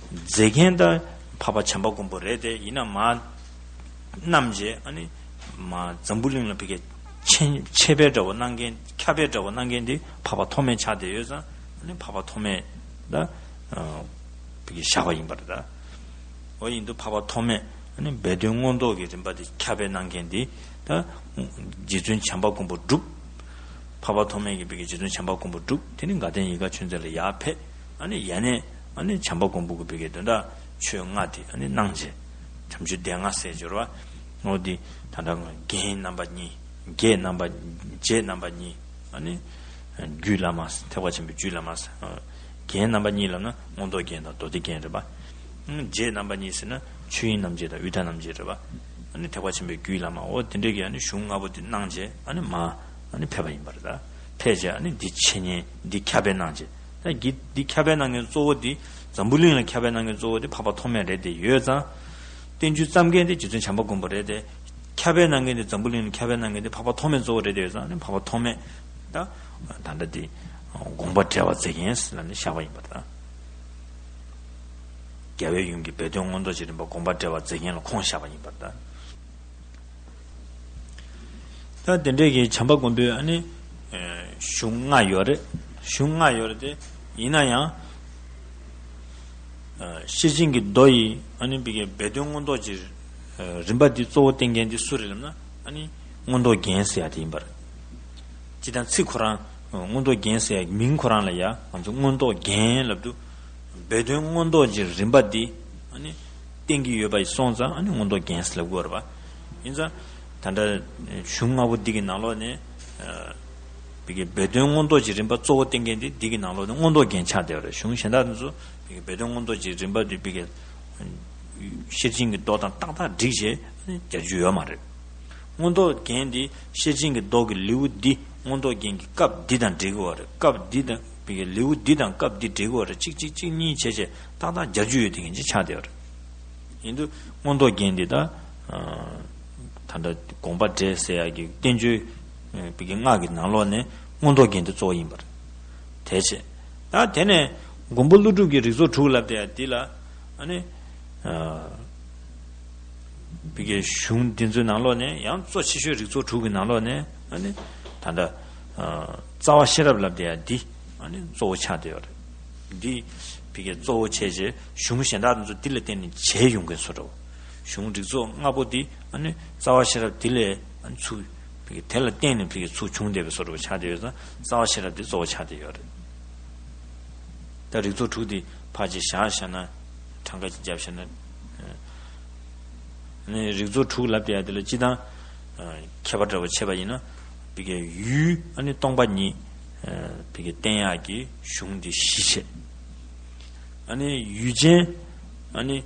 མཛད་མཁན་ད་འཕགས་པ་བྱམས་པ་མགོན་པོ་རེད་དེ། ཡིན་ན་མར་བསྣམས་བྱས་ཨ་ནི་མར་འཛམ་བུ་གླིང་ལ་ཕ་གི་མཆེད་མཆེད་པའི་འདྲ་བོ་གནང་མཁན། ཁྱབ་པའི་འདྲ་བོ་གནང་མཁན་འདི་འཕགས་པ་ཐོགས་མེད་ཆགས་བསྡད་ཡོད་ཙང་། ཨ་ནི་འཕགས་པ་ཐོགས་མེད་ད་ཨ་ཕ་གི་བཞག་པ་ཡིན་པ་རེད་ད། འོ་ཡིན་དུས་འཕགས་པ་ཐོགས་མེད་ཨ་ནི་སྦས་དོན་མངོན་རྟོགས་ཀྱི་རིམ་པ་དེ་ཁྱབ་སྤེལ་གནང་མཁན་དེ་ད་རྗེ་བཙུན་བྱམས་པ་མགོན་པོ་གྲུབ། འཕགས་པ་ཐོགས་མེད་ཀྱིས་ཕ་གི་རྗེ་བཙུན་བྱམས་པ་མགོན་པོ་གྲུབ། དེ་ནས་དགའ་ལྡན་ཡིད་དགའ་ཆོས་མཛད་ལ་ཡར་ཕེབས། ཨ་ནི་ཡ་ནས་ཨ་ནི་བྱམས་པ་མགོན་པོ་གི་བི་གའི་དོན་དག་ཆོས་ལྔ་དེ་ཨ་ནི་གནང་བྱས། བྱམས་ཆོས་སྡེ་ལྔ་ཟེར་སྦྱོར་བ། འོ་དེ་ད་ལྟ་རྒྱན་རྣམ་པ་གཉིས། རྒྱན་རྣམ་པ་རྒྱན་རྣམ་པ་གཉིས། ཨ་ནི་རྒྱུད་བླ་མ་ཟེར། ཐེག་པ་ཆེན་པོའི་རྒྱུད་བླ་མ་ཟེར། རྒྱན་རྣམ་པ་གཉིས་ལབ་ན་མངོན་རྟོགས་རྒྱན་དང་མདོ་སྡེ་རྒྱན་རེད་པ། རྒྱན་རྣམ་པ་གཉིས་ཟེར་ན་ཆོས་དབྱིངས་རྣམ་འབྱེད་དང་དབུས་མཐའ་རྣམ་འབྱེད་རེད་པ། ཨ་ནི་ཐེག་པ་ཆེན་པོའི་རྒྱུད་བླ་མ། འོ་དེ་འདྲས་ཀྱི་ཨ་ནི་གཞུང་ལྔ་པོ་དེ་གནང་བྱས་ཨ་ནི་མར་ཨ་ནི་ཕེབས་པ་ཡིན་པ་རེད། ད་ཕེབས་བྱས་ཨ་ནི་འདི་འཆད་ཉན་འདི་ཁྱབ་སྤེལ་གནང་བྱས། ད་འདི་འདི་ཁྱབ་སྤེལ་གནང་མཁན་གཙོ་བོ་འདི་འཛམ་བུ་གླིང་ལ་ཁྱབ་སྤེལ་གནང་མཁན་གཙོ་བོ་འདི་འཕགས་པ་ཐོགས་མེད་རེད་དེ་ཡོད་ཙང་། བསྟན་བཅོས་བརྩམས་མཁན་དེ་རྗེ་བཙུན་བྱམས་པ་མགོན་པོ་རེད་དེ། ཁྱབ་སྤེལ་གནང་མཁན་དེ་འཛམ་བུ་གླིང་ལ་ཁྱབ་སྤེལ་གནང་མཁན་དེ་འཕགས་པ་ཐོགས་མེད་གཙོ་བོ་རེད་དེ་ཡོད་ཙང་ནི་འཕགས་པ་ཐོགས་མེད། ད་ད་ལྟ་དེ་དགོངས་པ་འགྲེལ་བ་མཛད་མཁན་ལ་ནི་བཞག་པ་ཡིན་པར་ད། རྒྱལ་བའི་ཡུམ་གྱི་སྦས་དོན་མངོན་རྟོགས་ཀྱི་རིམ་པ་དགོངས་པ་འགྲེལ་བ་མཛད་མཁན་ལ་ཁོང་བཞག་པ་ཡིན་པར་ད། ད་དེ་འདྲས་ཀྱི་བྱམས་པ་མགོན་པོའི་ཨ་ནི་གཞུང་ལྔ་ཡོད་རེད། གཞུང་ལྔ་ཡོད་རེད་དེ། ཡིན་ན་ཡང་ཤེར་ཕྱིན་གྱི་མདོ་ཡི་ཨ་ནི་བི་གའི་སྦས་དོན་མངོན་རྟོགས་ཀྱི་རིམ་པ་འདི་གཙོ་བོ་བསྟན་མཁན་འདི་སུ་རེད་ལབ་ན། ཨ་ནི་མངོན་རྟོགས་རྒྱན་ཟེར་ཡ་དེ་ཡིན་པར། སྤྱིར་བཏང་ཚིག་ཁོ་རང་མངོན་རྟོགས་རྒྱན་ཟེར་ཡ་མིང་ཁོ་རང་ལ་ཡ་ང་ཚོ་མངོན་རྟོགས་རྒྱན་ལབ་དུས། སྦས་དོན་མངོན་རྟོགས་ཀྱི་རིམ་པ་འདི་ཨ་ནི་བསྟན་གྱི་ཡོད་པ་ཡིན་སོང་ཙང་ཨ་ནི་མངོན་རྟོགས་རྒྱན་ཟེར་ལབ་དགོས་རེད་པ། ཡིན་ཙང་ད་ལྟ་གཞུང་ལྔ་པོ་འདི་གི་ནང་ལོགས་ནས་བི་གའི་སྦས་དོན་མངོན་རྟོགས་ཀྱི་རིམ་པ་གཙོ་བོ་བསྟན་མཁན་འདི་འདི་གི་ནང་ལོགས་ནས་མངོན་རྟོགས་རྒྱན་ཆགས་བསྡད་པ་རེད། གཞུང་གཞན་དག་དེ་ཚོ་བི་གའི་སྦས་དོན་མངོན་རྟོགས་ཀྱི་རིམ་པ་འདི་བི་གའི་ཤེར་ཕྱིན་གྱི་མདོ་དང་ཏག་ཏག་བསྒྲིགས་བྱས་ཨ་ནི་སྦྱར་རྒྱུ་ཡོད་མ་རེད། མངོན་རྟོགས་རྒྱན་འདི་ཤེར་ཕྱིན་གྱི་མདོ་གི་ལེའུ་འདི་མངོན་རྟོགས་རྒྱན་གྱི་སྐབས་འདི་དང་འབྲེལ་གྱི་ཡོད་རེད། སྐབས་འདི་དང་བི་གའི་ལེའུ་འདི་དང་སྐབས་འདི་འབྲེལ་གྱི་ཡོད་རེད། གཅིག་གཅིག་གཅིག་གཉིས་བྱས་བྱས་ཏག་ཏག་སྦྱར་རྒྱུ་ཡོད་དེ་ངན་ཅིག་ཆགས་བསྡད་ཡོད་རེད། ཡིན་དུས་མངོན་རྟོགས་རྒྱན་འདི་ད་ད་ལྟ་དགོངས་པ་འགྲེལ་ཟེར་ཡག་གི་བསྟན་བཅོས་བི་གའི་སྔགས་ཀྱི་ནང་ལོགས་ནས་མངོན་རྟོགས་རྒྱན་འདི་གཙོ་བོ་ཡིན་པ་རེད། དེ་བྱས་ད་དེ་ནས་མགོན་པོ་ཀླུ་སྒྲུབ་ཀྱི་རིགས་ཚོགས་དྲུག་ལབ་བསྡད་ཡ་འདི་ལ་ཨ་ནི། བི་གའི་གཞུང་འདི་ཚོའི་ནང་ལོགས་ནས་ཡང་གཙོ་ཆེ་ཤོས་རིགས་ཚོགས་དྲུག་གི་ནང་ལོགས་ནས་ཨ་ནི་ད་ལྟ་རྩ་བ་ཤེས་རབ་ལབ་བསྡད་ཡ་འདི་ཨ་ནི་གཙོ་བོ་ཆགས་བསྡད་ཡོད་རེད། འདི་བི་གའི་གཙོ་བོ་བྱས་རྗེས་གཞུང་གཞན་དག་དེ་ཚོ་འདི་ལ་བརྟེན་ནས་བྱས་ཡོང་མཁན་བཟོ་འདྲ་བོ། གཞུང་རིགས་ཚོགས་ལྔ་པོ་འདི་ཨ་ནི་རྩ་བ་ཤེས་རབ་འདི་ལས་ཨ་ནི་ཚུར་བི་གའི་དེ་ལ་བརྟེན་ནས་བི་གའི་ཚུར་བྱུང་བསྡད་པའི་བཟོ་འདྲ་བོ་ཆགས་བསྡད་ཡོད་ཙང་རྩ་བ་ཤེས་རབ་འདི་གཙོ་བོ་ཆགས་བསྡད་ཡོད་རེད། ད་རིགས་ཚོགས་དྲུག་དེ་ཕར་ཅིག་བཞག་བཞག་ན། གྲངས་ཀ་ཅིག་བརྒྱབ་བཞག་ན། ཨ་ནི་རིགས་ཚོགས་དྲུག་ལབ་བསྡད་ཡ་དེ་ལ་སྤྱིར་བཏང་ཁྱད་པར་འདྲ་བོ་ཕྱེ་བ་ཡིན་ན། བི་གའི་ཡུལ་ཨ་ནི་སྟོང་པ་ཉིད་བི་གའི་བསྟན་ཡག་གི་གཞུང་དེ་བཞི་བྱས། ཨ་ནི་ཡུལ་ཅན་ཨ་ནི་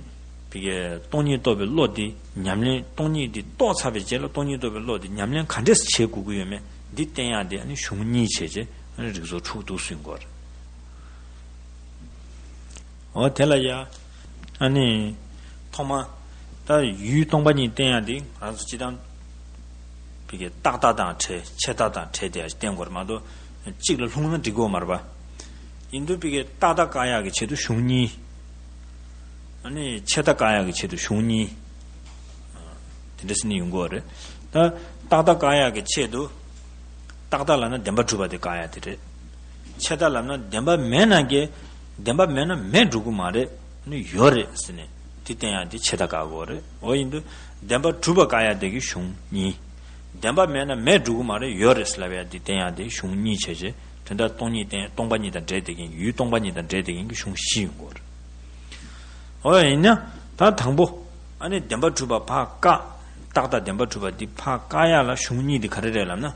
བི་གའི་སྟོང་ཉིད་རྟོགས་པའི་བློ་དེ་ཉམས་ལེན། སྟོང་ཉིད་དེ་རྟོགས་ཚར་བའི་རྗེས་ལ་སྟོང་ཉིད་རྟོགས་པའི་བློ་དེ་ཉམས་ལེན་ག་འདྲས་བྱེད་དགོས་ཀྱི་ཡོད་མེད་འདི་བསྟན་ཡག་དེ་ཨ་ནི་གཞུང་གཉིས་བྱས་རྗེས་ཨ་ནི་རིགས་ཚོགས་དྲུག་འདུག་སེ་ཡོང་གི་ཡོད་རེད། འོ་དེ་ལ་ཡ། ཨ་ནི། ཐོག་མ། ད་ཡུལ་སྟོང་པ་ཉིད་བསྟན་ཡག་འདི་ང་རང་ཚོ་སྤྱིར་བཏང་། བི་གའི་རྟག་ལྟ་དང་བྲལ། ཆད་ལྟ་དང་བྲལ་དེ་ཡང་བསྟན་དགོས་རེད་མ་གཏོགས། གཅིག་ལ་ལྷུང་ན་འགྲིག་གི་ཡོད་མ་རེད་པ། ཡིན་དུས་བི་གའི་རྟག་ལྟ་བཀག་ཡག་གི་ཆེད་དུ་གཞུང་གཉིས། ཨ་ནི་ཆད་ལྟ་བཀག་ཡག་གི་ཆེད་དུ་གཞུང་གཉིས། དེ་འདྲ་ཟེར་ནས་ཡོང་གི་ཡོད་རེད། ད་རྟག་ལྟ་བཀག་ཡག་གི་ཆེད་དུ། རྟག་ལྟ་ལབ་ན་བདེན་པར་གྲུབ་པ་དེ་བཀག་ཡག་དེ་རེད། ཆད་ལྟ་ལབ་ན་བདེན་པ་མེད་ན་ཀྱང་། བདེན་པ་མེད་ན་མེད་འགྲོ་གི་མ་རེད། ནི་ཡོད་རེད་ཟེར་ནས་དེ་བསྟན་ཡག་དེ་ཆད་ལྟ་བཀག་དགོས་རེད། འོ་ཡིན་དུས་བདེན་པར་གྲུབ་པ་བཀག་ཡག་དེ་གི་གཞུང་གཉིས། བདེན་པ་མེད་ན་མེད་འགྲོ་གི་མ་རེད། ཡོད་རེད་ཟེར་ལབ་ཡག་དེ་བསྟན་ཡག་དེ་གཞུང་གཉིས་བྱས་རྗེས་དོན་དག་སྟོང་ཉིད་བསྟན། སྟོང་པ་ཉིད་དང་འབྲེལ་བསྡད་མཁན། ཡུལ་སྟོང་པ་ཉིད་དང་འབྲེལ་བསྡད་མཁན་གྱི་གཞུང་བཞི་ཡོང་གི་ཡོད་རེད། འོ་ཡིན་ན། ད་དང་པོ། ཨ་ནི་བདེན་པར་གྲུབ་པ་ཕར་བཀག་རྟག་ལྟ་བདེན་པར་གྲུབ་པ་འདི་ཕར་བཀག་ཡག་ལ་གཞུང་གཉིས་འདི་ག་རེ་རེད་ལབ་ན།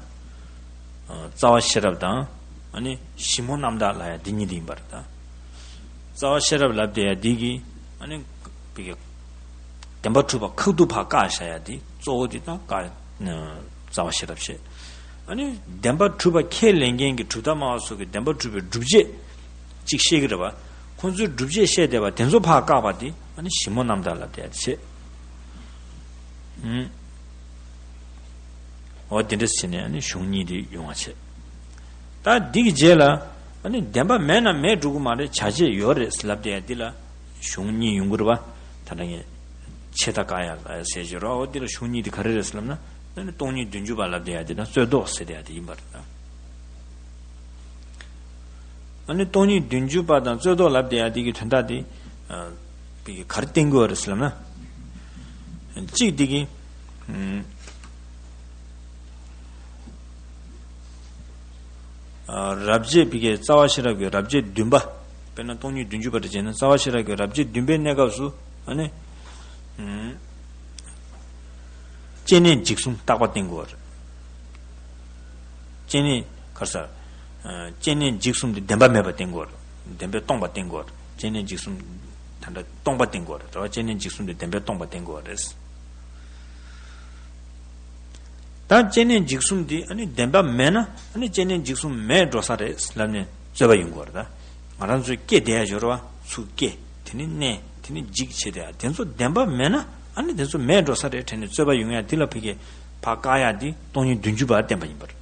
རྩ་བ་ཤེས་རབ་དང་། ཨ་ནི་ཞིབ་མོ་རྣམ་དག་ལབ་ཡག་འདི་གཉིས་འདི་ཡིན་པ་རེད་ད། རྩ་བ་ཤེས་རབ་ལབ་བསྡད་ཡག་འདི་གི། ཨ་ནི། བི་གའི། བདེན་པར་གྲུབ་པ་ཁག་ཏུ་ཕར་བཀག་བཞག་ཡག་འདི་གཙོ་བོ་འདི་ད་བཀག་རྩ་བ་ཤེས་རབ་བཤད། ཨ་ནི་བདེན་པར་གྲུབ་པ་ཁས་ལེན་མཁན་གྱི་གྲུབ་མཐའ་སྨྲ་བ་སོགས་ཀྱིས་བདེན་པར་གྲུབ་པའི་སྒྲུབ་བྱེད་ཅིག་བཤད་ཀྱི་རེད་པ། ཁོང་ཚོའི་སྒྲུབ་བྱེད་བཤད་བསྡད་པ་དེ་ཚོ་ཕར་བཀག་པ་དེ་ཨ་ནི་ཞིབ་མོ་རྣམ་དག་ལབ་བསྡད་ཡག་དེ་བྱས། ཨུམ། འོ་དེ་འདྲ་བྱས་ནས་ཨ་ནི་གཞུང་གཉིས་དེ་ཡོང་བ་བྱས། ད་འདི་གི་རྗེས་ལ་ཨ་ནི་བདེན་པ་མེད་ན་མེད་འགྲོ་གི་མ་རེད། བྱ་བྱེད་ཡོད་རེད་ལབ་བསྡད་ཡག་འདི་ལ་གཞུང་གཉིས་ཡོང་གི་རེད་པ། ད་ལྟ་ངས་ཆད་ལྟ་བཀག་ཡག་ཟེར་གྱི་རེད། འོ་འདི་ལ་གཞུང་གཉིས་དེ་ག་རེ་རེད་ཟེར་ལབ་ན། ཨ་ནི་སྟོང་ཉིད་བདུན་ཅུ་པ་ལབ་བསྡད་ཡག་དེ་དང་རྩོད་ཟློག་ཟེར་བསྡད་ཡག་དེ་ཡིན་པ་རེད་ད། ཨ་ནི་སྟོང་ཉིད་བདུན་ཅུ་པ་དང་རྩོད་ཟློག་ལབ་བསྡད་ཡག་དེ་གི་དོན་དག་དེ། ཨ། བི་གའི་ག་རེ་བསྟན་གྱི་ཡོད་རེད་ཟེར་ལབ་ན། གཅིག་དེ་གི། ཨ། རབ་བྱེད་བི་གའི་རྩ་བ་ཤེས་རབ་ཀྱི་རབ་བྱེད་བདུན་པ། དཔེར་ན་སྟོང་ཉིད་བདུན་ཅུ་པ་དེ་བྱས་ན་རྩ་བ་ཤེས་རབ་ཀྱི་རབ་བྱེད་བདུན་པའི་གནས་སྐབས་སུ་ཨ་ནི། ཨུམ། སྐྱེ་གནས་འཇིག་གསུམ་རྟག་པ་བསྟན་དགོས་པ་རེད། སྐྱེ་གནས་ག་རེ་ཟེར། ཨ། སྐྱེ་གནས་འཇིག་གསུམ་དེ་བདེན་པ་མེད་པ་བསྟན་དགོས་རེད། བདེན་པས་སྟོང་པ་བསྟན་དགོས་རེད། སྐྱེ་གནས་འཇིག་གསུམ་ད་ལྟ་སྟོང་པ་བསྟན་དགོས་རེད། རེད་བ། སྐྱེ་གནས་འཇིག་གསུམ་དེ་བདེན་པས་སྟོང་པ་བསྟན་དགོས་རེད། ད་སྐྱེ་གནས་འཇིག་གསུམ་འདི་ཨ་ནི་བདེན་པ་མེད་ན་ཨ་ནི་སྐྱེ་གནས་འཇིག་གསུམ་མེད་འགྲོ་ས་རེད་ལབ་ནས་རྩོད་པ་ཡོང་གི་ཡོད་རེད། ད་ང་རང་ཚོའི་སྐྱེ་བསྡད་ཡ་ཡོད་རེད་བ། ཚུར་སྐྱེ། དེ་ནི་གནས། དེ་ནི་འཇིག་བྱེད་དེ། དེ་ཚོ་བདེན་པ་མེད་ན་ཨ་ནི་དེ་ཚོ་མེད་འགྲོ་ས་རེད་དྲན་ནས་རྩོད་པ་ཡོང་ཡ་འདི་ལ་ཕ་གིར་ཕར་བཀག་ཡ་འདི་སྟོང་ཉིད་བདུན་ཅུ་པ་བསྟན་པ་ཡིན་པ་རེད།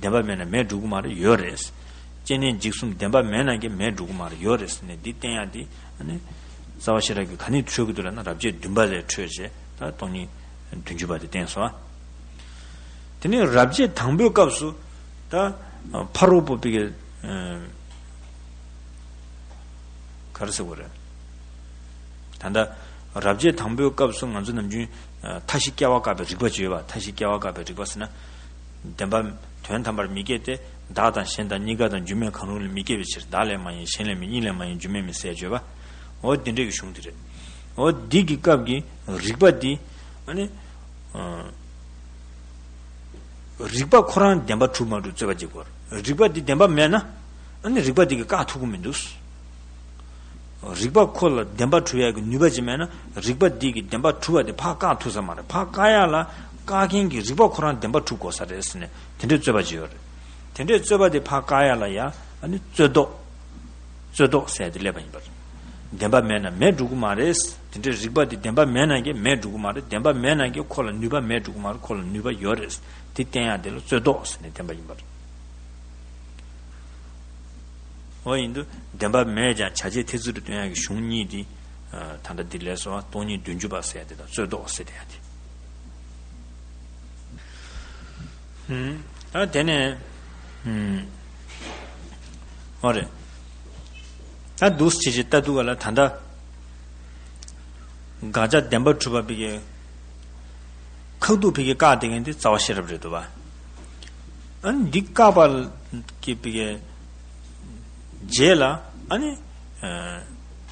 བདེན་པ་མེད་ན་མེད་འགྲོ་གི་མ་རེད། ཡོད་རེད། སྐྱེ་གནས་འཇིག་གསུམ་བདེན་པ་མེད་ན་ཀྱང་མེད་འགྲོ་གི་མ་རེད། ཡོད་རེད་ཟེར་ནས་འདི་བསྟན་ཡ་འདི་ཨ་ནི་རྩ་བ་ཤེས་རབ་ཀྱིས་ག་ནས་འཕྲོས་ཀྱི་འདུག་ལབ་ན་རབ་བྱེད་བདུན་པ་ལས་འཕྲོས་བྱས་ད་སྟོང་ཉིད་བདུན་ཅུ་པ་དེ་བསྟན་སོང་ཨ། དེ་ནས་རབ་བྱེད་དང་པོའི་སྐབས་སུ་ད་ཕ་རོལ་པོ་པའི་གི་ག་རེ་ཟེར་དགོས་རེད། ད་ལྟ་རབ་བྱེད་དང་པོའི་སྐབས་སུ་ང་ཚོ་ནམ་རྒྱུན་མཐའ་བཞི་སྐྱེ་བ་བཀག་པའི་རིགས་པ་ཅིག་ཡོད་པ། མཐའ་བཞི་སྐྱེ་བ་བཀག་པའི་རིགས་པ་ཟེར་ན། བདེན་པ་དོན་དམ་པར་མི་སྐྱེ་སྟེ། བདག་དང་གཞན་དང་གཉིས་ཀ་དང་རྒྱུ་མེད་གང་རུང་ལས་མི་སྐྱེ་བའི་ཕྱིར། བདག་ལས་མ་ཡིན་གཞན་ལས་མིན་གཉིས་ལས་མ་ཡིན་རྒྱུ་མེད་མིན་ཟེར་བརྗོད་པ། འོ་འདི་འདྲའི་གི་གཞུང་དེ་རེད། འོ་འདི་གི་སྐབས་ཀྱི་རིགས་པ་འདི་ཨ་ནི། རིགས་པ་ཁོ་རང་བདེན་པ་གྲུབ་མ་གྲུབ་རྩོད་པ་བྱེད་དགོས། རིགས་པ་འདི་བདེན་པ་མེད་ན་ཨ་ནི་རིགས་པ་འདི་གིས་བཀག་ཐུབ་ཀྱི་མི་འདུག་རིགས་པ་ཁོ་ལ་བདེན་པ་གྲུབ་ཡག་གི་ནུས་པ་ཅིག་མེད་ན་རིགས་པ་འདི་གིས་བདེན་པ་གྲུབ་པ་དེ་ཕར་བཀག་ཐུབ་ས་མ་རེད། ཕར་བཀག་ཡག་ལ་བཀག་མཁན་གྱི་རིགས་པ་ཁོ་རང་བདེན་པ་གྲུབ་དགོས་ས་རེད་ཟེར་ནས་དེ་འདྲའི་རྩོད་པ་བྱེད་ཡོད་རེད། དེ་འདྲའི་རྩོད་པ་དེ་ཕར་བཀག་ཡག་ལ་ཡ་ཨ་ནི་རྩོད་ཟློག་རྩོད་ཟློག་ཟེར་ཡག་དེ་སླེབས་པ་ཡིན་པ་རེད། བདེན་པ་མེད་ན་མེད་འགྲོ་གི་མ་རེད། དེ་འདྲའི་རིགས་པ་དེ་བདེན་པ་མེད་ན་ཀྱང་མེད་འགྲོ་གི་མ་རེད། བདེན་པ་མེད་ན་ཀྱང་ཁོ་ལ་ནུས་པ་མེད་འགྲོ་གི་མ་རེད། ཁོ་ལ་ནུས་པ་ཡོད་རེད། དེ་བསྟན་ཡག་དེ་ལ་རྩོད་ཟློག་ཟེར་ནས་བསྟན་པ་ཡིན་པ་རེད། འོ་ཡིན་དུས་བདེན་པ་མེད་ཀྱང་བྱ་བྱེད་ཐེར་ཚུལ་དུ་སྟོན་ཡག་གི་གཞུང་གཉིས་དེ། ད་ལྟ་འདི་ལས་སོ། སྟོང་ཉིད་བདུན་ཅུ་པ་ཟེར་ཡག་དེ་དང་རྩོད་ཟློག་ཟེར་ཡག་དེ། ད་དེ་ནས་འོ་རེད། ད་འདུག་སེ་བྱེད་བྱེད་ལྟ་འདུག་ག་ལ། ད་ལྟ་དགག་བྱ་བདེན་པ་གྲུབ་པ་ཕ་གིར་ཁ་ཐུག་ཕ་གིར་བཀག་བསྡད་མཁན་དེ་རྩ་བ་ཤེས་རབ་རེད་འདུག་བ། ཨ་ནི་འདི་བཀག་པ་གི་ཕ་གིར་རྗེས་ལ་ཨ་ནི་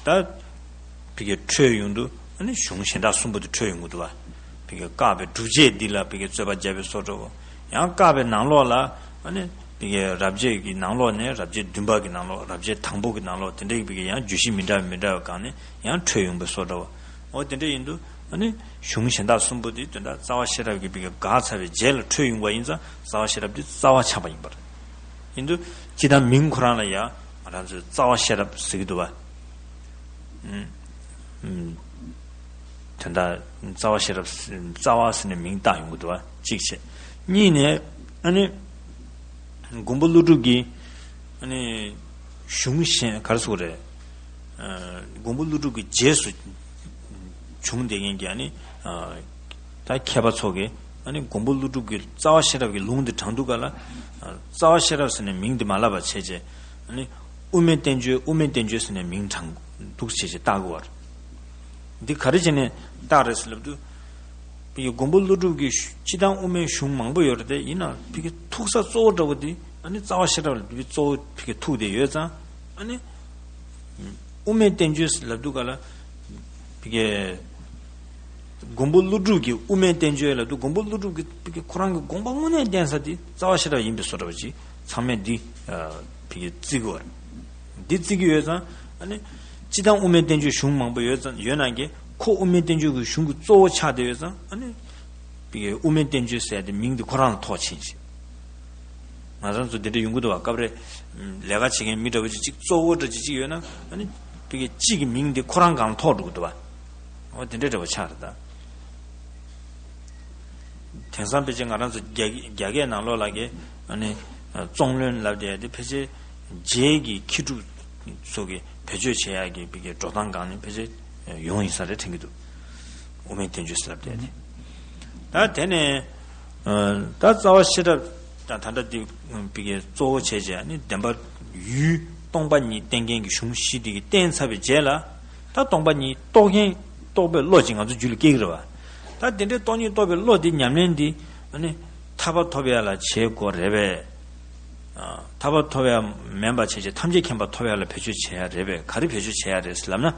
ད་ཕ་གིར་འཕྲོས་ཡོང་དུས་ཨ་ནི་གཞུང་གཞན་དག་གསུམ་པོ་དེ་འཕྲོས་ཡོང་གི་འདུག་བ། ཕ་གིར་བཀག་པའི་སྒྲུབ་བྱེད་འདི་ལ་ཕ་གིར་རྩོད་པ་བརྒྱབ་པའི་བཟོ་འདྲ་བོ། ཡང་བཀག་པའི་ནང་ལོགས་ལ་ཨ་ནི་ཕ་གིར་རབ་བྱེད་ཀྱི་ནང་ལོགས་ནས་རབ་བྱེད་བདུན་པ་གི་ནང་ལོགས། རབ་བྱེད་དང་པོ་གི་ནང་ལོགས་དེ་འདྲའི་ཕ་གིར་ཡང་བརྗོད་གཞི་མི་འདྲ་བ་མི་འདྲ་བའི་སྒང་ནས་ཡང་འཕྲོས་ཡོང་པའི་བཟོ་འདྲ་བོ། འོ་དེ་འདྲ་ཡིན་དུས་ཨ་ནི་གཞུང་གཞན་དག་གསུམ་པོ་དེ་དོན་དག་རྩ་བ་ཤེས་རབ་ཀྱི་ཕ་གིར་བཀག་ཚར་བའི་རྗེས་ལ་འཕྲོས་ཡོང་བ་ཡིན་ཙང་རྩ་བ་ཤེས་རབ་དེ་རྩ་བ་ཆགས་པ་ཡིན་པ་རེད། ཡིན་དུས་སྤྱིར་བཏང་མིང་ཁོ་རང་ལ་ཡང་ང་རང་ཚོས་རྩ་བ་ཤེས་རབ་ཟེར་གྱི་འདུག་བ། ཨུམ། ཨུམ། དོན་དག་རྩ་བ་ཤེས་རབ། རྩ་བ་ཟེར་ནས་མིང་བཏགས་ཡོང་གི་འདུག་བ། གཅིག་བྱས། གཉིས་ནས་ཨ་ནི་མགོན་པོ་ཀླུ་སྒྲུབ་ཀྱི་ཨ་ནི་གཞུང་གཞན་ག་རེ་ཟེར་དགོས་རེད། ཨ། མགོན་པོ་ཀླུ་སྒྲུབ་ཀྱི་རྗེས་སུ་བྱུང་བསྡད་མཁན་གྱི་ཨ་ནི་ཨ། ད་མཁས་པ་ཚོ་གིས་ཨ་ནི་མགོན་པོ་ཀླུ་སྒྲུབ་ཀྱི་རྩ་བ་ཤེས་རབ་ཀྱི་ལུང་དེ་དྲངས་དུས་ག་ལ། ཨ། རྩ་བ་ཤེས་རབ་ཟེར་ནས་མིང་དེ་མ་ལབ་པ་བྱས་རྗེས་ཨ་ནི་དབུ་མའི་བསྟན་བཅོས། དབུ་མའི་བསྟན་བཅོས་ཟེར་ནས་མིང་དྲངས་འདུག་བྱས་རྗེས་བཏགས་དགོས་པ་རེད། འདི་ག་རེ་བྱས་ནས་བཏགས་རེད་ཟེར་ལབ་དུས། ཕ་གི་མགོན་པོ་ཀླུ་སྒྲུབ་ཀྱི་གཞུ། སྤྱིར་བཏང་དབུ་མའི་གཞུང་མང་པོ་ཡོད་རེད་དེ། ཡིན་ནའང་ཕ་གི་ཐུག་ས་གཙོ་བོ་འདྲ་བོ་འདི་ཨ་ནི་རྩ་བ་ཤེས་རབ་ལ་འདི་གཙོ་བོ་ཕ་གི་ཐུག་བསྡད་ཡོད་ཙང་། ཨ་ནི་དབུ་མའི་བསྟན་བཅོས་ལབ་དུས་ག་ལ་ཕ་གི་མགོན་པོ་ཀླུ་སྒྲུབ་ཀྱི་དབུ་མའི་བསྟན་བཅོས་ལབ་དུས་མགོན་པོ་ཀླུ་སྒྲུབ་ཀྱི་ཕ་གི་ཁོ་རང་གི་དགོངས་པ་དངོས་གནས་བསྟན་ས་དེ་རྩ་བ་ཤེས་རབ་ཡིན་པའི་བཟོ་འདྲ་བ་ཅིག་ཚང་མས་འདི་ཕ་གི་བརྩི་གི་ཡོད་རེད། འདི་བརྩི་གི་ཡོད་ཙང་། ཨ་ནི་སྤྱིར་བཏང་དབུ་མའི་བསྟན་བཅོས་གཞུང་མང་པོ་ཡོད་ཙང་། ཡོད་ནའང་ཁོ་དབུ་མའི་བསྟན་བཅོས་ཀྱི་གཞུང་གི་གཙོ་བོ་ཆགས་བསྡད་ཡོད་ཙང་། ཨ་ནི་ཕ་གི་དབུ་མའི་བསྟན་བཅོས་ཟེར་ཏེ་མིང་འདི་ཁོ་རང་ལ་ཐོགས་ཕྱིན་ཞིག་ང་རང་ཚོ་འདི་འདྲ་ཡོང་གི་འདུག་བ། སྐབས་རེ་ལས་ཀ་བྱེད་མཁན་མི་འདྲ་བོ་ཅིག་ཅིག་གཙོ་བོ་འདྲ་ཅིག་ཅིག་ཡོད་ན། ཨ་ནི་ཕ་གི་གཅིག་གི་མིང་འདི་ཁོ་རང་སྒང་ལ་ཐོགས་འགྲོ་གི་འདུག་བ། འོ་དེ་འདྲ་འདྲ་བོ་ཆགས་རེད་ད། དེང་སང་ཕལ་ཆེར་ང་རང་ཚོ་རྒྱ། རྒྱ་སྐད་ནང་ལོགས་ལ་གི་ཨ་ནི་རྩོམ་ལུས་ལབ་བསྡད་དེ། ཕལ་ཆེར་རྗེ་གི་མཁས་གྲུབ་ཚོ་གི་བེད་སྤྱོད་བྱེད་ཡག་གི་ཕ་གི་འགྲོ་སྟངས་སྒང་ནས་ཕལ་ཆེར་ཡོང་ཡིན་ས་རེད་དྲན་གྱི་འདུག་དབུ་མའི་བསྟན་བཅོས་ལབ་བསྡད་དེ། ད་དེ་ནས་ད་རྩ་བ་ཤེས་རབ་དང་ད་ལྟ་འདི་ཕ་གི་གཙོ་བོ་བྱས་བྱས། ཨ་ནི་བདེན་པ་ཡུལ་སྟོང་པ་ཉིད་བསྟན་མཁན་གྱི་གཞུང་བཞི་འདི་གི་བསྟན་ཚར་བའི་རྗེས་ལ། ད་སྟོང་པ་ཉིད་རྟོགས་མཁན། རྟོགས་པའི་བློ་ཅིག་ང་ཚོ་རྒྱུད་ལ་སྐྱེ་གི་རེད་བ། ད་དེ་འདྲའི་སྟོང་ཉིད་རྟོགས་པའི་བློ་འདི་ཉམས་ལེན་འདི་ཨ་ནི་ཐར་པ་ཐོབ་ཡ་ལ་བྱེད་དགོས་རེད་པས། ཐར་པ་ཐོབ་ཡ་མིན་པ་བྱས་བྱས་ཐམས་ཅད་མཁྱེན་པ་ཐོབ་ཡ་ལ་བེད་སྤྱོད་བྱེད་ཡ་རེད་པས། ག་རེ་བེད་སྤྱོད་བྱེད་ཡ་རེད་ཟེར་ལབ་ན།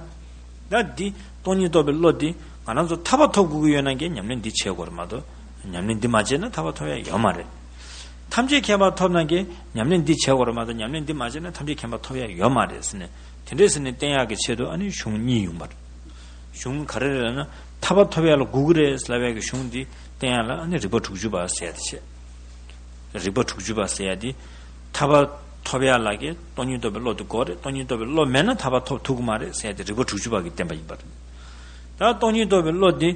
ད་འདི་སྟོང་ཉིད་རྟོགས་པའི་བློ་འདི་ང་རང་ཚོ་ཐར་པ་ཐོབ་དགོས་ཀྱི་ཡོད་ན་ཀྱང་ཉམས་ལེན་འདི་བྱེད་དགོས་རེད་མ་གཏོགས། ཉམས་ལེན་འདི་མ་བྱས་ན་ཐར་པ་ཐོབ་ཡ་ཡོད་མ་རེད། ཐམས་ཅད་མཁྱེན་པ་ཐོབ་ན་ཀྱང་ཉམས་ལེན་འདི་བྱེད་དགོས་རེད་མ་གཏོགས། ཉམས་ལེན་འདི་མ་བྱས་ན་ཐམས་ཅད་མཁྱེན་པ་ཐོབ་ཡ་ཡོད་མ་རེད་ཟེར་ནས། དེ་འདྲས་ཟེར་ནས་བསྟན་ཡག་གི་ཆེད་དུ་ཨ་ནི་གཞུང་གཉིས་ཡོང་པ་རེད། གཞུང་ག་རེ་རེད་ལབ་ན། ཐར་པ་ཐོབ་ཡ་ལ་དགོས་ཀྱི་རེད་ལབ་ཡ་གི་གཞུང་འདི་བསྟན་ཡ་ལ་ཨ་ནི་རིགས་པ་དྲུག་ཅུ་པ་ཟེར་ཡ་དེ་བྱས། རིགས་པ་དྲུག་ཅུ་པ་ཟེར་ཡ་དེ། ཐར་པ་ཐོབ་ཡ་ལ་གི་སྟོང་ཉིད་རྟོགས་པའི་བློ་དེ་དགོས་རེད། སྟོང་ཉིད་རྟོགས་པའི་བློ་མེད་ན་ཐར་པ་ཐོབ་ཐུབ་ཀྱི་མ་རེད་ཟེར་ཡ་དེ་རིགས་པ་དྲུག་ཅུ་པ་གིས་བསྟན་པ་ཡིན་པ་རེད། ད་སྟོང་ཉིད་རྟོགས་པའི་བློ་དེ་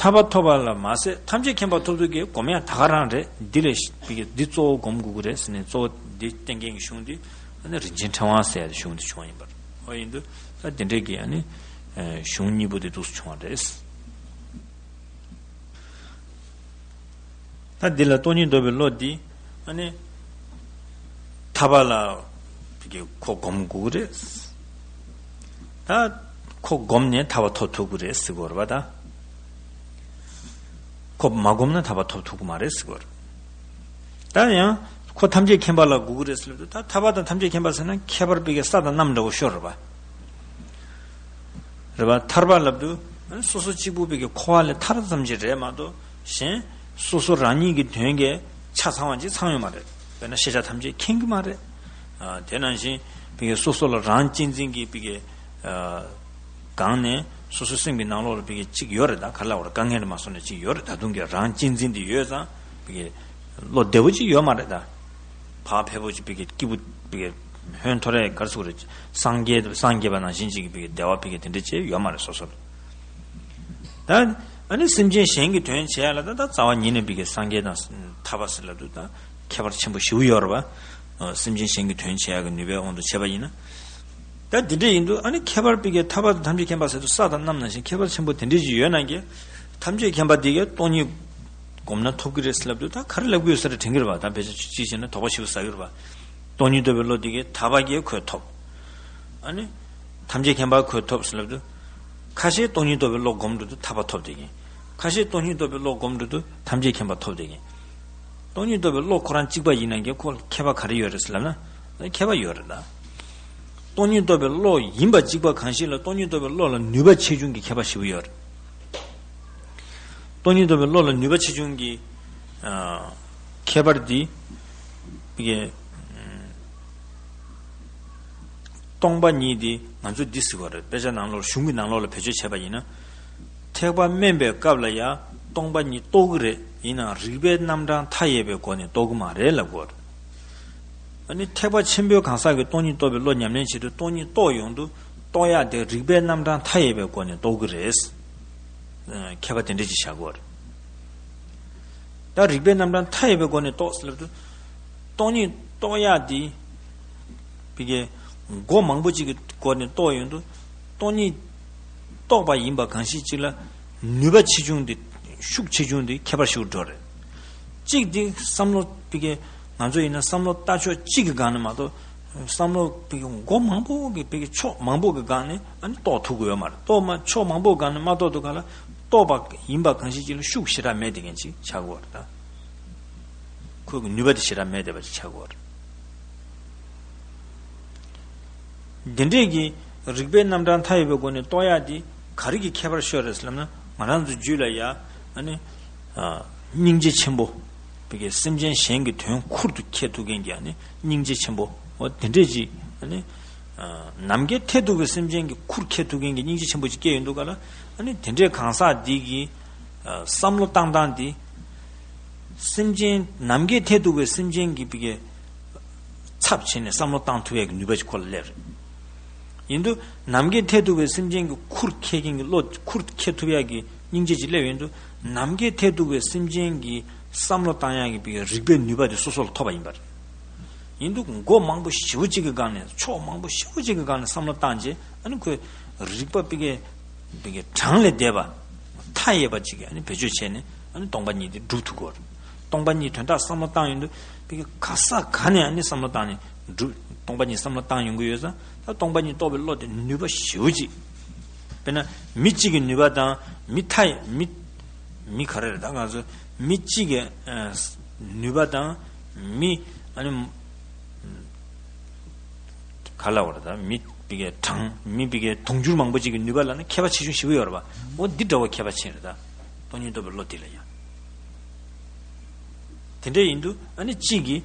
ཐར་པ་ཐོབ་པ་ལ་མ་ཟད་ཐམས་ཅད་མཁྱེན་པ་ཐོབ་ཐུབ་ཀྱི་སྒོམ་ཡ་ད་ག་རང་རེད། འདི་ལས་འདི་གཙོ་བོ་སྒོམ་དགོས་ཀྱི་རེད་ཟེར་ནས་གཙོ་བོ་འདི་བསྟན་མཁན་གྱི་གཞུང་འདི་ཨ་ནི་རིན་ཆེན་ཕྲེང་བ་ཟེར་ཡ་དེ་གཞུང་འདི་བྱུང་བ་ཡིན་པ་རེད། འོ་ཡིན་དུས་ད་དེ་འདྲས་ཀྱི་ཨ་ནི་གཞུང་གཉིས་པོ་དེ་འདུག་སེ་བྱུང་བ་རེད། ད་འདི་ལ་སྟོང་ཉིད་རྟོགས་པའི་བློ་འདི་ཨ་ནི་ཐར་པ་ལ་གི་ཁོ་སྒོམ་དགོས་ཀྱི་རེད། ད་ཁོ་སྒོམ་ནས་ཐར་པ་ཐོབ་ཐུབ་ཀྱི་རེད་ཟེར་དགོས་རེད་པ། ད་ཁོ་མ་སྒོམ་ན་ཐར་པ་ཐོབ་ཐུབ་ཀྱི་མ་རེད་ཟེར་དགོས་རེད། ད་ཡང་ཁོ་ཐམས་ཅད་མཁྱེན་པ་ལ་དགོས་ཀྱི་རེད་ཟེར་ལབ་དུས། ད་ཐར་པ་དང་ཐམས་ཅད་མཁྱེན་པ་ཟེར་ན་ཁྱད་པར་པའི་གི་ས་དང་གནམ་འདྲ་བོ་ཤོར་རེད་པ། རེད་པ། ཐར་པ་ལབ་དུས་སོ་སོ་གཅིག་པུ་པའི་གི་འཁོར་བ་ལས་ཐར་ཙམ་ཅིག་རེད་མ་གཏོགས། གཞན་སོ་སོ་རང་ཉིད་ཀྱི་དོན་གྱི་ཆ་ཚང་བ་ཅིག་ཚང་ཡོད་མ་རེད། དཔེར་ན་ཤེས་བྱ་ཐམས་ཅད་མཁྱེན་གྱི་མ་རེད། ཨ། དེ་ནང་བཞིན་པའི་གི་སོ་སོ་ལ་རང་གཅེས་འཛིན་གྱི་པའི་གི་ཨ། སྒང་ནས་སོ་སོའི་སེམས་ཀྱི་ནང་ལོགས་ལ་པའི་གི་གཅིག་ཡོད་རེད། ད་ག་ལ་བར་དཀའ་ངལ་རེད་མ་སོང་ནས་གཅིག་ཡོད་རེད། ད་དུང་གི་རང་གཅེས་འཛིན་དེ་ཡོད་ཙང་པའི་གི་བློ་བདེ་བོ་ཅིག་ཡོད་མ་རེད། ད་བག་ཕེབས་པོ་ཅིག་པའི་གི་སྐྱིད་པོ་པའི་གི་ཧོན་ཐོར་རེ་གར་ཚུགས་རེད། སངས་རྒྱས་སངས་རྒྱས་པ་ནང་བཞིན་ཅིག་གི་པའི་གི་བདེ་བ་པའི་གི་དེ་འདྲ་ཅིག་ཡོད་མ་རེད་སོ་སོར། ད་ཨ་ནི་སེམས་ཅན་གཞན་གྱི་དོན་བྱེད་ཡ་ལ་ད་ད་རྩ་བ་ཉིད་ནས་པའི་གི་སངས་རྒྱས་དང་ཐར་པ་ཟེར་ལབ་དུས་ད་ཁྱད་པར་ཆེན་པོ་ཞེ་པོ་ཡོད་རེད་པ། སེམས་ཅན་གཞན་གྱི་དོན་བྱེད་ཡ་གི་ནུས་པའི་དབང་དུ་བྱས་པ་ཡིན་ན། ད་འདི་འདྲ་ཡིན་དུས་ཨ་ནི་ཁྱད་པར་པའི་གི་ཐར་པ་དང་ཐམས་ཅད་མཁྱེན་པ་ཟེར་དུས་ས་དང་གནམ་ནང་བཞིན་ཁྱད་པར་ཆེན་པོ་དེ་འདྲ་ཞིག་ཡོད་ན་ཀྱང་། ཐམས་ཅད་མཁྱེན་པ་འདི་གའི་སྟོང་ཉིད་སྒོམ་ན་ཐོབ་ཀྱི་རེད་ཟེར་ལབ་དུས་ད་ག་རེ་ལབ་ཀྱི་ཡོད་ས་རེད་དྲན་གྱི་རེད་པ། ད་ཕལ་ཆེར་ཅིག་བྱས་ན་དོགས་པ་ཞེ་པོ་ཟ་གི་རེད་པ། སྟོང་ཉིད་རྟོགས་པའི་བློ་འདི་གའི་ཐར་པ་གིས་ཁོས་ཐོབ། ཨ་ནི་ཐམས་ཅད་མཁྱེན་པ་ཁོས་ཐོབ་ཟེར་ལབ་དུས། ཁ་ཤས་སྟོང་ཉིད་རྟོགས་པའི་བློ་སྒོམ་འགྲོ་དུས་ཐར་པ་ཐོབ་བསྡད་མཁན། ཁ་ཤས་སྟོང་ཉིད་རྟོགས་པའི་བློ་སྒོམ་འགྲོ་དུས་ཐམས་ཅད་མཁྱེན་པ་ཐོབ་བསྡད་མཁན། སྟོང་ཉིད་རྟོགས་པའི་བློ་ཁོ་རང་གཅིག་པ་ཡིན་ན་ཀྱང་ཁོ་ལ་ཁྱད་པར་ག་རེ་ཡོད་རེད་ཟེར་ལབ་ན། ཁྱད་པར་ཡོད་རེད་ད། སྟོང་ཉིད་རྟོགས་པའི་བློ་ཡིན་པ་གཅིག་པ་གང་ཞིག་ལ་སྟོང་ཉིད་རྟོགས་པའི་བློ་ལ་ནུས་པ་ཆེ་ཆུང་གི་ཁྱད་པར་ཞེ་པོ་ཡོད་རེད། སྟོང་ཉིད་རྟོགས་པའི་བློ་ལ་ནུས་པ་ཆེ་ཆུང་གི་ཨ། ཁྱད་པར་འདི་པའི་གི་སྟོང་པ་ཉིད་འདི་ང་ཚོས་འདི་ཟེར་བ་རེད། དཔེ་ཆ་ནང་ལོགས་གཞུང་གི་ནང་ལོགས་ལ་བེད་སྤྱོད་བྱས་པ་ཡིན་ན། ཐེག་པ་དམན་པའི་སྐབས་ལ་ཡང་སྟོང་པ་ཉིད་རྟོགས་ཀྱི་རེད། ཡིན་ནའང་རིགས་པའི་རྣམ་གྲངས་མཐའ་ཡས་པའི་སྒོ་ནས་རྟོགས་ཀྱི་མ་རེད་ལབ་དགོས་རེད། ཨ་ནི་ཐེག་པ་ཆེན་པོའི་གང་ཟག་གིས་སྟོང་ཉིད་རྟོགས་པའི་བློ་ཉམས་ལེན་བྱེད་དུས་སྟོང་ཉིད་རྟོགས་ཡོང་དུས་རྟོགས་ཡག་དེ་རིགས་པའི་རྣམ་གྲངས་མཐའ་ཡས་པའི་སྒོ་ནས་རྟོགས་ཀྱི་རེད། ཁྱད་པར་དེ་འདྲ་ཅིག་བཞག་དགོས་རེད། ད་རིགས་པའི་རྣམ་གྲངས་མཐའ་ཡས་པའི་སྒོ་ནས་རྟོགས་ཟེར་ལབ་དུས། སྟོང་ཉིད་རྟོགས་ཡག་འདི། བི་གའི། སྒོ་མང་པོ་ཅིག་གི་སྒོ་ནས་རྟོགས་ཡོང་དུས། སྟོང་ཉིད་རྟོགས་པ་ཡིན་པ་གང་ཞིག་ཅིག་ལ། ནུས་པ་ཆེ་ཆུང་འདི། ཤུགས་ཆེ་ཆུང་འདི་ཁྱད་པར་ཞིག་འགྲོ་རེད། གཅིག་འདི་བསམ་བློ་བི་གའི། ང་ཚོ་ཡིན་ན་བསམ་བློ་ལྟ་ཕྱོགས་གཅིག་གི་སྒང་ནས་མ་གཏོགས། བསམ་བློ་བི་གའི་སྒོ་མང་པོ་གི་བི་གའི་ཕྱོགས་མང་པོ་གི་སྒང་ནས་ཨ་ནི་རྟོགས་ཐུབ་ཀྱི་ཡོད་མ་རེད། རྟོགས་མ་ཕྱོགས་མང་པོ་སྒང་ནས་མ་རྟོགས་དུས་ག་ལ། རྟོགས་པ་ཡིན་པ་གང་ཞིག་ཅིག་ལ་ཤུགས་ཞེ་དྲག་མེད་བསྡད་མཁན་ཅིག་ཆགས་ཀྱི་ཡོད་རེད་ད། ཁོའི་ནུས་པ་དེ་ཞེ་དྲག་མེད་བསྡད་པ་ཅིག་ཆགས་ཀྱི་ཡོད་རེད། འདི་འདྲས་ཀྱི་རིགས་པའི་རྣམ་གྲངས་མཐའ་ཡས་པའི་སྒོ་ནས་རྟོགས་ཡག་འདི་ག་རེ་གི་ཁྱད་པར་ཤོར་རེད་ཟེར་ལབ་ན། ང་རང་ཚོ་རྒྱུད་ལ་ཡ་ཨ་ནི་ཨ། སྙིང་རྗེ་ཆེན་པོ། བི་གའི་སེམས་ཅན་གཞན་གྱི་དོན་ཁུར་དུ་འཁྱེར་ཐུབ་མཁན་གྱི་ཨ་ནི་སྙིང་རྗེ་ཆེན་པོ། འོ་དེ་འདྲས་ཅིག་ཨ་ནི་ཨ། ནམ་མཁའི་མཐས་གཏུགས་པའི་སེམས་ཅན་གྱི་ཁུར་འཁྱེར་ཐུབ་མཁན་གྱི་སྙིང་རྗེ་ཆེན་པོ་ཅིག་སྐྱེས་ཡོང་དུས་ག་ལ། ཨ་ནི་དེ་འདྲའི་གང་ཟག་འདི་གི་ཨ། བསམ་བློ་བཏང་སྟངས་འདི། སེམས་ཅན་ནམ་མཁའི་མཐས་གཏུགས་པའི་སེམས་ཅན་གྱི་བི་གའི་ཚབ་བྱས་ནས་བསམ་བློ་བཏང་ཐུབ་ཡག་གི་ནུས་པ་ཅིག་ཁོ་ལ་སླེབས་རེད། ཡིན་དུས་ནམ་མཁའི་མཐས་གཏུགས་པའི་སེམས་ཅན་གྱི་ཁུར་འཁྱེར་མཁན་གྱི་བློ། ཁུར་འཁྱེར་ཐུབ་ཡག་གི་སྙིང་རྗེ་ཅིག་སླེབས་ཡོང་དུས་ནམ་མཁའི་མཐས་གཏུགས་པའི་སེམས་ཅན་གྱི་བསམ་བློ་བཏང་ཡག་གི་བི་གའི་རིགས་པའི་ནུས་པ་དེ་སོ་སོ་ལ་ཐོབ་པ་ཡིན་པ་རེད། ཡིན་དུས་མགོ་མང་པོ་ཞེ་པོ་གཅིག་གི་སྒང་ནས། ཕྱོགས་མང་པོ་ཞེ་པོ་གཅིག་གི་སྒང་ནས་བསམ་བློ་བཏང་རྗེས་ཨ་ནི་ཁོས་རིགས་པ་བི་གའི་བི་གའི་གྲངས་ལས་འདས་པ། མཐའ་ཡས་པ་ཅིག་ཨ་ནི་བེད་སྤྱོད་བྱས་ནས་ཨ་ནི་སྟོང་པ་ཉིད་དེ་སྒྲུབ་ཐུབ་ཀྱི་ཡོད་རེད། སྟོང་པ་ཉིད་དོན་དག་བསམ་བློ་བཏང་ཡོང་དུས་བི་གའི་ག་ས་ག་ནས་ཨ་ནི་བསམ་བློ་བཏང་ནས་སྒྲུབ། སྟོང་པ་ཉིད་བསམ་བློ་བཏང་ཡོང་གི་ཡོད་ཙང་། ད་སྟོང་པ་ཉིད་རྟོགས་པའི་བློ་དེ་ནུས་པ་ཞེ་པོ་ཅིག་དཔེར་ན་མི་གཅིག་གི་ནུས་པ་དང་མི་མཐའ་ཡས་མི། མི་ག་རེ་རེད། ད་ང་ཚོ་མི་གཅིག་གི་ཨ། ནུས་པ་དང་མི་ཨ་ནི་ ག་ལ་བར་ད་མི་བི་གའི་གྲངས་མི་བི་གའི་དུང་ཕྱུར་མང་པོ་ཅིག་གི་ནུས་པ་ལ་ན་ཁྱད་པར་ཆེ་ཆུང་ཞེ་པོ་ཡོད་རེད་པ། འོ་འདི་འདྲ་བོ་ཁྱད་པར་ཆེ་རེད་ད། སྟོང་ཉིད་རྟོགས་པའི་བློ་འདི་ལ་ཡང་། དེ་འདྲ་ཡིན་དུས་ཨ་ནི་གཅིག་གིས་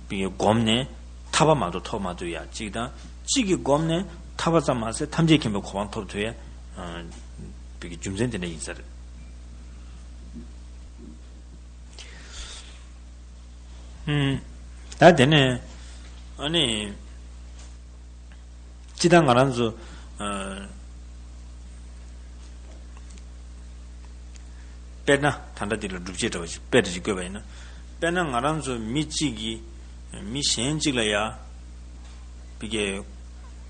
བི་གའི་སྒོམ་ནས་ཐར་པ་མ་གཏོགས་ཐོབ་མ་ཐུབ་ཡ་གཅིག་དང་། གཅིག་གིས་སྒོམ་ནས་ཐར་པ་ཙམ་མ་ཟད་ཐམས་ཅད་མཁྱེན་པའི་གོ་འཕང་ཐོབ་ཐུབ་ཡ་བི་གའི་རྒྱུ་མཚན་དེ་འདྲ་ཡིན་ས་རེད། ད་དེ་ནས་ཨ་ནི་སྤྱི་བཏང་ང་རང་ཚོ་དཔེར་ན་ད་ལྟ་འདི་ལ་སྒྲུབ་བྱེད་འདྲ་བ་ཞིག་དཔེ་འདྲ་ཞིག་བཀོད་པ་ཡིན་ན། དཔེར་ན་ང་རང་ཚོ་མི་གཅིག་གིས་མི་གཞན་གཅིག་ལ་ཡ་བི་གའི་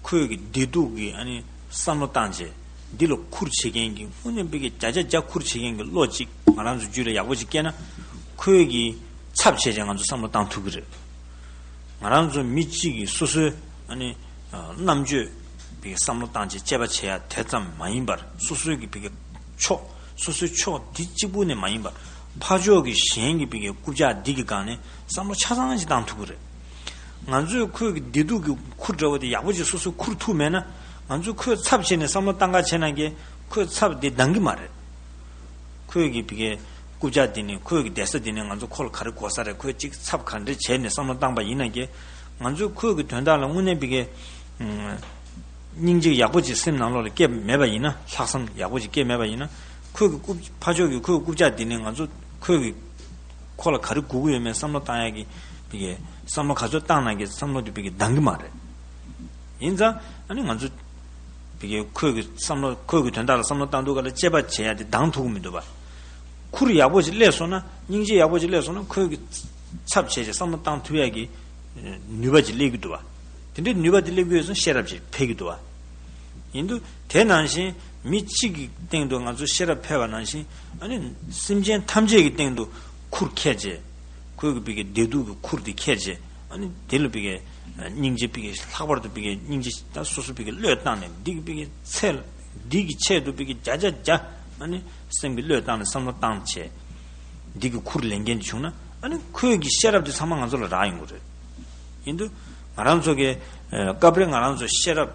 ཁོས་ཀྱི་བདེ་སྡུག་གི་ཨ་ནི་བསམ་བློ་བཏང་བྱས། འདི་ལ་ཁུར་བྱེད་མཁན་གྱི་དངོས་གནས་བི་གའི་བརྒྱ་ཆ་བརྒྱ་ཁུར་བྱེད་མཁན་གྱི་བློ་གཅིག་ང་རང་ཚོ་རྒྱུད་ལ་ཡག་པོ་ཅིག་སྐྱེས་ན། ཁོས་ཀྱི་ཚབ་བྱས་བྱས་ང་ཚོ་བསམ་བློ་བཏང་ཐུབ་ཀྱི་རེད། ང་རང་ཚོ་མི་གཅིག་གིས་སོ་སོའི་ཨ་ནི་རྣམ་དཔྱོད་བི་གའི་བསམ་བློ་བཏང་བྱས་དཔྱད་པ་བྱེད་ཡ་དེ་ཙམ་མ་ཡིན་པར། སོ་སོའི་གི་བི་གའི་ཕྱོགས་སོ་སོའི་ཕྱོགས་འདི་གཅིག་པུ་ནས་མ་ཡིན་པར། ཕར་ཕྱོགས་ཀྱི་གཞན་གྱི་བི་གའི་རྐུབ་བཀྱག་འདི་གི་སྒང་ནས་བསམ་བློ་ཆ་ཚང་ཞིག་བཏང་ཐུབ་ཀྱི་རེད། ང་ཚོས་ཁོས་ཀྱི་བདེ་སྡུག་གི་ཁུར་འདྲ་བོ་དེ་ཡག་པོ་ཅིག་སོ་སོས་ཁུར་ཐུབ་མེད་ན། ང་ཚོས་ཁོས་ཚབ་བྱས་ནས་བསམ་བློ་བཏང་ག་བྱས་ན་ཀྱེ་ཁོས་ཚབ་དེ་འདང་གི་མ་རེད། ཁོས་ཀྱི་བི་གའི་རྐུབ་བཀྱག་འདི་ནས་ཁོས་ཀྱི་བསྡད་ས་འདི་ནས་ང་ཚོ་ཁོ་ལ་ག་རེ་དགོས་ས་རེད། ཁོས་ཅིག་ཚབ་ག་འདྲ་བྱས་ནས་བསམ་བློ་བཏང་པ་ཡིན་ན་ཀྱེ་ང་ཚོས་ཁོས་ཀྱི་དོན་དག་ལ་དངོས་གནས་བི་གའི་སྙིང་རྗེ་ཡག་པོ་ཅིག་སེམས་ནང་ལོགས་ལ་སྐྱེས་མེད་པ་ཡིན་ན། ལྷག་བསམ་ཡག་པོ་ཅིག་སྐྱེས་མེད་པ་ཡིན་ན། ཁོས་ཀྱི་རྐུབ་ཕར་ཕྱོགས་ཀྱི་ཁོས་ཀྱི་རྐུབ་བཀྱག་འདི་ནས་ང་ཚོ་ཁོས་ཀྱི་ཁོ་ལ་ག་རེ་དགོས་ཀྱི་ཡོད་མེད་བསམ་བློ་བཏང་ཡག་གི་བི་གའི་བསམ་བློ་ག་ཚོད་བཏང་ན་ཀྱེ་བསམ་བློ་དེ་བི་གའི་འདང་གི་མ་རེད། ཡིན་ཙང་ཨ་ནི་ང་ཚོ་བི་གའི་ཁོས་ཀྱི་བསམ་བློ་ཁོས་ཀྱི་དོན་དག་ལ་བསམ་བློ་བཏང་དུས་ག་ལ་དཔྱད་པ་བྱེད་ཡ་དེ་འདང་ཐུབ་ཀྱི་མི་འདུག་པ། ཁུར་ཡག་པོ་ཞིག་སླེབས་སོང་ན། སྙིང་རྗེ་ཡག་པོ་ཞིག་སླེབས་སོང་ན་ཁོས་ཀྱི་ཚབ་བྱས་བྱས་བསམ་བློ་བཏང་ཐུབ་ཡ་གི་ནུས་པ་ཅིག་སླེབས་ཀྱི་འདུག་པ། དེ་འདྲའི་ནུས་པ་དེ་སླེབས་ཀྱི་ཡོད་ཙང་ཤེས་རབ་ཅིག་འཕེལ་གྱི་འདུག་པ། ཡིན་དུས་དེ་ནང་བཞིན་མི་གཅིག་གི་སྟེང་དུ་ང་ཚོ་ཤེས་རབ་འཕེལ་བ་ནང་བཞིན། ཨ་ནི་སེམས་ཅན་ཐམས་ཅད་ཀྱི་སྟེང་དུ་ཁུར་འཁྱེར་བྱས། ཁོས་ཀྱི་བི་གའི་བདེ་སྡུག་གི་ཁུར་དེ་འཁྱེར་བྱས། ཨ་ནི་དེ་ལ་བི་གའི་སྙིང་རྗེ་བི་གའི་ལྷག་པར་དུ་བི་གའི་སྙིང་རྗེ་ད་སོ་སོ་བི་གའི་བློས་བཏང་ནས་འདི་གི་བི་གའི་ཚད་འདི་གི་ཆེད་དུ་བི་གའི་བརྒྱ་ཆ་བརྒྱ་ཨ་ནི་སེམས་ཀྱི་བློས་བཏང་ནས་བསམ་བློ་བཏང་བྱས། འདི་གི་ཁུར་ལེན་མཁན་བྱུང་ན། ཨ་ནི་ཁོས་ཀྱི་ཤེས་རབ་དེ་ཚང་མ་ང་ཚོ་ལ་རག་ཡོང་གི་རེད། ཡིན་དུས་ང་རང་ཚོ་གི་ཨ་སྐབས་རེ་ང་རང་ཚོ་ཤེས་རབ་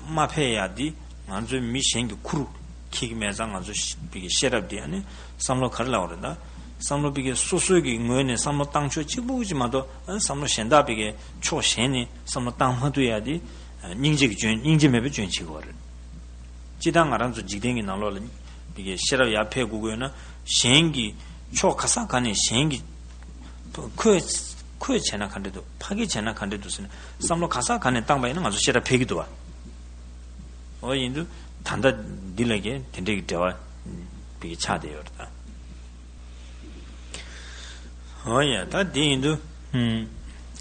མ་འཕེལ་ཡ་འདི་ང་ཚོའི་མི་གཞན་གྱི་ཁུར་འཁྱེར་གྱི་མེད་ཙང་། ང་ཚོ་བི་གའི་ཤེས་རབ་འདི་ཨ་ནི་བསམ་བློ་ག་རེ་ལབ་དགོས་རེད་ད། བསམ་བློ་བི་གའི་སོ་སོའི་གི་ངོས་ནས་བསམ་བློ་བཏང་ཕྱོགས་གཅིག་པུ་ཅིག་མ་གཏོགས། ཨ་ནི་བསམ་བློ་གཞན་དག་བི་གའི་ཕྱོགས་གཞན་ནས་བསམ་བློ་བཏང་མ་ཐུབ་ཡ་འདི་སྙིང་རྗེ་གི་སྐྱོན། སྙིང་རྗེ་མེད་པའི་སྐྱོན་བྱེད་ཀྱི་ཡོད་རེད། སྤྱིར་བཏང་ང་རང་ཚོ་འཇིག་རྟེན་གྱི་ནང་ལོགས་ལ་བི་གའི་ཤེས་རབ་ཡར་འཕེལ་དགོས་ཀྱི་ཡོད་ན། གཞན་གྱི་ཕྱོགས་ག་ས་ག་ནས་གཞན་གྱི་ཁོས་ཁོས་བྱས་ན་ག་འདྲ་འདུག་ཕ་གིས་བྱས་ན་ག་འདྲ་འདུག་ཟེར་ནས་བསམ་བློ་ག་ས་ག་ནས་བཏང་པ་ཡིན་ན་ང་ཚོ་ཤེས་རབ་འཕེལ་གྱི་འདུག་པ། འོ་ཡིན་དུས་ད་ལྟ་འདི་ལ་གི་དེ་འདྲའི་གི་འབྲེལ་བ་བི་གའི་ཆགས་བསྡད་ཡོད་རེད་ད། འོ་ཡ། ད་དེ་ཡིན་དུས། ཨུམ།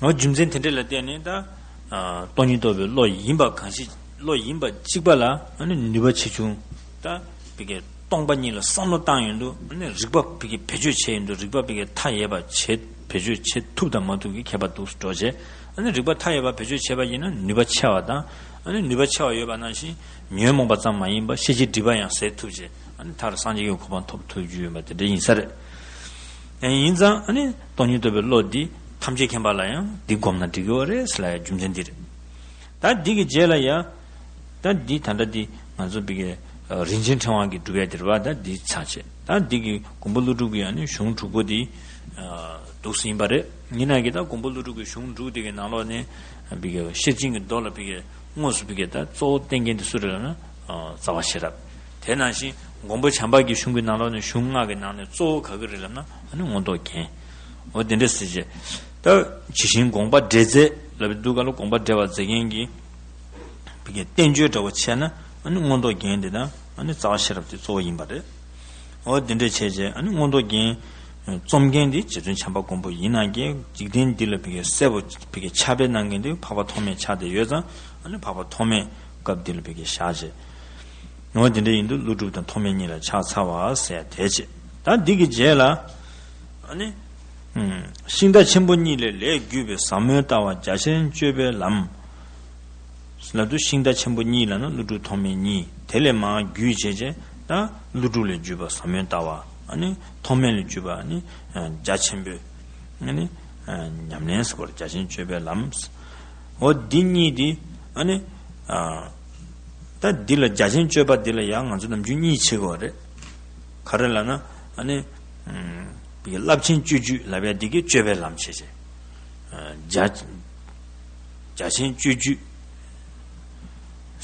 འོ་རྒྱུ་མཚན་དེ་འདྲ་ལ་བརྟེན་ནས་ད། ཨ། སྟོང་ཉིད་རྟོགས་པའི་བློ་ཡིན་པ་གང་ཞིག་བློ་ཡིན་པ་གཅིག་པ་ལ་ཨ་ནི་ནུས་པ་ཆེ་ཆུང་། ད་བི་གའི་སྟོང་པ་ཉིད་ལ་བསམ་བློ་བཏང་ཡོང་དུས། ཨ་ནི་རིགས་པ་བི་གའི་བེད་སྤྱོད་བྱས་ཡོང་དུས། རིགས་པ་བི་གའི་མཐའ་ཡས་པ་བྱེད་བེད་སྤྱོད་བྱེད་ཐུབ་དང་མ་ཐུབ་ཀྱི་ཁྱད་པར་འདུག་སེ་འགྲོ་བྱས། ཨ་ནི་རིགས་པ་མཐའ་ཡས་པ་བེད་སྤྱོད་བྱས་པ་ཡིན་ན་ནུས་པ་ཆེ་བ་དང་། ཨ་ནི་ནུས་པ་ཆེ་བ་ཡོད་པ་ནང་བཞིན་ཉོན་མོངས་པ་ཙམ་མ་ཡིན་པར་ཤེས་བྱའི་སྒྲིབ་པ་ཡང་ཟད་ཐུབ་བྱས། ཨ་ནི་མཐར་སངས་རྒྱས་ཀྱི་གོ་འཕང་ཐོབ་ཐུབ་རྒྱུ་ཡིན་པ་དེ་འདྲ་ཡིན་ས་རེད། ཡིན་ཙང་ཨ་ནི་སྟོང་ཉིད་རྟོགས་པའི་བློ་འདི་ཐམས་ཅད་མཁྱེན་པ་ལ་ཡང་འདི་བསྒོམས་ན་འགྲིག་གི་ཡོད་རེད་ཟེར་ལབ་ཡ་རྒྱུ་མཚན་འདི་རེད། ད་འདི་གི་རྗེས་ལ་ཡ། ད་འདི་ད་ལྟ་འདི་ང་ཚོ་བི་གའི་རིན་ཆེན་ཕྲེང་བ་གི་སྒྲུབ་ཡ་དེ་རེད་པ། ད་འདི་ཆགས་བྱས། ད་འདི་གི་མགོན་པོ་ཀླུ་སྒྲུབ་ཀྱི་ཨ་ནི་གཞུང་དྲུག་པོ་འདི་འདུག་སེ་ཡིན་པ་རེད། ཡིན་ན་གི་ད་མགོན་པོ་ཀླུ་སྒྲུབ་ཀྱི་གཞུང་དྲུག་དེ་གི་ནང་ལོགས་ནས་བི་གའི་ཤེར་ཕྱིན་གྱི་མདོ་ལ་བི་གའི་དངོས་སུ་བི་གའི་ད་གཙོ་བོ་བསྟན་མཁན་དེ་སུ་རེད་ལབ་ན། རྩ་བ་ཤེས་རབ། དེ་ནང་བཞིན་མགོན་པོ་བྱམས་པ་གི་གཞུང་གི་ནང་ལོགས་ནས་གཞུང་ལྔ་གི་ནང་ནས་གཙོ་བོ་ག་གི་རེད་ལབ་ན། ཨ་ནི་མངོན་རྟོགས་རྒྱན། འོ་དེ་འདྲ་ཟེར་བྱས། ད་ཇི་བཞིན་དགོངས་པ་འགྲེལ་མཛད་ལབ་པའི་འདུག་ག་ལ། དགོངས་པ་འགྲེལ་བ་མཛད་མཁན་གྱི་བི་གའི་བསྟན་བཅོས་འདྲ་བོ་བྱས་ན། ཨ་ནི་མངོན་རྟོགས་རྒྱན་དེ་དང་། ཨ་ནི་རྩ་བ་ཤེས་རབ་དེ་གཙོ་བོ་ཡིན་པ་རེད། འོ་དེ་འདྲ་བྱས་བྱས། ཨ་ནི་མངོན་རྟོགས་རྒྱན་རྩོམ་མཁན་དེ་རྗེ་བཙུན་བྱམས་པ་མགོན་པོ་ཡིན་ན་ཀྱང་། འཇིག་རྟེན་འདི་ལ་བི་གའི་གསལ་པོ་བི་གའི་ཕྱག་དཔེ་གནང་མཁན་དེ་འཕགས་པ་ཐོགས་མེད་ཆགས་བསྡད་ཡོད་ཙང་། ཨ་ནི་འཕགས་པ་ཐོགས་མེད་སྐབས་འདི་ལ་བི་གའི་བཞག་བྱས། འོ་དེ་འདྲ་ཡིན་དུས་ཀླུ་སྒྲུབ་དང་ཐོགས་མེད་གཉིས་ལ་ཕྱག་འཚལ་བ་ཟེར་ཡ་དེ་བྱས། ད་འདི་གི་རྗེས་ལ་ཨ་ནི། ཤིང་རྟ་ཆེན་པོ་གཉིས་ལས་ལས་བརྒྱུད་པའི་ཟབ་མོའི་ལྟ་བ་རྒྱ་ཆེན་སྤྱོད་པའི་ལམ། ལབ་དུས་ཤིང་རྟ་ཆེན་པོ་གཉིས་ལབ་ན་ཀླུ་སྒྲུབ་ཐོགས་མེད་གཉིས། དེ་ལས་མར་བརྒྱུད་བྱས་བྱས་ད་ཀླུ་སྒྲུབ་ལས་བརྒྱུད་པ་ཟབ་མོའི་ལྟ་བ། ཨ་ནི་ཐོགས་མེད་ལས་བརྒྱུད་པ་ཨ་ནི་རྒྱ་ཆེན་པོའི་ཨ་ནི་ཉམས་ལེན་ཟེར་བ་རེད། རྒྱ་ཆེན་སྤྱོད་པའི་ལམ། འོ་འདི་གཉིས་དེ་ ཨ་ནི། ཨ། ད་འདི་ལ་རྒྱ་ཆེན་སྤྱོད་པ་འདི་ལ་ཡང་ང་ཚོ་ནམ་རྒྱུན་གཉིས་ཕྱེ་དགོས་རེད། ག་རེ་ལབ་ན། ཨ་ནི། ཨམ། བི་རླབས་ཆེན་སྤྱོད་བརྒྱུད་ལབ་ཡ་འདི་གི་སྤྱོད་པའི་ལམ་བྱས་བྱས། ཨ། རྒྱ། རྒྱ་ཆེན་སྤྱོད་བརྒྱུད་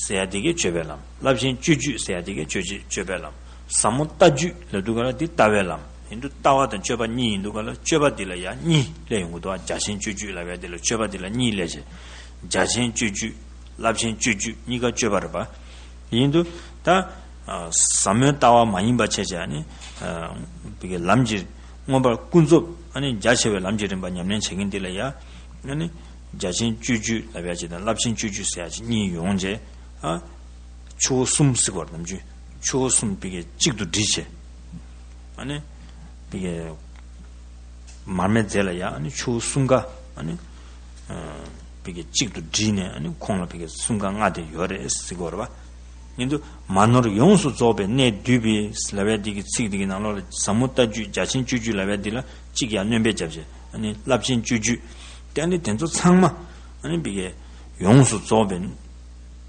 ཟེར་ཡ་འདི་གི་སྤྱོད་པའི་ལམ། རླབས་ཆེན་སྤྱོད་བརྒྱུད་ཟེར་ཡ་འདི་གི་སྤྱོད་བརྒྱུད་སྤྱོད་པའི་ལམ། ཟབ་མོ་ལྟ་བརྒྱུད་ལབ་དུས་ག་ལ་འདི་ལྟ་བའི་ལམ་ཡིན་དུས། ལྟ་བ་དང་སྤྱོད་པ་གཉིས་ཡིན་དུས་ག་ལ་སྤྱོད་པ་འདི་ལ་ཡང་གཉིས་སླེབས་ཡོང་གི་འདུག། ཨ། རྒྱ་ཆེན་སྤྱོད་བརྒྱུད་ལབ་ཡ་འདི་ལ་སྤྱོད་པ་འདི་ལ་གཉིས་སླེབས་བྱས། རྒྱ་ཆེན་སྤྱོད་བརྒྱུད། རླབས་ཆེན་སྤྱོད་བརྒྱུད་གཉིས་ཀ་སྤྱོད་པ་རེད་པ། ཡིན་དུས་ད། ཨ། ཟབ་མོའི་ལྟ་བ་མ་ཡིན་པ་བྱས་བྱས། ཨ་ནི། ཨ། བི་གི་ལམ་གྱི་མངོན་པར་ཀུན་རྫོབ། ཨ་ནི་རྒྱ་ཆེ་བའི་ལམ་གྱི་རིམ་པ་ཉམས་ལེན་བྱེད་མཁན་འདི་ལ་ཡ། ཨ་ནི། རྒྱ་ཆེན་སྤྱོད་བརྒྱུད་ལབ་ཡ་གཅིག་དང་། རླབས་ཆེན་སྤྱོད་བརྒྱུད་ཟེར་ཡ་གཅིག་གཉིས་ཡོང་བྱས། ཨ། ཆུ་བོ་གསུམ་ཟེར་བར་ནམ་རྒྱུན་ཆུ་བོ་གསུམ་བི་གི་གཅིག་ཏུ་སྒྲིལ་བྱས། ཨ་ནི། བི་གི་མར་མེ་མཛད་ལ་ཡ། ཨ་ནི་ཆུ་བོ་གསུམ་ཀ། ཨ་ནི། ཨ། བི་གི་གཅིག་ཏུ་སྒྲིལ་ནས། ཨ་ནི་ཁོང་ལ་བི་གི་གསུམ་ཀ་ལྔ་དེ་ཡོད་རེད་ཟེར་གོ་རེད་པ། ཡིན་དུས་མ་ནོར་ཡོངས་སུ་རྫོགས་པའི་གནད་བསྡུས་པའི་ལབ་ཡ་འདི་གི་ཚིག་འདི་གི་ནང་ལོགས་ལ་ཟབ་མོ་ལྟ་བརྒྱུད། རྒྱ་ཆེན་སྤྱོད་བརྒྱུད་ལབ་ཡ་འདི་ལ་གཅིག་ཡ་སྣོན་པ་བརྒྱབ་བྱས། ཨ་ནི་རླབས་ཆེན་སྤྱོད་བརྒྱུད། དེ་ནི་དེ་ཚོ་ཚང་མ། ཨ་ནི་བི་གི་ཡོངས་སུ་རྫོགས་པའི་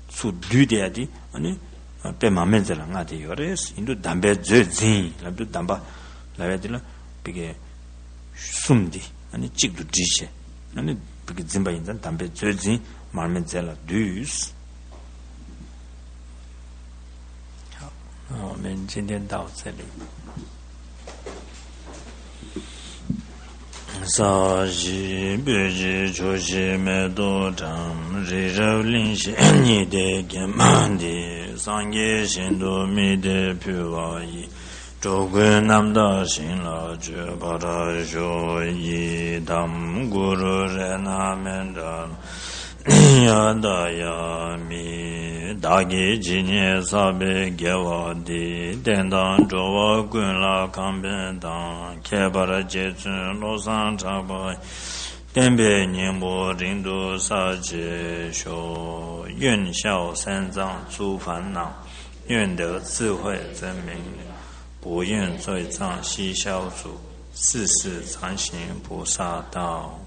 ཚུར་བསྡུས་བསྡད་ཡ་དེ། ཨ་ནི་དཔེ་མར་མེ་མཛད་ལ་ལྔ་དེ་ཡོད་རེད། ཡིན་དུས་གདམས་པའི་མཛོད་འཛིན་ལབ་དུས། གདམས་པ་ལབ་ཡ་དེ་ལ་བི་གི་གསུམ་འདི། ཨ་ནི་གཅིག་ཏུ་སྒྲིལ་བྱས། ཨ་ནི་བི་གི་འཛིན་པ་ཡིན་ཙང་གདམས་པའི་མཛོད་འཛིན། མར་མེ་མཛད་ལ་འདུས། ཨ། མན་ཅི་འདི་འདའ་བ་ཚེ་རིང་། ས་གཞི་སྤོས་ཀྱི་ཆུ་བཞི་མེ་ཏོག་བཀྲམ། རི་རབ་གླིང་བཞི་ཉི་ཟླས་བརྒྱན་པ་འདི། སངས་རྒྱས་ཞིང་དུ་དམིགས་ཏེ་ཕུལ་བ་ཡི། འགྲོ་ཀུན་རྣམ་དག་ཞིང་ལ་སྤྱོད་པར་ཤོག། ཡི་དམ་གུ་རུ་རཏྣ་མཎྜལ། ཡ་ད་ཡ་མི། བདག་གིས་ཇི་སྙེད་བསགས་པའི་དགེ་བ་འདིས། བསྟན་དང་འགྲོ་བ་ཀུན་ལ་ཁམས་ཕན་དང་། ཁྱད་པར་རྗེ་བཙུན་བློ་བཟང་གྲགས་པ་ཡི། བསྟན་པའི་སྙིང་པོ་རིང་དུ་གསལ་བྱེད་ཤོག། 愿孝三藏诸烦恼，愿得智慧真明了，不愿罪障悉消除，世世常行菩萨道。